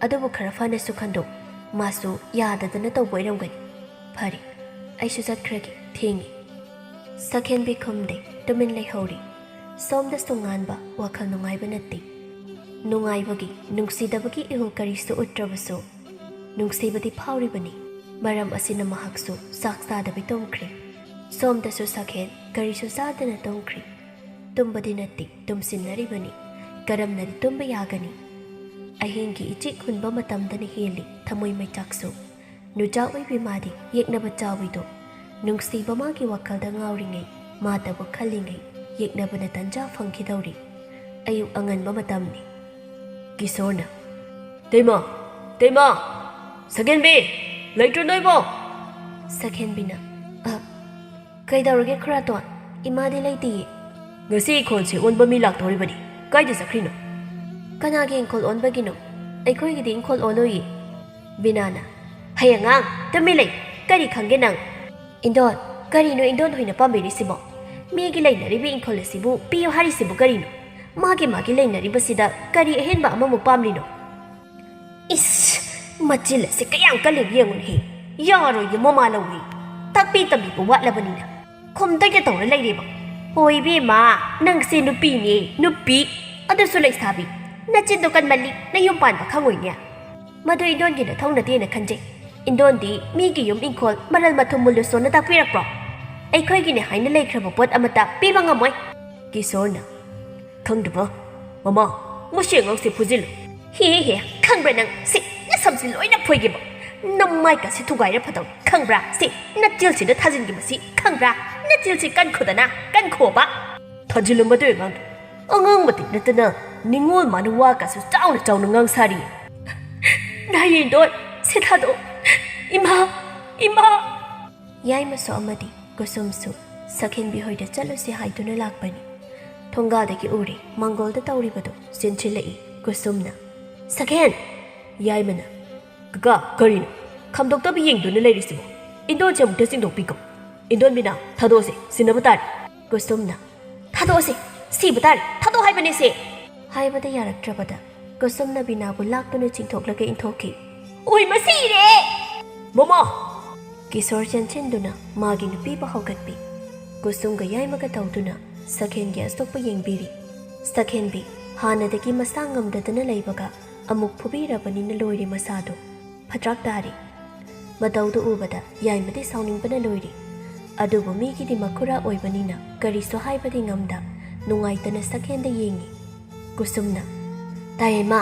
ꯑꯗꯨꯕꯨ ꯈꯔ ꯐꯅꯁꯨ ꯈꯟꯗꯣꯛ꯫ ꯃꯥꯁꯨ ꯌꯥꯗꯗꯅ ꯇꯧꯕ ꯑꯣꯏꯔꯝꯒꯅꯤ꯫ ꯐꯔꯦ, ꯑꯩꯁꯨ ꯆꯠꯈ꯭ꯔꯒꯦ, ꯊꯦꯡꯉꯤ꯫" ꯁꯈꯦꯟꯕꯤ ꯈꯨꯝꯗꯦ, ꯇꯨꯃꯤꯟ ꯂꯩꯍꯧꯔꯤ꯫ ꯁꯣꯝꯗꯁꯨ ꯉꯥꯟꯕ ꯋꯥꯈꯜ ꯅꯨꯡꯉꯥꯏꯕ ꯅꯠꯇꯦ꯫ ꯅꯨꯡꯉꯥꯏꯕꯒꯤ, ꯅꯨꯡꯁꯤꯗꯕꯒꯤ ꯏꯍꯨꯜ ꯀꯔꯤꯁꯨ ꯎꯠꯇ꯭ꯔꯕꯁꯨ ꯅꯨꯡꯁꯤꯕꯗꯤ ꯐꯥꯎꯔꯤꯕꯅꯤ꯫ ꯃꯔꯝ ꯑꯁꯤꯅ ꯃꯍꯥꯛꯁꯨ ꯆꯥꯛ ꯆꯥꯗꯕꯤ ꯇꯨꯝꯈ꯭ꯔꯦ꯫ ꯁꯣꯝꯗꯁꯨ ꯁꯈꯦꯟ ꯀꯔꯤꯁꯨ ꯆꯥꯗꯅ ꯇꯨꯝꯈ꯭ꯔꯤ꯫ ꯇꯨꯝꯕꯗꯤ ꯅꯠꯇꯦ, ꯇꯨꯝꯁꯤꯟꯅꯔꯤꯕꯅꯤ꯫ ꯀꯔꯝꯅꯗꯤ ꯇꯨꯝꯕ ꯌꯥꯒꯅꯤ? ꯑꯍꯤꯡꯒꯤ ꯏꯆꯤꯛ ꯍꯨꯟꯕ ꯃꯇꯝꯗꯅ ꯍꯦꯜꯂꯤ ꯊꯃꯣꯏ ꯃꯩꯆꯥꯛꯁꯨ꯫ ꯅꯨꯆꯥ ꯑꯣꯏꯕꯤ ꯃꯥꯗꯤ ꯌꯦꯛꯅꯕ ꯆꯥꯎꯏꯗꯣ꯫ ꯅꯨꯡꯁꯤꯕ ꯃꯥꯒꯤ ꯋꯥꯈꯜꯗ ꯉꯥꯎꯔꯤꯉꯩ, ꯃꯥꯇꯕꯨ ꯈꯜꯂꯤꯉꯩ, ꯌꯦꯛꯅꯕꯅ ꯇꯟꯖꯥ ꯐꯪꯈꯤꯗꯧꯔꯤ꯫ ꯑꯌꯨꯛ ꯑꯉꯟꯕ ꯃꯇꯝꯅꯤ꯫ ꯀꯤꯁꯣꯔꯅ, "ꯇꯩꯃ! ꯇꯩꯃ! ꯁꯒꯦꯟꯕꯤ! ꯂꯩꯇ꯭ꯔꯣ ꯅꯣꯏꯕꯣ?" ꯁꯛꯍꯦꯟꯕꯤꯅ, "ꯑ, ꯀꯩꯗꯧꯔꯒꯦ ꯈꯨꯔꯥꯇꯣꯟ? ꯏꯃꯥꯗꯤ ꯂꯩꯇꯤꯌꯦ꯫ ꯉꯁꯤ ꯏꯪꯈꯣꯜꯁꯦ ꯑꯣꯟꯕ ꯃꯤ ꯂꯥꯛꯇꯧꯔꯤꯕꯅꯤ꯫ ꯀꯥꯏꯗ ꯆꯠꯈ꯭ꯔꯤꯅꯣ?" "ꯀꯅꯥꯒꯤ ꯏꯪꯈꯣꯜ ꯑꯣꯟꯕꯒꯤꯅꯣ? ꯑꯩꯈꯣꯏꯒꯤꯗꯤ ꯏꯪꯈꯣꯜ ꯑꯣꯜꯂꯣꯏꯌꯦ꯫" ꯕꯤꯅꯥꯅ, "ꯍꯩ ꯑꯉꯥꯡ, ꯇꯨꯃꯤꯟ ꯂꯩ꯫ ꯀꯔꯤ ꯈꯪꯒꯦ ꯅꯪ?" "ꯏꯟꯗꯣꯟ, ꯀꯔꯤꯅꯣ ꯏꯟꯗꯣꯟ ꯍꯣꯏꯅ ꯄꯥꯝꯕꯤꯔꯤꯁꯤꯕꯣ? ꯃꯤꯒꯤ ꯂꯩꯅꯔꯤꯕ ꯏꯪꯈꯣꯜ ꯑꯁꯤꯕꯨ ꯄꯤꯌꯨ ꯍꯥꯏꯔꯤꯁꯤꯕꯨ ꯀꯔꯤꯅꯣ? ꯃꯥꯒꯤ ꯃꯥꯒꯤ ꯂꯩꯅꯔꯤꯕꯁꯤꯗ ꯀꯔꯤ ꯑꯍꯦꯟꯕ ꯑꯃꯃꯨꯛ ꯄꯥꯝꯂꯤꯅꯣ?" "ꯏꯁ, ꯃꯆꯤꯜ ꯑꯁꯤ ꯀꯌꯥꯝ ꯀꯜꯂꯤꯕ ꯌꯦꯡꯉꯨꯅꯦꯍꯦ꯫ ꯌꯥꯔꯣꯏꯌꯦ ꯃꯃꯥ ꯂꯧꯏ꯫ ꯇꯥꯛꯄꯤ ꯇꯝꯕꯤꯕ ꯋꯥꯠꯂꯕꯅꯤꯅ ꯈꯨꯝꯗꯣꯏꯗ ꯇꯧꯔ ꯂꯩꯔꯦꯕ꯫ ꯍꯣꯏ ꯏꯕꯦꯝꯃ, ꯅꯪꯁꯦ ꯅꯨꯄꯤꯅꯦ, ꯅꯨꯄꯤ꯫ ꯑꯗꯨꯁꯨ ꯂꯩꯁꯥꯕꯤ꯫ ꯅꯆꯤꯟꯗꯣ ꯀꯟꯃꯜꯂꯤ, ꯅꯌꯨꯝ ꯄꯥꯟꯕ ꯈꯪꯉꯣꯏꯅꯦ꯫" "ꯃꯗꯨ ꯏꯟꯗꯣꯟꯒꯤ ꯅꯊꯧ ꯅꯠꯇꯦꯅ ꯈꯟꯖꯩ꯫ ꯏꯟꯗꯣꯟꯗꯤ ꯃꯤꯒꯤ ꯌꯨꯝ ꯏꯪꯈꯣꯜ ꯃꯔꯜ ꯃꯊꯨꯝ ꯃꯨꯜꯂꯨꯁꯣꯅ ꯇꯥꯛꯄꯤꯔꯛꯄ꯭ꯔꯣ? ꯑꯩꯈꯣꯏꯒꯤꯅꯦ ꯍꯥꯏꯅ ꯂꯩꯈ꯭ꯔꯕ ꯄꯣꯠ ꯑꯃꯠꯇ ꯄꯤꯕ ꯉꯝꯃꯣꯏ꯫" ꯀꯤꯁꯣꯔꯅ, "ꯈꯪꯗꯕ? ꯃꯃꯥ, ꯃꯁꯤ ꯑꯉꯥꯡꯁꯦ ꯐꯨꯖꯤꯜꯂꯨ꯫" "ꯍꯦ ꯍꯦ, ꯈꯪꯕ꯭ꯔꯥ ꯅꯪ? ꯁꯤ ꯅꯁꯝꯁꯤ ꯂꯣꯏꯅ ꯐꯣꯏꯒꯦꯕ꯫ ꯅꯃꯥꯏꯀꯥꯁꯤ ꯊꯨꯒꯥꯏꯔ ꯐꯗꯧ, ꯈꯪꯕ꯭ꯔꯥ? ꯁꯤ ꯅꯆꯤꯜꯁꯤꯗ ꯊꯥꯖꯤꯟꯒꯦ ꯃꯁꯤ, ꯈꯪꯕ꯭ꯔꯥ? ꯅꯆꯤꯜꯁꯤ ꯀꯟꯈꯣꯗꯅ, ꯀꯟꯈꯣꯕ꯫" "ꯊꯥꯖꯤꯜꯂꯝꯃꯗꯣꯏ ꯑꯉꯥꯡꯗꯣ꯫ ꯑꯉꯥꯡ ꯃꯇꯤꯛ ꯅꯠꯇꯅ ꯅꯤꯉꯣꯜ ꯃꯥꯅ ꯋꯥ ꯀꯥꯁꯨ ꯆꯥꯎꯅ ꯆꯥꯎꯅ ꯉꯥꯡ ꯁꯥꯔꯤ꯫" "ꯅꯥꯌꯦꯟꯗꯣꯟ, ꯁꯤ ꯊꯥꯗꯣꯛ꯫ ꯏꯃꯥ, ꯏꯃꯥ!" ꯌꯥꯏꯃꯁꯨ ꯑꯃꯗꯤ ꯀꯨꯁꯨꯝꯁꯨ ꯁꯛꯍꯦꯟꯕꯤ ꯍꯣꯏꯗ ꯆꯠꯂꯨꯁꯤ ꯍꯥꯏꯗꯨꯅ ꯂꯥꯛꯄꯅꯤ꯫ ꯊꯣꯡꯒꯥꯗꯒꯤ ꯎꯔꯦ ꯃꯪꯒꯣꯜꯗ ꯇꯧꯔꯤꯕꯗꯨ꯫ ꯆꯦꯟꯁꯤꯜꯂꯛꯏ ꯀꯨꯁꯨꯝꯅ꯫ "ꯁꯛꯍꯦꯟ!" ꯌꯥꯏꯃꯅ, "ꯀꯀꯥ, ꯀꯔꯤꯅꯣ ꯈꯝꯗꯣꯛꯇꯕ ꯌꯦꯡꯗꯨꯅ ꯂꯩꯔꯤꯁꯤꯕꯣ? ꯏꯟꯗꯣꯟꯁꯦ ꯑꯃꯨꯛꯇ ꯆꯤꯡꯊꯣꯛꯄꯤꯈꯣ꯫ ꯏꯟꯗꯣꯟ ꯕꯤꯅꯥ, ꯊꯥꯗꯣꯛꯑꯁꯦ, ꯁꯤꯟꯅꯕ ꯇꯥꯔꯦ꯫" ꯀꯨꯁꯨꯝꯅ, "ꯊꯥꯗꯣꯛꯑꯁꯦ, ꯁꯤꯕ ꯇꯥꯔꯦ, ꯊꯥꯗꯣꯛꯑꯣ ꯍꯥꯏꯕꯅꯦ ꯁꯦ!" ꯍꯥꯏꯕꯗ ꯌꯥꯔꯛꯇ꯭ꯔꯕꯗ ꯀꯨꯁꯨꯝꯅ ꯕꯤꯅꯥꯕꯨ ꯂꯥꯛꯇꯨꯅ ꯆꯤꯡꯊꯣꯛꯂꯒ ꯏꯟꯊꯣꯛꯈꯤ꯫ "ꯑꯣꯏ, ꯃꯁꯤꯔꯦ!" "ꯃꯃꯥ!" ꯀꯤꯁꯣꯔ ꯆꯦꯟꯁꯤꯟꯗꯨꯅ ꯃꯥꯒꯤ ꯅꯨꯄꯤꯕꯨ ꯍꯧꯒꯠꯄꯤ꯫ ꯀꯨꯁꯨꯝꯒ ꯌꯥꯏꯃꯒ ꯇꯧꯗꯨꯅ ꯁꯛꯍꯦꯟꯒꯤ ꯑꯁꯣꯛꯄ ꯌꯦꯡꯕꯤꯔꯤ꯫ ꯁꯛꯍꯦꯟꯕꯤ ꯍꯥꯟꯅꯗꯒꯤ ꯃꯁꯥ ꯉꯝꯗꯗꯅ ꯂꯩꯕꯒ ꯑꯃꯨꯛ ꯐꯨꯕꯤꯔꯕꯅꯤꯅ ꯂꯣꯏꯔꯦ ꯃꯁꯥꯗꯣ꯫ ꯐꯇ꯭ꯔꯥꯛ ꯇꯥꯔꯦ꯫ ꯃꯇꯧꯗꯨ ꯎꯕꯗ ꯌꯥꯏꯃꯗꯤ ꯁꯥꯎꯅꯤꯡꯕꯅ ꯂꯣꯏꯔꯦ꯫ ꯑꯗꯨꯕꯨ ꯃꯤꯒꯤꯗꯤ ꯃꯈꯨꯔꯥ ꯑꯣꯏꯕꯅꯤꯅ ꯀꯔꯤꯁꯨ ꯍꯥꯏꯕꯗꯤ ꯉꯝꯗ ꯅꯨꯡꯉꯥꯏꯇꯅ ꯁꯛꯍꯦꯟꯗ ꯌꯦꯡꯉꯤ꯫ ꯀꯨꯁꯨꯝꯅ, "ꯇꯥꯏꯌꯦ ꯃꯥ,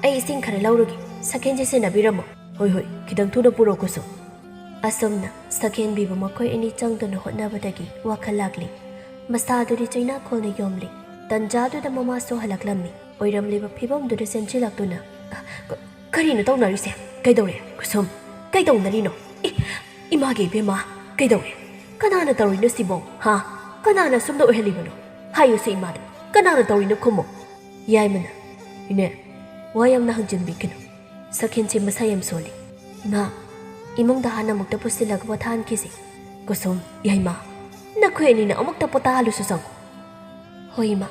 ꯑꯩ ꯏꯁꯤꯡ ꯈꯔ ꯂꯧꯔꯨꯒꯦ, ꯁꯛꯍꯦꯟꯁꯦ ꯁꯦꯟꯅꯕꯤꯔꯝꯃꯣ꯫" "ꯍꯣꯏ ꯍꯣꯏ, ꯈꯤꯇꯪ ꯊꯨꯅ ꯄꯨꯔꯛꯑꯣ ꯀꯨꯁꯨꯝ꯫" ꯑꯁꯨꯝꯅ ꯁꯛꯍꯦꯟꯕꯤꯕꯨ ꯃꯈꯣꯏ ꯑꯅꯤ ꯆꯪꯗꯨꯅ ꯍꯣꯠꯅꯕꯗꯒꯤ ꯋꯥꯈꯜ ꯂꯥꯛꯂꯤ꯫ ꯃꯁꯥꯗꯨꯗꯤ ꯆꯩꯅꯥꯈꯣꯜꯅ ꯌꯣꯝꯂꯤ꯫ ꯇꯟꯖꯥꯗꯨꯗ ꯃꯃꯥꯁꯨ ꯍꯜꯂꯛꯂꯝꯃꯤ꯫ ꯑꯣꯏꯔꯝꯂꯤꯕ ꯐꯤꯕꯝꯗꯨꯗ ꯆꯦꯟꯁꯤꯜꯂꯛꯇꯨꯅ, "ꯀ-, ꯀꯔꯤꯅꯣ ꯇꯧꯅꯔꯤꯁꯦ? ꯀꯩꯗꯧꯔꯦ? ꯀꯨꯁꯨꯝ, ꯀꯩꯗꯧꯅꯔꯤꯅꯣ? ꯑꯦ, ꯏꯃꯥꯒꯤ ꯏꯕꯦꯝꯃ, ꯀꯩꯗꯧꯔꯦ? ꯀꯅꯥꯅ ꯇꯧꯔꯤꯅꯣ ꯁꯤꯕꯣ? ꯍꯥ? ꯀꯅꯥꯅ ꯁꯨꯝꯗ ꯑꯣꯏꯍꯜꯂꯤꯕꯅꯣ? ꯍꯥꯏꯌꯨꯁꯦ ꯏꯃꯥꯗ꯫ ꯀꯅꯥꯅ ꯇꯧꯔꯤꯅꯣ ꯈꯨꯝꯃꯣ꯫ ꯌꯥꯏꯃꯅ, "ꯏꯅꯦ, ꯋꯥ ꯌꯥꯝꯅ ꯍꯪꯖꯤꯟꯕꯤꯒꯅꯨ꯫ ꯁꯈꯦꯟꯁꯦ ꯃꯁꯥ ꯌꯥꯝ ꯁꯣꯜꯂꯤ꯫ ꯏꯃꯥ, ꯏꯃꯨꯡꯗ ꯍꯥꯟꯅ ꯑꯃꯨꯛꯇ ꯄꯨꯁꯤꯜꯂꯒ ꯄꯣꯊꯥꯍꯟꯈꯤꯁꯤ꯫ ꯀꯨꯁꯨꯝ, ꯌꯥꯏꯃ, ꯅꯈꯣꯏ ꯑꯅꯤꯅ ꯑꯃꯨꯛꯇ ꯄꯣꯊꯥꯍꯜꯂꯨꯁꯨ ꯆꯪꯉꯨ꯫" "ꯍꯣꯏ ꯏꯃꯥ꯫"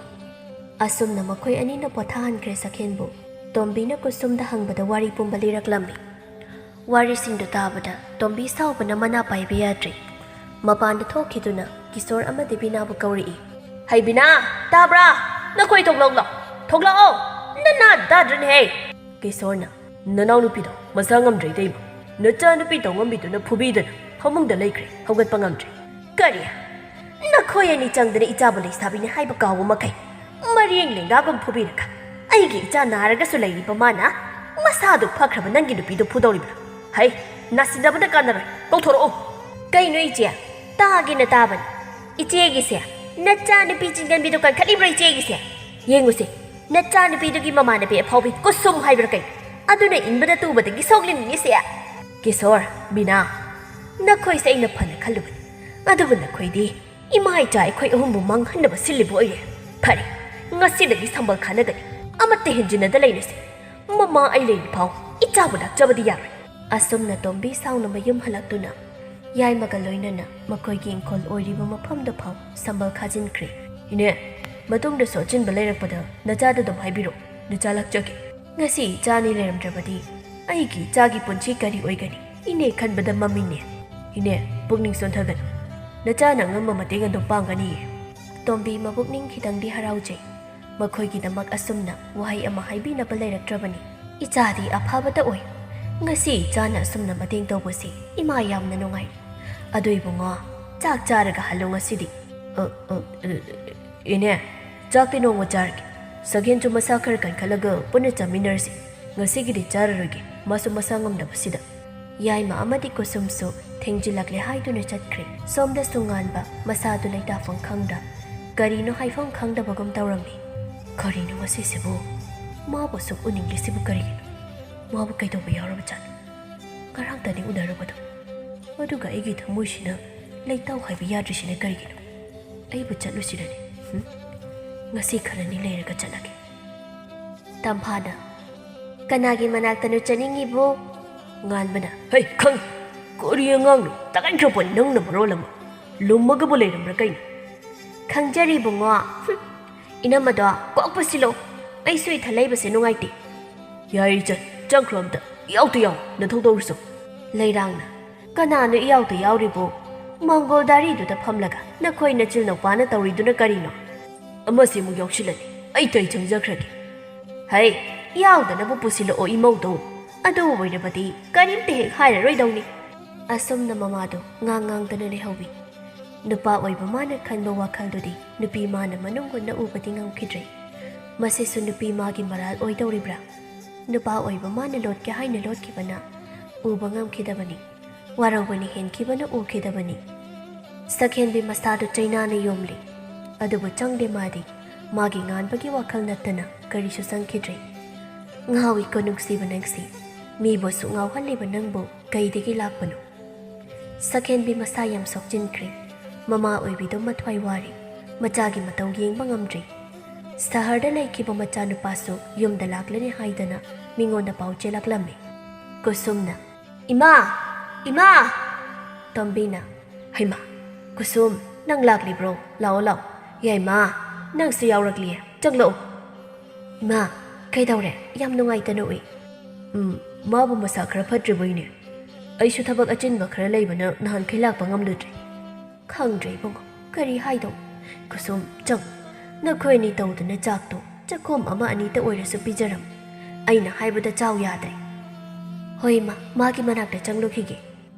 ꯑꯁꯨꯝꯅ ꯃꯈꯣꯏ ꯑꯅꯤꯅ ꯄꯣꯊꯥꯍꯟꯈ꯭ꯔꯦ ꯁꯈꯦꯟꯕꯨ꯫ ꯇꯣꯝꯕꯤꯅ ꯀꯨꯁꯨꯝꯗ ꯍꯪꯕꯗ ꯋꯥꯔꯤ ꯄꯨꯝꯕ ꯂꯤꯔꯛꯂꯝꯃꯤ꯫ ꯋꯥꯔꯤꯁꯤꯡꯗꯨ ꯇꯥꯕꯗ ꯇꯣꯝꯕꯤ ꯁꯥꯎꯕꯅ ꯃꯅꯥ ꯄꯥꯏꯕ ꯌꯥꯗ꯭ꯔꯦ꯫ ꯃꯄꯥꯟꯗ ꯊꯣꯛꯈꯤꯗꯨꯅ ꯀꯤꯁꯣꯔ ꯑꯃꯗꯤ ꯕꯤꯅꯥꯕꯨ ꯀꯧꯔꯛꯏ꯫ "ꯍꯩ ꯕꯤꯅꯥ, ꯇꯥꯕ꯭ꯔꯥ? ꯅꯈꯣꯏ ꯊꯣꯛꯂꯛꯂꯣ, ꯊꯣꯛꯂꯛꯑꯣ, ꯅꯅꯥ ꯇꯥꯗ꯭ꯔꯅꯦꯍꯦ?" ꯀꯤꯁꯣꯔꯅ, "ꯅꯅꯥꯎꯅꯨꯄꯤꯗꯣ ꯃꯁꯥ ꯉꯝꯗ꯭ꯔꯦ ꯏꯇꯩꯃ, ꯅꯆꯥꯅꯨꯄꯤ ꯇꯧꯉꯝꯕꯤꯗꯨꯅ ꯐꯨꯕꯤꯗꯅ ꯐꯃꯨꯡꯗ ꯂꯩꯈ꯭ꯔꯦ, ꯍꯧꯒꯠꯄ ꯉꯝꯗ꯭ꯔꯦ꯫" "ꯀꯔꯤ? ꯅꯈꯣꯏ ꯑꯅꯤ ꯆꯪꯗꯅ ꯏꯆꯥꯕꯨ ꯂꯩꯁꯥꯕꯤꯅꯤ ꯍꯥꯏꯕ ꯀꯥꯎꯕ ꯃꯈꯩ ꯃꯔꯦꯡ ꯂꯦꯡꯒꯥꯒꯨꯝ ꯐꯨꯕꯤꯔꯒ ꯑꯩꯒꯤ ꯏꯆꯥ ꯅꯥꯔꯒꯁꯨ ꯂꯩꯔꯤꯕ ꯃꯥꯅ ꯃꯁꯥꯗꯨ ꯐꯈ꯭ꯔꯕ ꯅꯪꯒꯤ ꯅꯨꯄꯤꯗꯨ ꯐꯨꯗꯧꯔꯤꯕ꯭ꯔꯥ? ꯍꯩ, ꯅꯥꯁꯤꯟꯅꯕꯅ ꯀꯥꯟꯅꯔꯣꯏ, ꯀꯧꯊꯣꯔꯛꯎ꯫" "ꯀꯩꯅꯣ ꯏꯆꯦ? ꯇꯥꯒꯦꯅ ꯇꯥꯕꯅꯤ꯫ ꯏꯆꯦꯒꯤꯁꯦ ꯅꯆꯥꯅꯨꯄꯤ ꯆꯤꯡꯒꯟꯕꯤꯗꯣ ꯀꯟꯈꯠꯂꯤꯕ꯭ꯔꯥ ꯏꯆꯦꯒꯤꯁꯦ? ꯌꯦꯡꯉꯨꯁꯦ, ꯅꯆꯥꯅꯨꯄꯤꯗꯨꯒꯤ ꯃꯃꯥꯟꯅꯕꯤ ꯑꯐꯥꯎꯕꯤ ꯀꯨꯁꯨꯝ ꯍꯥꯏꯕ꯭ꯔꯥ ꯀꯩꯅꯣ? ꯑꯗꯨꯅ ꯏꯟꯕꯗ ꯇꯨꯕꯗꯒꯤ ꯁꯣꯛꯂꯤꯕꯅꯤꯁꯦ꯫" "ꯀꯤꯁꯣꯔ, ꯕꯤꯅꯥ, ꯅꯈꯣꯏꯁꯦ ꯑꯩꯅ ꯐꯅ ꯈꯜꯂꯨꯕꯅꯤ, ꯑꯗꯨꯕꯨ ꯅꯈꯣꯏꯗꯤ ꯏꯃꯥ ꯏꯆꯥ ꯑꯩꯈꯣꯏ ꯑꯍꯨꯝꯕꯨ ꯃꯥꯡꯍꯟꯅꯕ ꯁꯤꯜꯂꯤꯕ ꯑꯣꯏꯔꯦ꯫ ꯐꯔꯦ, ꯉꯁꯤꯗꯒꯤ ꯁꯝꯕꯜ ꯈꯥꯅꯒꯅꯤ꯫ ꯑꯃꯠꯇ ꯍꯦꯟꯖꯤꯟꯅꯗ ꯂꯩꯔꯁꯤ꯫ ꯃꯃꯥ ꯑꯩ ꯂꯩꯔꯤ ꯐꯥꯎ ꯏꯆꯥꯕꯨ ꯂꯥꯛꯆꯕꯗꯤ ꯌꯥꯔꯣꯏ꯫" ꯑꯁꯨꯝꯅ ꯇꯣꯝꯕꯤ ꯁꯥꯎꯅ ꯃꯌꯨꯝ ꯍꯜꯂꯛꯇꯨꯅ ꯌꯥꯏꯃꯒ ꯂꯣꯏꯅꯅ ꯃꯈꯣꯏꯒꯤ ꯏꯪꯈꯣꯜ ꯑꯣꯏꯔꯤꯕ ꯃꯐꯝꯗ ꯐꯥꯎ ꯁꯝꯕꯜ ꯈꯥꯖꯤꯟꯈ꯭ꯔꯦ꯫ "ꯏꯅꯦ, ꯃꯇꯨꯡꯗꯁꯨ ꯑꯆꯤꯟꯕ ꯂꯩꯔꯛꯄꯗ ꯅꯆꯥꯗ ꯑꯗꯨꯝ ꯍꯥꯏꯕꯤꯔꯣ, ꯅꯆꯥ ꯂꯥꯛꯆꯒꯦ꯫ ꯉꯁꯤ ꯏꯆꯥ ꯑꯅꯤ ꯂꯩꯔꯝꯗ꯭ꯔꯕꯗꯤ ꯑꯩꯒꯤ ꯏꯆꯥꯒꯤ ꯄꯨꯟꯁꯤ ꯀꯔꯤ ꯑꯣꯏꯒꯅꯤ? ꯏꯅꯦ ꯈꯟꯕꯗ ꯃꯝꯃꯤꯅꯦ꯫ ꯏꯅꯦ, ꯄꯨꯛꯅꯤꯡ ꯁꯣꯟꯊꯒꯅꯨ꯫ ꯅꯆꯥꯅ ꯑꯉꯝꯕ ꯃꯇꯦꯡ ꯑꯗꯨꯝ ꯄꯥꯡꯒꯅꯤꯌꯦ꯫" ꯇꯣꯝꯕꯤ ꯃꯕꯨꯛꯅꯤꯡ ꯈꯤꯇꯪꯗꯤ ꯍꯔꯥꯎꯖꯩ꯫ ꯃꯈꯣꯏꯒꯤꯗꯃꯛ ꯑꯁꯨꯝꯅ ꯋꯥꯍꯩ ꯑꯃ ꯍꯥꯏꯕꯤꯅꯕ ꯂꯩꯔꯛꯇ꯭ꯔꯕꯅꯤ꯫ "ꯏꯆꯥꯗꯤ ꯑꯐꯕꯇ ꯑꯣꯏ꯫ ꯉꯁꯤ ꯏꯆꯥꯅ ꯑꯁꯨꯝꯅ ꯃꯇꯦꯡ ꯇꯧꯕꯁꯤ ꯏꯃꯥ ꯌꯥꯝꯅ ꯅꯨꯡꯉꯥꯏ꯫ ꯑꯗꯣ ꯏꯕꯨꯡꯉꯣ, ꯆꯥꯛ ꯆꯥꯔꯒ ꯍꯜꯂꯣ ꯉꯁꯤꯗꯤ꯫" "ꯑ, ꯑ, ꯑ, ꯏꯅꯦ, ꯆꯥꯛꯇꯤ ꯅꯣꯡꯃ ꯆꯥꯔꯒꯦ꯫ ꯁꯒꯦꯟꯁꯨ ꯃꯁꯥ ꯈꯔ ꯀꯟꯈꯠꯂꯒ ꯄꯨꯟꯅ ꯆꯥꯃꯤꯟꯅꯔꯁꯤ꯫ ꯉꯁꯤꯒꯤꯗꯤ ꯆꯥꯔꯔꯣꯏꯒꯦ, ꯃꯥꯁꯨ ꯃꯁꯥ ꯉꯝꯗꯕꯁꯤꯗ꯫" ꯌꯥꯏꯃ ꯑꯃꯗꯤ ꯀꯨꯁꯨꯝꯁꯨ ꯊꯦꯡꯖꯤꯜꯂꯛꯂꯦ ꯍꯥꯏꯗꯨꯅ ꯆꯠꯈ꯭ꯔꯦ꯫ ꯁꯣꯝꯗꯁꯨ ꯉꯥꯟꯕ ꯃꯁꯥꯗꯨ ꯂꯩꯇꯥꯐꯝ ꯈꯪꯗ ꯀꯔꯤꯅꯣ ꯍꯥꯏꯐꯝ ꯈꯪꯗꯕꯒꯨꯝ ꯇꯧꯔꯝꯃꯤ꯫ "ꯀꯔꯤꯅꯣ ꯉꯁꯤꯁꯤꯕꯨ? ꯃꯥꯕꯨ ꯑꯁꯨꯛ ꯎꯅꯤꯡꯂꯤꯁꯤꯕꯨ ꯀꯔꯤꯒꯤꯅꯣ? ꯃꯥꯕꯨ ꯀꯩꯗꯧꯕ ꯌꯥꯎꯔꯕꯖꯥꯠꯅꯣ? ꯉꯔꯥꯡꯇꯅꯤ ꯎꯅꯔꯨꯕꯗꯣ꯫" ꯑꯗꯨꯒ ꯑꯩꯒꯤ ꯊꯃꯣꯏꯁꯤꯅ ꯂꯩꯇꯥꯎ ꯍꯥꯏꯕ ꯌꯥꯗ꯭ꯔꯤꯁꯤꯅ ꯀꯔꯤꯒꯤꯅꯣ? ꯑꯩꯕꯨ ꯆꯠꯂꯨꯁꯤꯔꯅꯦ? ꯍꯨꯝ? ꯉꯁꯤ ꯈꯔꯅꯤ ꯂꯩꯔꯒ ꯆꯠꯂꯒꯦ꯫ ꯇꯝꯐꯥꯅ, "ꯀꯅꯥꯒꯤ ꯃꯅꯥꯛꯇꯅꯣ ꯆꯠꯅꯤꯡꯉꯤꯕꯣ?" ꯉꯥꯟꯕꯅ, "ꯍꯩ, ꯈꯪꯉꯤ꯫ ꯀꯔꯤ ꯑꯉꯥꯡꯅꯣ? ꯇꯥꯒꯟꯈ꯭ꯔꯄꯣꯠꯅꯤ ꯅꯪꯅ ꯃꯔꯣꯜ ꯑꯃ꯫ ꯂꯨꯝꯃꯒꯕꯨ ꯂꯩꯔꯝꯕ꯭ꯔꯥ ꯀꯩꯅꯣ?" "ꯈꯪꯖꯔꯤ ꯏꯕꯨꯡꯉꯣ꯫ ꯍꯨꯝ꯫ ꯏꯅꯝꯃꯗꯣ ꯀꯣꯛ ꯄꯨꯁꯤꯜꯂꯣ꯫ ꯑꯩꯁꯨ ꯏꯊꯟ ꯂꯩꯕꯁꯦ ꯅꯨꯡꯉꯥꯏꯇꯦ꯫" "ꯌꯥꯏ ꯏꯆꯟ, ꯆꯪꯈ꯭ꯔꯣ ꯑꯝꯇ꯫ ꯏꯌꯥꯎꯇ ꯌꯥꯎ, ꯅꯊꯧ ꯇꯧꯔꯨꯆꯣ꯫" ꯂꯩꯔꯥꯡꯅ, "ꯀꯅꯥꯅꯣ ꯏꯌꯥꯎꯇ ꯌꯥꯎꯔꯤꯕꯣ? ꯃꯪꯒꯣꯜ ꯗꯥꯔꯤꯗꯨꯗ ꯐꯝꯂꯒ ꯅꯈꯣꯏ ꯅꯆꯤꯜ ꯅꯧꯄꯥꯅ ꯇꯧꯔꯤꯗꯨꯅ ꯀꯔꯤꯅꯣ?" "ꯑꯃꯁꯤ ꯑꯃꯨꯛ ꯌꯥꯎꯁꯤꯜꯂꯅꯤ꯫ ꯑꯩ ꯇꯩ ꯆꯪꯖꯈ꯭ꯔꯒꯦ꯫" "ꯍꯩ, ꯌꯥꯎꯗꯅꯕ ꯄꯨꯁꯤꯜꯂꯛꯑꯣ ꯏꯃꯧꯗꯣ꯫ ꯑꯗꯨ ꯑꯣꯏꯔꯕꯗꯤ ꯀꯔꯤꯝꯇ ꯍꯦꯛ ꯍꯥꯏꯔꯔꯣꯏꯗꯧꯅꯤ꯫" ꯑꯁꯨꯝꯅ ꯃꯃꯥꯗꯣ ꯉꯥꯡ ꯉꯥꯡꯗꯅ ꯂꯩꯍꯧꯋꯤ꯫ ꯅꯨꯄꯥ ꯑꯣꯏꯕ ꯃꯥꯅ ꯈꯟꯕ ꯋꯥꯈꯜꯗꯨꯗꯤ ꯅꯨꯄꯤ ꯃꯥꯅ ꯃꯅꯨꯡ ꯍꯨꯠꯅ ꯎꯕꯗꯤ ꯉꯝꯈꯤꯗ꯭ꯔꯦ꯫ ꯃꯁꯤꯁꯨ ꯅꯨꯄꯤ ꯃꯥꯒꯤ ꯃꯔꯥꯜ ꯑꯣꯏꯗꯧꯔꯤꯕ꯭ꯔꯥ? ꯅꯨꯄꯥ ꯑꯣꯏꯕ ꯃꯥꯅ ꯂꯣꯠꯀꯦ ꯍꯥꯏꯅ ꯂꯣꯠꯈꯤꯕꯅ ꯎꯕ ꯉꯝꯈꯤꯗꯕꯅꯤ꯫ ꯋꯥꯔꯧꯕꯅ ꯍꯦꯟꯈꯤꯕꯅ ꯎꯈꯤꯗꯕꯅꯤ꯫ ꯁꯛꯍꯦꯟꯕꯤ ꯃꯁꯥꯗꯨ ꯆꯩꯅꯥꯅ ꯌꯣꯝꯂꯤ꯫ ꯑꯗꯨꯕꯨ ꯆꯪꯗꯦ ꯃꯥꯗꯤ꯫ ꯃꯥꯒꯤ ꯉꯥꯟꯕꯒꯤ ꯋꯥꯈꯜ ꯅꯠꯇꯅ ꯀꯔꯤꯁꯨ ꯆꯪꯈꯤꯗ꯭ꯔꯦ꯫ ꯉꯥꯎꯏꯀꯣ ꯅꯨꯡꯁꯤꯕ ꯅꯪꯁꯤ꯫ ꯃꯤꯕꯨ ꯑꯁꯨꯛ ꯉꯥꯎꯍꯜꯂꯤꯕ ꯅꯪꯕꯨ ꯀꯩꯗꯒꯤ ꯂꯥꯛꯄꯅꯣ? ꯁꯛꯍꯦꯟꯕꯤ ꯃꯁꯥ ꯌꯥꯝ ꯁꯣꯛꯆꯤꯟꯈ꯭ꯔꯦ꯫ ꯃꯃꯥ ꯑꯣꯏꯕꯤꯗꯣ ꯃꯊ꯭ꯋꯥꯏ ꯋꯥꯔꯦ꯫ ꯃꯆꯥꯒꯤ ꯃꯇꯧ ꯌꯦꯡꯕ ꯉꯝꯗ꯭ꯔꯦ꯫ ꯁꯍꯔꯗ ꯂꯩꯈꯤꯕ ꯃꯆꯥꯅꯨꯄꯥꯁꯨ ꯌꯨꯝꯗ ꯂꯥꯛꯂꯅꯤ ꯍꯥꯏꯗꯅ ꯃꯤꯉꯣꯟꯗ ꯄꯥꯎ ꯆꯦꯜꯂꯛꯂꯝꯃꯤ꯫ ꯀꯨꯁꯨꯝꯅ, "ꯏꯃꯥ! ꯏꯃꯥ!" ꯇꯣꯝꯕꯤꯅ, "ꯍꯩꯃꯥ! ꯀꯨꯁꯨꯝ, ꯅꯪ ꯂꯥꯛꯂꯤꯕ꯭ꯔꯣ? ꯂꯥꯛꯑꯣ, ꯂꯥꯛꯑꯣ꯫ ꯌꯥꯏꯃ, ꯅꯪꯁꯨ ꯌꯥꯎꯔꯛꯂꯤꯌꯦ꯫ ꯆꯪꯂꯛꯑꯣ꯫" "ꯏꯃꯥ, ꯀꯩꯗꯧꯔꯦ? ꯌꯥꯝ ꯅꯨꯡꯉꯥꯏꯇꯅ ꯎꯏ꯫" "ꯎꯝ, ꯃꯥꯕꯨ ꯃꯁꯥ ꯈꯔ ꯐꯠꯇ꯭ꯔꯤꯕꯣꯏꯅꯦ꯫ ꯑꯩꯁꯨ ꯊꯕꯛ ꯑꯆꯤꯟꯕ ꯈꯔ ꯂꯩꯕꯅ ꯅꯍꯥꯟꯈꯩ ꯂꯥꯛꯄ ꯉꯝꯂꯨꯗ꯭ꯔꯦ꯫" "ꯈꯪꯗ꯭ꯔꯦ ꯏꯕꯨꯡꯉꯣ, ꯀꯔꯤ ꯍꯥꯏꯗꯧ? ꯀꯨꯁꯨꯝ, ꯆꯪ꯫ ꯅꯈꯣꯏ ꯑꯅꯤ ꯇꯧꯗꯨꯅ ꯆꯥꯛꯇꯣ ꯆꯈꯣꯝ ꯑꯃ ꯑꯅꯤꯇ ꯑꯣꯏꯔꯁꯨ ꯄꯤꯖꯔꯝꯃꯨ꯫ ꯑꯩꯅ ꯍꯥꯏꯕꯗ ꯆꯥꯎ ꯌꯥꯗ꯭ꯔꯦ꯫" "ꯍꯣꯏ ꯏꯃꯥ, ꯃꯥꯒꯤ ꯃꯅꯥꯛꯇ ꯆꯪꯂꯨꯈꯤꯒꯦ꯫"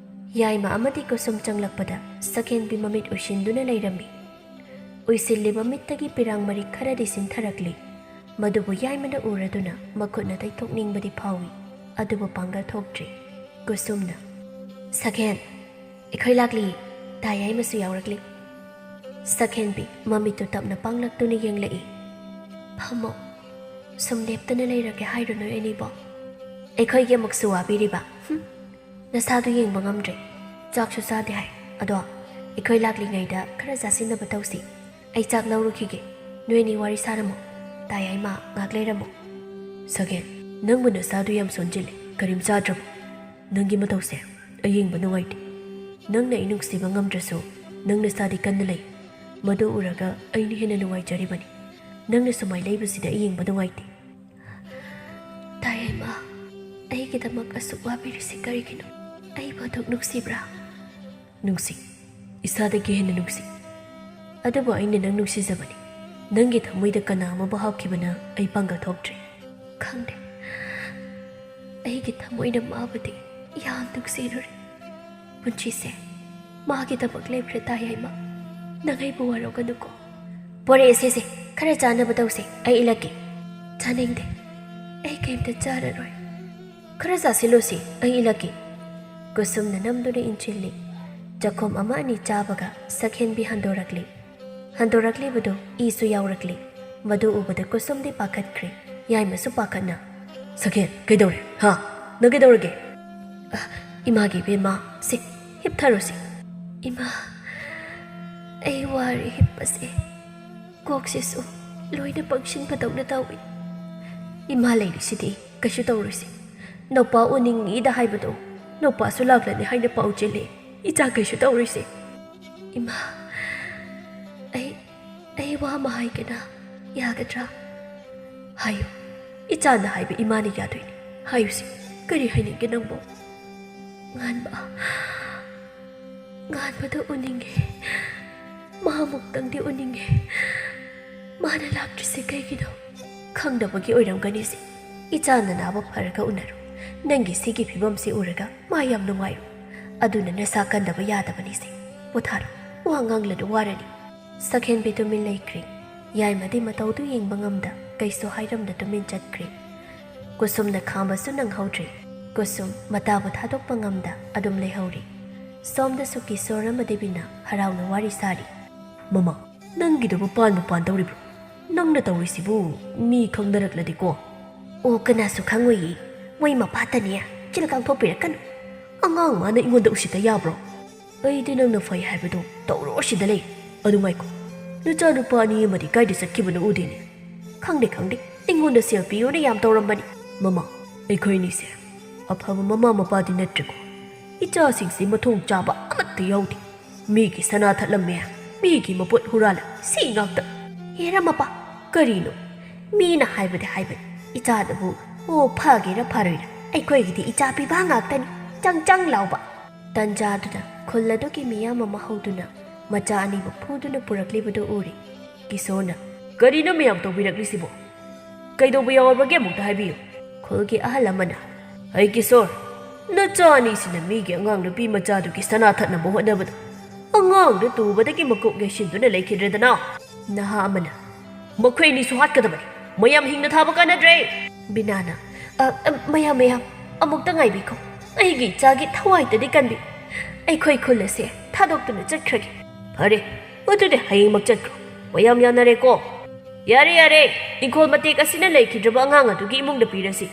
ꯌꯥꯏꯃ ꯑꯃꯗꯤ ꯀꯨꯁꯨꯝ ꯆꯪꯂꯛꯄꯗ ꯁꯛꯍꯦꯟꯕꯤ ꯃꯃꯤꯠ ꯎꯏꯁꯤꯟꯗꯨꯅ ꯂꯩꯔꯝꯃꯤ꯫ ꯎꯏꯁꯤꯜꯂꯤꯕ ꯃꯤꯠꯇꯒꯤ ꯄꯤꯔꯥꯡ ꯃꯔꯤꯛ ꯈꯔꯗꯤ ꯁꯤꯟꯊꯔꯛꯂꯤ꯫ ꯃꯗꯨꯕꯨ ꯌꯥꯏꯃꯅ ꯎꯔꯗꯨꯅ ꯃꯈꯨꯠꯅ ꯇꯩꯊꯣꯛꯅꯤꯡꯕꯗꯤ ꯐꯥꯎꯏ, ꯑꯗꯨꯕꯨ ꯄꯥꯡꯒꯜ ꯊꯣꯛꯇ꯭ꯔꯤ꯫ ꯀꯨꯁꯨꯝꯅ, "ꯁꯛꯍꯦꯟ, ꯑꯩꯈꯣꯏ ꯂꯥꯛꯂꯤ꯫ ꯇꯥ ꯌꯥꯏꯃꯁꯨ ꯌꯥꯎꯔꯛꯂꯤ꯫" ꯁꯛꯍꯦꯟꯕꯤ ꯃꯃꯤꯠꯇꯨ ꯇꯞꯅ ꯄꯥꯡꯂꯛꯇꯨꯅ ꯌꯦꯡꯂꯛꯏ꯫ "ꯐꯝꯃꯣ꯫ ꯁꯨꯝ ꯂꯦꯞꯇꯅ ꯂꯩꯔꯒꯦ ꯍꯥꯏꯔꯣ ꯅꯣꯏ ꯑꯅꯤꯕꯣ? ꯑꯩꯈꯣꯏꯒꯤ ꯑꯃꯨꯛꯁꯨ ꯋꯥꯕꯤꯔꯤꯕ? ꯍꯨꯝ꯫ ꯅꯁꯥꯗꯨ ꯌꯦꯡꯕ ꯉꯝꯗ꯭ꯔꯦ꯫ ꯆꯥꯛꯁꯨ ꯆꯥꯗꯦ ꯍꯥꯏ꯫ ꯑꯗꯣ ꯑꯩꯈꯣꯏ ꯂꯥꯛꯂꯤꯉꯩꯗ ꯈꯔ ꯆꯥꯁꯤꯟꯅꯕ ꯇꯧꯁꯤ꯫ ꯑꯩ ꯆꯥꯛ ꯂꯧꯔꯨꯈꯤꯒꯦ꯫ ꯅꯣꯏ ꯑꯅꯤ ꯋꯥꯔꯤ ꯁꯥꯔꯝꯃꯣ꯫ ꯇꯥꯏ ꯍꯥꯏꯃ, ꯉꯥꯏꯍꯥꯛ ꯂꯩꯔꯝꯃꯣ꯫ ꯁꯒꯦꯟ, ꯅꯪꯕꯨ ꯅꯁꯥꯗꯨ ꯌꯥꯝ ꯁꯣꯟꯖꯤꯜꯂꯦ꯫ ꯀꯔꯤꯝ ꯆꯥꯗ꯭ꯔꯕꯣ? ꯅꯪꯒꯤ ꯃꯇꯧꯁꯦ ꯑꯩ ꯌꯦꯡꯕ ꯅꯨꯡꯉꯥꯏꯇꯦ꯫ ꯅꯪꯅ ꯑꯩ ꯅꯨꯡꯁꯤꯕ ꯉꯝꯗ꯭ꯔꯁꯨ ꯅꯪ ꯅꯁꯥꯗꯤ ꯀꯟꯅ ꯂꯩ꯫ ꯃꯗꯨ ꯎꯔꯒ ꯑꯩꯅ ꯍꯦꯟꯅ ꯅꯨꯡꯉꯥꯏꯖꯔꯤꯕꯅꯤ꯫ ꯅꯪꯅ ꯁꯨꯃꯥꯏ ꯂꯩꯕꯁꯤꯗ ꯑꯩ ꯌꯦꯡꯕ ꯅꯨꯡꯉꯥꯏꯇꯦ꯫ ꯇꯥꯏ ꯍꯥꯏꯃ, ꯑꯩꯒꯤꯗꯃꯛ ꯑꯁꯨꯛ ꯋꯥꯕꯤꯔꯤꯁꯤ ꯀꯔꯤꯒꯤꯅꯣ? ꯑꯩꯕꯨ ꯑꯗꯨꯛ ꯅꯨꯡꯁꯤꯕ꯭ꯔꯥ? ꯅꯨꯡꯁꯤ꯫ ꯏꯁꯥꯗꯒꯤ ꯍꯦꯟꯅ ꯅꯨꯡꯁꯤ꯫ ꯑꯗꯨꯕꯨ ꯑꯩꯅ ꯅꯪ ꯅꯨꯡꯁꯤꯖꯕꯅꯤ꯫ ꯅꯪꯒꯤ ꯊꯃꯣꯏꯗ ꯀꯅꯥ ꯑꯃꯕꯨ ꯍꯥꯞꯈꯤꯕꯅ ꯑꯩ ꯄꯥꯡꯒꯜ ꯊꯣꯛꯇ꯭ꯔꯦ꯫ ꯈꯪꯗꯦ꯫ ꯑꯩꯒꯤ ꯊꯃꯣꯏꯅ ꯃꯥꯕꯨꯗꯤ ꯌꯥꯝ ꯅꯨꯡꯁꯤꯔꯨꯔꯦ꯫ ꯄꯨꯟꯁꯤꯁꯦ ꯃꯥꯒꯤꯗꯃꯛ ꯂꯦꯞꯈ꯭ꯔꯦ ꯇꯥꯏ ꯍꯥꯏꯃ꯫ ꯅꯪ ꯑꯩꯕꯨ ꯋꯥꯔꯧꯒꯅꯨꯀꯣ꯫ ꯄꯣꯔꯛꯑꯦ ꯁꯦ ꯁꯦ, ꯈꯔ ꯆꯥꯅꯕ ꯇꯧꯁꯦ, ꯑꯩ ꯏꯜꯂꯛꯀꯦ꯫ ꯆꯥꯅꯤꯡꯗꯦ꯫ ꯑꯩ ꯀꯩꯝꯇ ꯆꯥꯔꯔꯣꯏ꯫ ꯈꯔ ꯆꯥꯁꯤꯜꯂꯨꯁꯤ, ꯑꯩ ꯏꯜꯂꯛꯀꯦ꯫ ꯀꯨꯁꯨꯝꯅ ꯅꯝꯗꯨꯅ ꯏꯟꯁꯤꯜꯂꯤ꯫ ꯆꯈꯣꯝ ꯑꯃ ꯑꯅꯤ ꯆꯥꯕꯒ ꯁꯛꯍꯦꯟꯕꯤ ꯍꯟꯗꯣꯔꯛꯂꯤ꯫ ꯍꯟꯗꯣꯔꯛꯂꯤꯕꯗꯨ ꯏꯁꯨ ꯌꯥꯎꯔꯛꯂꯤ꯫ ꯃꯗꯨ ꯎꯕꯗ ꯀꯨꯁꯨꯝꯗꯤ ꯄꯥꯈꯠꯈ꯭ꯔꯦ꯫ ꯌꯥꯏꯃꯁꯨ ꯄꯥꯈꯠꯅ, "ꯁꯛꯍꯦꯟ, ꯀꯩꯗꯧꯔꯦ? ꯍꯥ? ꯅꯪ ꯀꯩꯗꯧꯔꯒꯦ?" "ꯑ, ꯏꯃꯥꯒꯤ ꯏꯕꯦꯝꯃ, ꯁꯤ, ꯍꯤꯞꯊꯔꯣꯁꯤ꯫" "ꯏꯃꯥ, ꯑꯩ ꯋꯥꯔꯦ ꯍꯤꯞꯄꯁꯦ꯫ ꯀꯣꯛꯁꯤꯁꯨ ꯂꯣꯏꯅ ꯄꯪꯁꯤꯟꯕꯗꯧꯅ ꯇꯧꯏ꯫" "ꯏꯃꯥ ꯂꯩꯔꯤꯁꯤꯗꯤ ꯀꯩꯁꯨ ꯇꯧꯔꯣꯏꯁꯦ꯫ ꯅꯨꯄꯥ ꯎꯅꯤꯡꯉꯤꯗ ꯍꯥꯏꯕꯗꯣ, ꯅꯨꯄꯥꯁꯨ ꯂꯥꯛꯂꯅꯤ ꯍꯥꯏꯅ ꯄꯥꯎ ꯆꯦꯜꯂꯦ꯫ ꯏꯆꯥ ꯀꯩꯁꯨ ꯇꯧꯔꯣꯏꯁꯦ꯫" "ꯏꯃꯥ, ꯑꯩ, ꯑꯩ ꯋꯥ ꯑꯃ ꯍꯥꯏꯒꯦꯅ, ꯌꯥꯒꯗ꯭ꯔꯥ?" "ꯍꯥꯏꯌꯨ꯫ ꯏꯆꯥꯅ ꯍꯥꯏꯕ ꯏꯃꯥꯅ ꯌꯥꯗꯣꯏꯅꯤ꯫ ꯍꯥꯏꯌꯨꯁꯦ, ꯀꯔꯤ ꯍꯥꯏꯅꯤꯡꯒꯦ ꯅꯪꯕꯣ?" "ꯉꯥꯟꯕ, ꯉꯥꯟꯕꯗꯣ ꯎꯅꯤꯡꯉꯦ꯫ ꯃꯥꯃꯨꯛꯇꯪꯗꯤ ꯎꯅꯤꯡꯉꯦ꯫ ꯃꯥꯅ ꯂꯥꯛꯇ꯭ꯔꯤꯁꯦ ꯀꯩꯒꯤꯅꯣ?" "ꯈꯪꯗꯕꯒꯤ ꯑꯣꯏꯔꯝꯒꯅꯤꯁꯦ꯫ ꯏꯆꯥ ꯅꯅꯥꯕ ꯐꯔꯒ ꯎꯅꯔꯣ꯫ ꯅꯪꯒꯤ ꯁꯤꯒꯤ ꯐꯤꯕꯝꯁꯤ ꯎꯔꯒ ꯃꯥ ꯌꯥꯝ ꯅꯨꯡꯉꯥꯏꯔꯣꯏ꯫ ꯑꯗꯨꯅ ꯅꯁꯥ ꯀꯟꯗꯕ ꯌꯥꯗꯕꯅꯤꯁꯦ꯫ ꯄꯣꯊꯥꯔꯣ꯫ ꯋꯥ ꯉꯥꯡꯂꯅꯨ, ꯋꯥꯔꯅꯤ꯫" ꯁꯛꯍꯦꯟꯕꯤ ꯇꯨꯃꯤꯟ ꯂꯩꯈ꯭ꯔꯦ꯫ ꯌꯥꯏꯃꯗꯤ ꯃꯇꯧꯗꯨ ꯌꯦꯡꯕ ꯉꯝꯗ ꯀꯩꯁꯨ ꯍꯥꯏꯔꯝꯗ ꯇꯨꯃꯤꯟ ꯆꯠꯈ꯭ꯔꯦ꯫ ꯀꯨꯁꯨꯝꯅ ꯈꯥꯝꯕꯁꯨ ꯅꯪꯍꯧꯗ꯭ꯔꯦ꯫ ꯀꯨꯁꯨꯝ ꯃꯇꯥꯕꯨ ꯊꯥꯗꯣꯛꯄ ꯉꯝꯗ ꯑꯗꯨꯝ ꯂꯩꯍꯧꯔꯤ꯫ ꯁꯣꯝꯗꯁꯨ ꯀꯤꯁꯣꯔ ꯑꯃꯗꯤ ꯕꯤꯅꯥ ꯍꯔꯥꯎꯅ ꯋꯥꯔꯤ ꯁꯥꯔꯤ꯫ "ꯃꯃꯥ, ꯅꯪꯒꯤꯗꯨꯕꯨ ꯄꯥꯟꯕꯨ ꯄꯥꯟꯗꯧꯔꯤꯕ꯭ꯔꯣ? ꯅꯪꯅ ꯇꯧꯔꯤꯁꯤꯕꯨ ꯃꯤ ꯈꯪꯅꯔꯛꯂꯗꯤꯀꯣ?" "ꯑꯣ, ꯀꯅꯥꯁꯨ ꯈꯪꯉꯣꯏꯌꯦ꯫ ꯃꯣꯏ ꯃꯄꯥꯇꯅꯦ ꯆꯤꯜ ꯀꯥꯡꯊꯣꯛꯄꯤꯔꯛꯀꯅꯨ꯫" ꯑꯉꯥꯡ ꯃꯥꯅ ꯑꯩꯉꯣꯟꯗ ꯎꯁꯤꯠꯇ ꯌꯥꯕ꯭ꯔꯣ? ꯑꯩꯗꯤ ꯅꯪꯅ ꯐꯩ ꯍꯥꯏꯕꯗꯣ ꯇꯧꯔꯣ ꯁꯤꯗ ꯂꯩ꯫ ꯑꯗꯨ ꯉꯥꯏꯈꯣ, ꯅꯆꯥꯅꯨꯄꯥ ꯑꯅꯤ ꯑꯃꯗꯤ ꯀꯥꯏꯗ ꯆꯠꯈꯤꯕꯅꯣ ꯎꯗꯦꯅꯦ꯫ ꯈꯪꯗꯦ, ꯈꯪꯗꯦ, ꯑꯩꯉꯣꯟꯗ ꯁꯦꯜ ꯄꯤꯌꯣꯅ ꯌꯥꯝ ꯇꯧꯔꯝꯕꯅꯤ꯫ ꯃꯃꯥ, ꯑꯩꯈꯣꯏꯅꯤꯁꯦ ꯑꯐꯕ ꯃꯃꯥ ꯃꯄꯥꯗꯤ ꯅꯠꯇ꯭ꯔꯦꯀꯣ꯫ ꯏꯆꯥꯁꯤꯡꯁꯤ ꯃꯊꯣꯡ ꯆꯥꯕ ꯑꯃꯠꯇ ꯌꯥꯎꯗꯦ꯫ ꯃꯤꯒꯤ ꯁꯅꯥ ꯊꯠꯂꯝꯃꯦ, ꯃꯤꯒꯤ ꯃꯄꯣꯠ ꯍꯨꯔꯥꯜꯂꯦ, ꯁꯤ ꯉꯥꯛꯇ꯫ ꯍꯦꯔꯥ ꯃꯄꯥ, ꯀꯔꯤꯅꯣ? ꯃꯤꯅ ꯍꯥꯏꯕꯗꯤ ꯍꯥꯏꯕꯅꯤ, ꯏꯆꯥꯗꯨꯕꯨ ꯑꯣ ꯐꯒꯦꯔꯥ ꯐꯔꯣꯏꯔꯥ ꯑꯩꯈꯣꯏꯒꯤꯗꯤ ꯏꯆꯥ ꯄꯤꯕ ꯉꯥꯛꯇꯅꯤ꯫ ꯆꯪ ꯆꯪ ꯂꯥꯎꯕ꯫ ꯇꯟꯖꯥꯗꯨꯗ ꯈꯨꯜ ꯑꯗꯨꯒꯤ ꯃꯤꯌꯥꯝ ꯑꯃ ꯍꯧꯗꯨꯅ ꯃꯆꯥ ꯑꯅꯤꯕꯨ ꯐꯨꯗꯨꯅ ꯄꯨꯔꯛꯂꯤꯕꯗꯨ ꯎꯔꯦ꯫ ꯀꯤꯁꯣꯔꯅ, "ꯀꯔꯤꯅꯣ ꯃꯌꯥꯝ ꯇꯧꯕꯤꯔꯛꯂꯤꯁꯤꯕꯣ? ꯀꯩꯗꯧꯕ ꯌꯥꯎꯔꯕꯒꯦ ꯑꯃꯨꯛꯇ ꯍꯥꯏꯕꯤꯌꯨ?" ꯈꯨꯜꯒꯤ ꯑꯍꯜ ꯑꯃꯅ, "ꯍꯩ ꯀꯤꯁꯣꯔ, ꯅꯆꯥ ꯑꯅꯤꯁꯤꯅ ꯃꯤꯒꯤ ꯑꯉꯥꯡ ꯅꯨꯄꯤ ꯃꯆꯥꯗꯨꯒꯤ ꯁꯅꯥ ꯊꯠꯅꯕ ꯍꯣꯠꯅꯕꯗ ꯑꯉꯥꯡꯗꯨ ꯇꯨꯕꯗꯒꯤ ꯃꯀꯣꯛ ꯌꯩꯁꯤꯟꯗꯨꯅ ꯂꯩꯈꯤꯗ꯭ꯔꯦꯗꯅ?" ꯅꯍꯥ ꯑꯃꯅ, "ꯃꯈꯣꯏ ꯑꯅꯤꯁꯨ ꯍꯥꯠꯀꯗꯕꯅꯤ꯫ ꯃꯌꯥꯝ ꯍꯤꯡꯅ ꯊꯥꯕ ꯀꯥꯟꯅꯗ꯭ꯔꯦ!" ꯕꯤꯅꯥꯅ, "ꯑ, ꯑ, ꯃꯌꯥꯝ, ꯃꯌꯥꯝ, ꯑꯃꯨꯛꯇ ꯉꯥꯏꯕꯤꯈꯣ꯫ ꯑꯩꯒꯤ ꯏꯆꯥꯒꯤ ꯊꯋꯥꯏꯗꯗꯤ ꯀꯟꯕꯤ꯫ ꯑꯩꯈꯣꯏ ꯈꯨꯜ ꯑꯁꯦ ꯊꯥꯗꯣꯛꯇꯨꯅ ꯆꯠꯈ꯭ꯔꯒꯦ꯫" "ꯐꯔꯦ, ꯑꯗꯨꯗꯤ ꯍꯌꯦꯡꯃꯛ ꯆꯠꯈ꯭ꯔꯣ꯫ ꯃꯌꯥꯝ ꯌꯥꯅꯔꯦꯀꯣ?" "ꯌꯥꯔꯦ, ꯌꯥꯔꯦ꯫ ꯏꯪꯈꯣꯜ ꯃꯇꯦꯛ ꯑꯁꯤꯅ ꯂꯩꯈꯤꯗ꯭ꯔꯕ ꯑꯉꯥꯡ ꯑꯗꯨꯒꯤ ꯏꯃꯨꯡꯗ ꯄꯤꯔꯁꯤ꯫"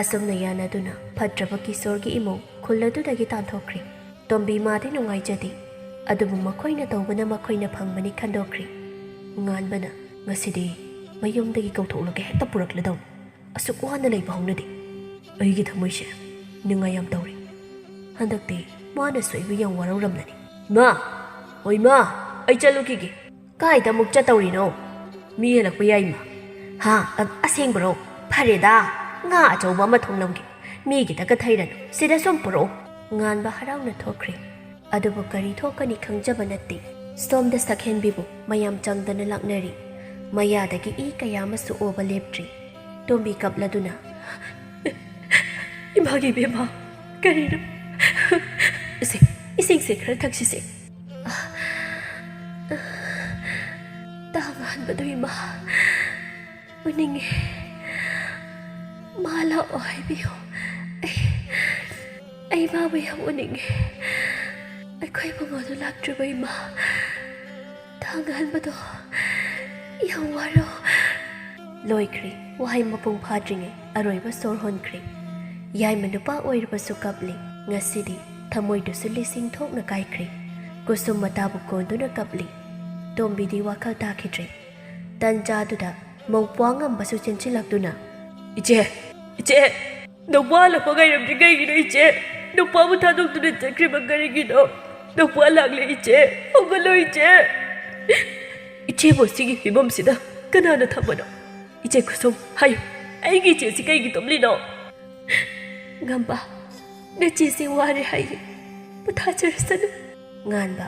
ꯑꯁꯨꯝꯅ ꯌꯥꯅꯗꯨꯅ ꯐꯠꯇ꯭ꯔꯕ ꯀꯤꯁꯣꯔꯒꯤ ꯏꯃꯨꯡ ꯈꯨꯜ ꯑꯗꯨꯗꯒꯤ ꯇꯥꯟꯊꯣꯛꯈ꯭ꯔꯦ꯫ ꯇꯣꯝꯕꯤ ꯃꯥꯗꯤ ꯅꯨꯡꯉꯥꯏꯖꯗꯦ꯫ ꯑꯗꯨꯕꯨ ꯃꯈꯣꯏꯅ ꯇꯧꯕꯅ ꯃꯈꯣꯏꯅ ꯐꯪꯕꯅꯤ ꯈꯟꯗꯣꯛꯈ꯭ꯔꯦ꯫ ꯉꯥꯟꯕꯅ, "ꯉꯁꯤꯗꯤ ꯃꯌꯨꯝꯗꯒꯤ ꯀꯧꯊꯣꯛꯂꯒ ꯍꯦꯛꯇ ꯄꯨꯔꯛꯂꯗꯧꯅꯤ꯫ ꯑꯁꯨꯛ ꯋꯥꯅ ꯂꯩꯕ ꯍꯧꯅꯗꯦ꯫" ꯑꯩꯒꯤ ꯊꯃꯣꯏꯁꯦ ꯅꯤꯡꯉꯥꯏ ꯌꯥꯝ ꯇꯧꯔꯤ꯫ ꯍꯟꯗꯛꯇꯤ ꯃꯥꯅꯁꯨ ꯑꯩꯕꯨ ꯌꯥꯝ ꯋꯥꯔꯧꯔꯝꯂꯅꯤ꯫ "ꯏꯃꯥ! ꯑꯣ ꯏꯃꯥ! ꯑꯩ ꯆꯠꯂꯨꯈꯤꯒꯦ꯫" "ꯀꯥꯏꯗ ꯑꯃꯨꯛ ꯆꯠꯇꯧꯔꯤꯅꯣ? ꯃꯤ ꯍꯦꯜꯂꯛꯄ ꯌꯥꯏ, ꯏꯃꯥ꯫" "ꯍꯥ? ꯑ-, ꯑꯁꯦꯡꯕꯔꯣ? ꯐꯔꯦꯗ, ꯉꯥ ꯑꯆꯧꯕ ꯑꯃ ꯊꯣꯡꯂꯝꯒꯦ꯫ ꯃꯤꯒꯤꯗ ꯀꯊꯩꯔꯅꯨ, ꯁꯤꯗ ꯁꯨꯝ ꯄꯨꯔꯛꯑꯣ꯫" ꯉꯥꯟꯕ ꯍꯔꯥꯎꯅ ꯊꯣꯛꯈ꯭ꯔꯦ꯫ ꯑꯗꯨꯕꯨ ꯀꯔꯤ ꯊꯣꯛꯀꯅꯤ ꯈꯪꯖꯕ ꯅꯠꯇꯦ꯫ ꯁꯣꯝꯗ ꯁꯛꯍꯦꯟꯕꯤꯕꯨ ꯃꯌꯥꯝ ꯆꯪꯗꯅ ꯂꯥꯛꯅꯔꯤ꯫ ꯃꯌꯥꯗꯒꯤ ꯏ ꯀꯌꯥ ꯑꯃꯁꯨ ꯑꯣꯕ ꯂꯦꯞꯇ꯭ꯔꯤ꯫ ꯇꯣꯝꯕꯤ ꯀꯞꯂꯗꯨꯅ, "ꯏꯃꯥꯒꯤ ꯏꯕꯦꯝꯃ, ꯀꯔꯤꯅꯣ? ꯏꯁꯤꯡ, ꯏꯁꯤꯡꯁꯦ ꯈꯔ ꯊꯛꯁꯤꯁꯦ꯫" "ꯇꯥ ꯉꯥꯟꯕꯗꯨ ꯏꯃꯥ ꯎꯅꯤꯡꯉꯦ꯫ ꯃꯥ ꯂꯥꯛꯑꯣ ꯍꯥꯏꯕꯤꯌꯨ꯫ ꯑꯩ, ꯑꯩ ꯃꯥꯕꯨ ꯌꯥꯝ ꯎꯅꯤꯡꯉꯦ꯫ ꯑꯩꯈꯣꯏ ꯏꯕꯨꯡꯉꯣꯗꯨ ꯂꯥꯛꯇ꯭ꯔꯤꯕ ꯏꯃꯥ꯫ ꯇꯥ ꯉꯥꯟꯕꯗꯣ ꯌꯥꯝ ꯋꯥꯔꯣ꯫" ꯂꯣꯏꯈ꯭ꯔꯦ꯫ ꯋꯥꯍꯩ ꯃꯄꯨꯡ ꯐꯥꯗ꯭ꯔꯤꯉꯩ ꯑꯔꯣꯏꯕ ꯁꯣꯔ ꯍꯣꯟꯈ꯭ꯔꯦ꯫ ꯌꯥꯏꯃ ꯅꯨꯄꯥ ꯑꯣꯏꯔꯕꯁꯨ ꯀꯞꯂꯤ꯫ ꯉꯁꯤꯗꯤ ꯊꯃꯣꯏꯗꯨꯁꯨ ꯂꯤꯁꯤꯡ ꯊꯣꯛꯅ ꯀꯥꯏꯈ꯭ꯔꯦ꯫ ꯀꯨꯁꯨꯝ ꯃꯇꯥꯕꯨ ꯀꯣꯟꯗꯨꯅ ꯀꯞꯂꯤ꯫ ꯇꯣꯝꯕꯤꯗꯤ ꯋꯥꯈꯜ ꯇꯥꯈꯤꯗ꯭ꯔꯦ꯫ ꯇꯟꯖꯥꯗꯨꯗ ꯃꯧꯄ꯭ꯋꯥ ꯉꯝꯕꯁꯨ ꯆꯦꯟꯁꯤꯜꯂꯛꯇꯨꯅ, "ꯏꯆꯦ! ꯏꯆꯦ! ꯅꯧꯄ꯭ꯋꯥ ꯍꯜꯂꯛꯄ ꯉꯥꯏꯔꯝꯗ꯭ꯔꯤ ꯀꯩꯒꯤꯅꯣ ꯏꯆꯦ? ꯅꯧꯄ꯭ꯋꯥꯕꯨ ꯊꯥꯗꯣꯛꯇꯨꯅ ꯆꯠꯈ꯭ꯔꯤꯕ ꯀꯔꯤꯒꯤꯅꯣ? ꯅꯧꯄ꯭ꯋꯥ ꯂꯥꯛꯂꯦ ꯏꯆꯦ! ꯍꯧꯒꯠꯂꯣ ꯏꯆꯦ!" "ꯏꯆꯦꯕꯨ ꯑꯁꯤꯒꯤ ꯐꯤꯕꯝꯁꯤꯗ ꯀꯅꯥꯅ ꯊꯝꯕꯅꯣ? ꯏꯆꯦ ꯀꯨꯁꯨꯝ, ꯍꯥꯏꯌꯨ, ꯑꯩꯒꯤ ꯏꯆꯦꯁꯤ ꯀꯩꯒꯤ ꯇꯨꯝꯂꯤꯅꯣ?" "ꯉꯝꯕ, ꯅꯆꯦꯁꯤ ꯋꯥꯔꯦ ꯍꯥꯏꯌꯦ, ꯄꯣꯊꯥꯖꯔꯁꯅꯨ꯫" ꯉꯥꯟꯕ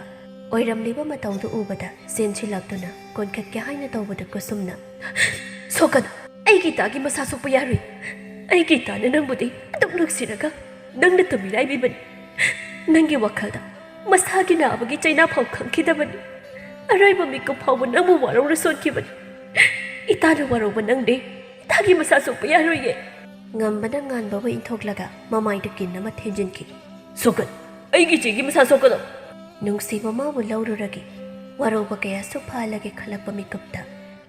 ꯑꯣꯏꯔꯝꯂꯤꯕ ꯃꯇꯧꯗꯨ ꯎꯕꯗ ꯆꯦꯟꯁꯤꯜꯂꯛꯇꯨꯅ ꯀꯣꯟꯈꯠꯀꯦ ꯍꯥꯏꯅ ꯇꯧꯕꯗ ꯀꯨꯁꯨꯝꯅ, "ꯁꯣꯛꯀꯅꯨ! ꯑꯩꯒꯤ ꯏꯇꯥꯒꯤ ꯃꯁꯥ ꯁꯣꯛꯄ ꯌꯥꯔꯣꯏ꯫ ꯑꯩꯒꯤ ꯏꯇꯥꯅ ꯅꯪꯕꯨꯗꯤ ꯑꯗꯨꯛ ꯅꯨꯡꯁꯤꯔꯒ ꯅꯪꯅ ꯇꯝꯕꯤꯔꯥꯏꯕꯤꯕꯅꯤ꯫ ꯅꯪꯒꯤ ꯋꯥꯈꯜꯗ ꯃꯁꯥꯒꯤ ꯅꯥꯕꯒꯤ ꯆꯩꯅꯥ ꯐꯥꯎ ꯈꯪꯈꯤꯗꯕꯅꯤ꯫ ꯑꯔꯣꯏꯕ ꯃꯤꯀꯨꯞ ꯐꯥꯎꯕ ꯅꯪꯕꯨ ꯋꯥꯔꯧꯅ ꯁꯣꯟꯈꯤꯕꯅꯤ꯫ ꯏꯇꯥꯅ ꯋꯥꯔꯧꯕ ꯅꯪꯗꯦ꯫ ꯏꯇꯥꯒꯤ ꯃꯁꯥ ꯁꯣꯛꯄ ꯌꯥꯔꯣꯏꯌꯦ꯫" ꯉꯝꯕꯅ ꯉꯥꯟꯕꯕꯨ ꯏꯟꯊꯣꯛꯂꯒ ꯃꯃꯥꯏꯗ ꯀꯤꯟ ꯑꯃ ꯊꯤꯟꯖꯤꯟꯈꯤ꯫ "ꯁꯣꯛꯀꯅꯨ! ꯑꯩꯒꯤ ꯏꯆꯦꯒꯤ ꯃꯁꯥ ꯁꯣꯛꯀꯅꯨ!" ꯅꯨꯡꯁꯤꯕ ꯃꯥꯕꯨ ꯂꯧꯔꯨꯔꯒꯦ, ꯋꯥꯔꯧꯕ ꯀꯌꯥꯁꯨ ꯐꯥꯍꯜꯂꯒꯦ ꯈꯜꯂꯛꯄ ꯃꯤꯀꯨꯞꯇ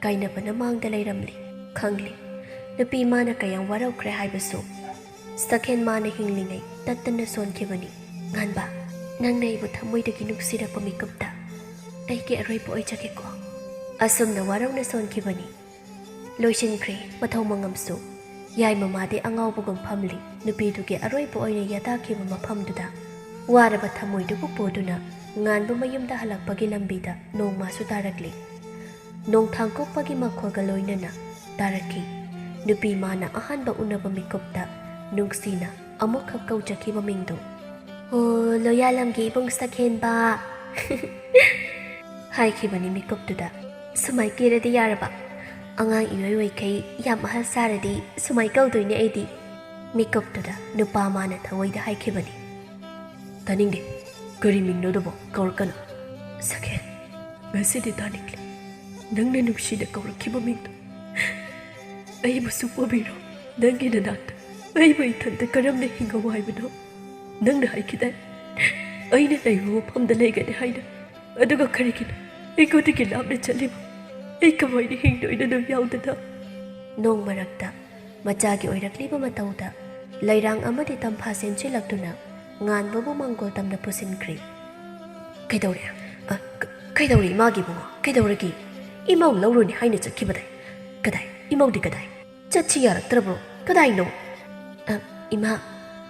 ꯀꯥꯏꯅꯕꯅ ꯃꯥꯡꯗ ꯂꯩꯔꯝꯂꯤ꯫ ꯈꯪꯂꯤ, ꯅꯨꯄꯤ ꯃꯥꯅ ꯀꯌꯥꯝ ꯋꯥꯔꯧꯈ꯭ꯔꯦ ꯍꯥꯏꯕꯁꯨ꯫ ꯁꯛꯍꯦꯟ ꯃꯥꯅ ꯍꯤꯡꯂꯤꯉꯩ ꯇꯠꯇꯅ ꯁꯣꯟꯈꯤꯕꯅꯤ꯫ "ꯉꯥꯟꯕ, ꯅꯪꯅ ꯑꯩꯕꯨ ꯊꯃꯣꯏꯗꯒꯤ ꯅꯨꯡꯁꯤꯔꯛꯄ ꯃꯤꯀꯨꯞꯇ ꯑꯩꯒꯤ ꯑꯔꯣꯏꯕ ꯑꯣꯏꯖꯒꯦꯀꯣ꯫" ꯑꯁꯨꯝꯅ ꯋꯥꯔꯧꯅ ꯁꯣꯟꯈꯤꯕꯅꯤ꯫ ꯂꯣꯏꯁꯤꯟꯈ꯭ꯔꯦ ꯃꯊꯧ ꯃꯉꯝꯁꯨ꯫ ꯌꯥꯏꯃꯃꯥꯗꯤ ꯑꯉꯥꯎꯕꯒꯨꯝ ꯐꯝꯂꯤ꯫ ꯅꯨꯄꯤꯗꯨꯒꯤ ꯑꯔꯣꯏꯕ ꯑꯣꯏꯅ ꯌꯥꯇꯥꯈꯤꯕ ꯃꯐꯝꯗꯨꯗ ꯋꯥꯔꯕ ꯊꯃꯣꯏꯗꯨꯕꯨ ꯄꯨꯗꯨꯅ ꯉꯥꯟꯕ ꯃꯌꯨꯝꯗ ꯍꯜꯂꯛꯄꯒꯤ ꯂꯝꯕꯤꯗ ꯅꯣꯡꯃꯁꯨ ꯇꯥꯔꯛꯂꯤ꯫ ꯅꯣꯡꯊꯥꯡ ꯀꯨꯞꯄꯒꯤ ꯃꯈꯣꯜꯒ ꯂꯣꯏꯅꯅ ꯇꯥꯔꯛꯈꯤ꯫ ꯅꯨꯄꯤ ꯃꯥꯅ ꯑꯍꯥꯟꯕ ꯎꯅꯕ ꯃꯤꯀꯨꯞꯇ ꯅꯨꯡꯁꯤꯅ ꯑꯃꯨꯛꯈꯛ ꯀꯧꯖꯈꯤꯕ ꯃꯤꯡꯗꯨ꯫ "ꯑꯣ, ꯂꯣꯌꯥꯂꯝꯒꯤ ꯏꯕꯨꯡ ꯁꯛꯍꯦꯟꯕ!" ꯍꯥꯏꯈꯤꯕꯅꯤ ꯃꯤꯀꯨꯞꯇꯨꯗ꯫ "ꯁꯨꯃꯥꯏ ꯀꯦꯔꯗꯤ ꯌꯥꯔꯕ? ꯑꯉꯥꯡ ꯏꯑꯣꯏ ꯑꯣꯏꯈꯩ ꯌꯥꯝ ꯑꯍꯜ ꯁꯥꯔꯗꯤ ꯁꯨꯃꯥꯏ ꯀꯧꯗꯣꯏꯅꯦ ꯑꯩꯗꯤ꯫" ꯃꯤꯀꯨꯞꯇꯨꯗ ꯅꯨꯄꯥ ꯃꯥꯅ ꯊꯑꯣꯏꯗ ꯍꯥꯏꯈꯤꯕꯅꯤ꯫ "ꯇꯥꯅꯤꯡꯗꯦ꯫ ꯀꯔꯤ ꯃꯤꯡꯅꯣꯗꯨꯕꯣ? ꯀꯧꯔꯛꯀꯅꯨ꯫" "ꯁꯛꯍꯦꯟ, ꯉꯁꯤꯗꯤ ꯇꯥꯅꯤꯡꯂꯦ꯫ ꯅꯪꯅ ꯅꯨꯡꯁꯤꯅ ꯀꯧꯔꯛꯈꯤꯕ ꯃꯤꯡꯗꯣ꯫ ꯑꯩꯕꯨꯁꯨ ꯄꯨꯕꯤꯔꯣ ꯅꯪꯒꯤ ꯅꯅꯥꯛꯇ꯫ ꯑꯩꯕꯨ ꯏꯊꯟꯇ ꯀꯔꯝꯅ ꯍꯤꯡꯉꯣ ꯍꯥꯏꯕꯅꯣ? ꯅꯪꯅ ꯍꯥꯏꯈꯤꯗꯥꯏ, ꯑꯩꯅ ꯂꯩꯕ ꯃꯐꯝꯗ ꯂꯩꯒꯅꯤ ꯍꯥꯏꯅ꯫ ꯑꯗꯨꯒ ꯀꯔꯤꯒꯤꯅꯣ ꯑꯩꯉꯣꯟꯗꯒꯤ ꯂꯥꯞꯅ ꯆꯠꯂꯤꯕ? ꯑꯩ ꯀꯃꯥꯏꯅ ꯍꯤꯡꯗꯣꯏꯅꯣ ꯅꯪ ꯌꯥꯎꯗꯅ?" ꯅꯣꯡ ꯃꯔꯛꯇ ꯃꯆꯥꯒꯤ ꯑꯣꯏꯔꯛꯂꯤꯕ ꯃꯇꯧꯗ ꯂꯩꯔꯥꯡ ꯑꯃꯗꯤ ꯇꯝꯐꯥ ꯆꯦꯟꯁꯤꯜꯂꯛꯇꯨꯅ ꯉꯥꯟꯕꯕꯨ ꯃꯥꯡꯒꯣꯜ ꯇꯝꯅ ꯄꯨꯁꯤꯟꯈ꯭ꯔꯦ꯫ "ꯀꯩꯗꯧꯔꯦ? ꯑ, ꯀ-, ꯀꯩꯗꯧꯔꯦ ꯏꯃꯥꯒꯤ ꯏꯕꯨꯡꯉꯣ? ꯀꯩꯗꯧꯔꯒꯦ? ꯏꯃꯧ ꯂꯧꯔꯨꯅꯤ ꯍꯥꯏꯅ ꯆꯠꯈꯤꯕꯗꯥꯏ? ꯀꯗꯥꯏ? ꯏꯃꯧꯗꯤ ꯀꯗꯥꯏ? ꯆꯠꯁꯤ ꯌꯥꯔꯛꯇ꯭ꯔꯕ꯭ꯔꯣ? ꯀꯗꯥꯏꯅꯣ?" "ꯑ, ꯏꯃꯥ,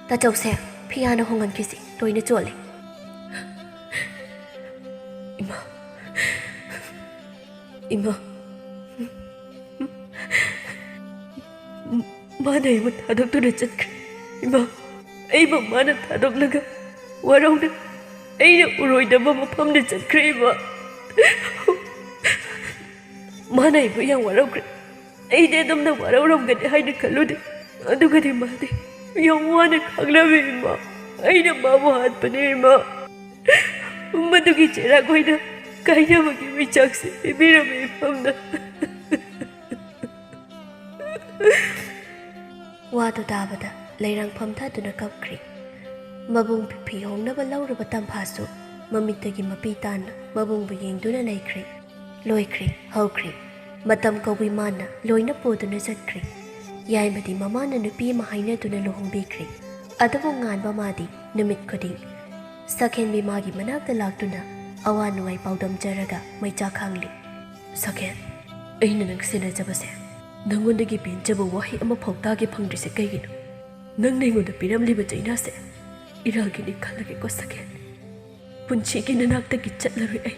ꯇꯥꯆꯧꯁꯦ ꯐꯤꯌꯥꯅ ꯍꯣꯡꯍꯟꯈꯤꯁꯤ, ꯂꯣꯏꯅ ꯆꯣꯠꯂꯦ꯫" "ꯏꯃꯥ, ꯏꯃꯥ, ꯃꯥꯅ ꯑꯩꯕꯨ ꯊꯥꯗꯣꯛꯇꯨꯅ ꯆꯠꯈ꯭ꯔꯦ꯫ ꯏꯃꯥ, ꯑꯩꯕꯨ ꯃꯥꯅ ꯊꯥꯗꯣꯛꯂꯒ ꯋꯥꯔꯧꯅ ꯑꯩꯅ ꯎꯔꯣꯏꯗꯕ ꯃꯐꯝꯗ ꯆꯠꯈ꯭ꯔꯦ, ꯏꯃꯥ꯫ ꯃꯥꯅ ꯑꯩꯕꯨ ꯌꯥꯝ ꯋꯥꯔꯧꯈ꯭ꯔꯦ꯫ ꯑꯩꯗꯤ ꯑꯗꯨꯝꯅ ꯋꯥꯔꯧꯔꯝꯒꯅꯤ ꯍꯥꯏꯅ ꯈꯜꯂꯨꯗꯦ꯫ ꯑꯗꯨꯒꯗꯤ ꯃꯥꯗꯤ ꯌꯥꯝ ꯋꯥꯅ ꯈꯥꯡꯂꯝꯃꯤ, ꯏꯃꯥ꯫ ꯑꯩꯅ ꯃꯥꯕꯨ ꯍꯥꯠꯄꯅꯦ, ꯏꯃꯥ꯫ ꯃꯗꯨꯒꯤ ꯆꯩꯔꯥꯛ ꯑꯣꯏꯅ ꯀꯥꯏꯅꯕꯒꯤ ꯃꯩꯆꯥꯛꯁꯦ ꯄꯤꯕꯤꯔꯝꯃꯤ ꯏꯐꯝꯗ꯫" ꯋꯥꯗꯨ ꯇꯥꯕꯗ ꯂꯩꯔꯥꯡ ꯐꯝꯊꯗꯨꯅ ꯀꯞꯈ꯭ꯔꯦ꯫ ꯃꯕꯨꯡ ꯐꯤ ꯍꯣꯡꯅꯕ ꯂꯧꯔꯨꯕ ꯇꯝꯐꯥꯁꯨ ꯃꯃꯤꯠꯇꯒꯤ ꯃꯄꯤ ꯇꯥꯅ ꯃꯕꯨꯡꯕꯨ ꯌꯦꯡꯗꯨꯅ ꯂꯩꯈ꯭ꯔꯦ꯫ ꯂꯣꯏꯈ꯭ꯔꯦ, ꯍꯧꯈ꯭ꯔꯦ꯫ ꯃꯇꯝ ꯀꯧꯕꯤ ꯃꯥꯅ ꯂꯣꯏꯅ ꯄꯨꯗꯨꯅ ꯆꯠꯈ꯭ꯔꯦ꯫ ꯌꯥꯏꯃꯗꯤ ꯃꯃꯥꯅ ꯅꯨꯄꯤ ꯑꯃ ꯍꯥꯏꯅꯗꯨꯅ ꯂꯨꯍꯣꯡꯕꯤꯈ꯭ꯔꯦ꯫ ꯑꯗꯨꯕꯨ ꯉꯥꯟꯕ ꯃꯥꯗꯤ ꯅꯨꯃꯤꯠ ꯈꯨꯗꯤꯡ ꯁꯛꯍꯦꯟꯕꯤ ꯃꯥꯒꯤ ꯃꯅꯥꯛꯇ ꯂꯥꯛꯇꯨꯅ ꯑꯋꯥ ꯅꯨꯡꯉꯥꯏ ꯄꯥꯎꯗꯝꯖꯔꯒ ꯃꯩꯆꯥꯛ ꯈꯥꯡꯂꯤ꯫ "ꯁꯛꯍꯦꯟ, ꯑꯩꯅ ꯅꯪ ꯁꯦꯟꯅꯖꯕꯁꯦ ꯅꯪꯉꯣꯟꯗꯒꯤ ꯄꯦꯟꯖꯕ ꯋꯥꯍꯩ ꯑꯃꯐꯥꯎ ꯇꯥꯒꯦ ꯐꯪꯗ꯭ꯔꯤꯁꯦ ꯀꯩꯒꯤꯅꯣ? ꯅꯪꯅ ꯑꯩꯉꯣꯟꯗ ꯄꯤꯔꯝꯂꯤꯕ ꯆꯩꯅꯥꯁꯦ ꯏꯔꯥꯜꯒꯤꯅꯤ ꯈꯜꯂꯒꯦꯀꯣ ꯁꯛꯍꯦꯟ꯫ ꯄꯨꯟꯁꯤꯒꯤ ꯅꯅꯥꯛꯇꯒꯤ ꯆꯠꯂꯔꯣꯏ ꯑꯩ꯫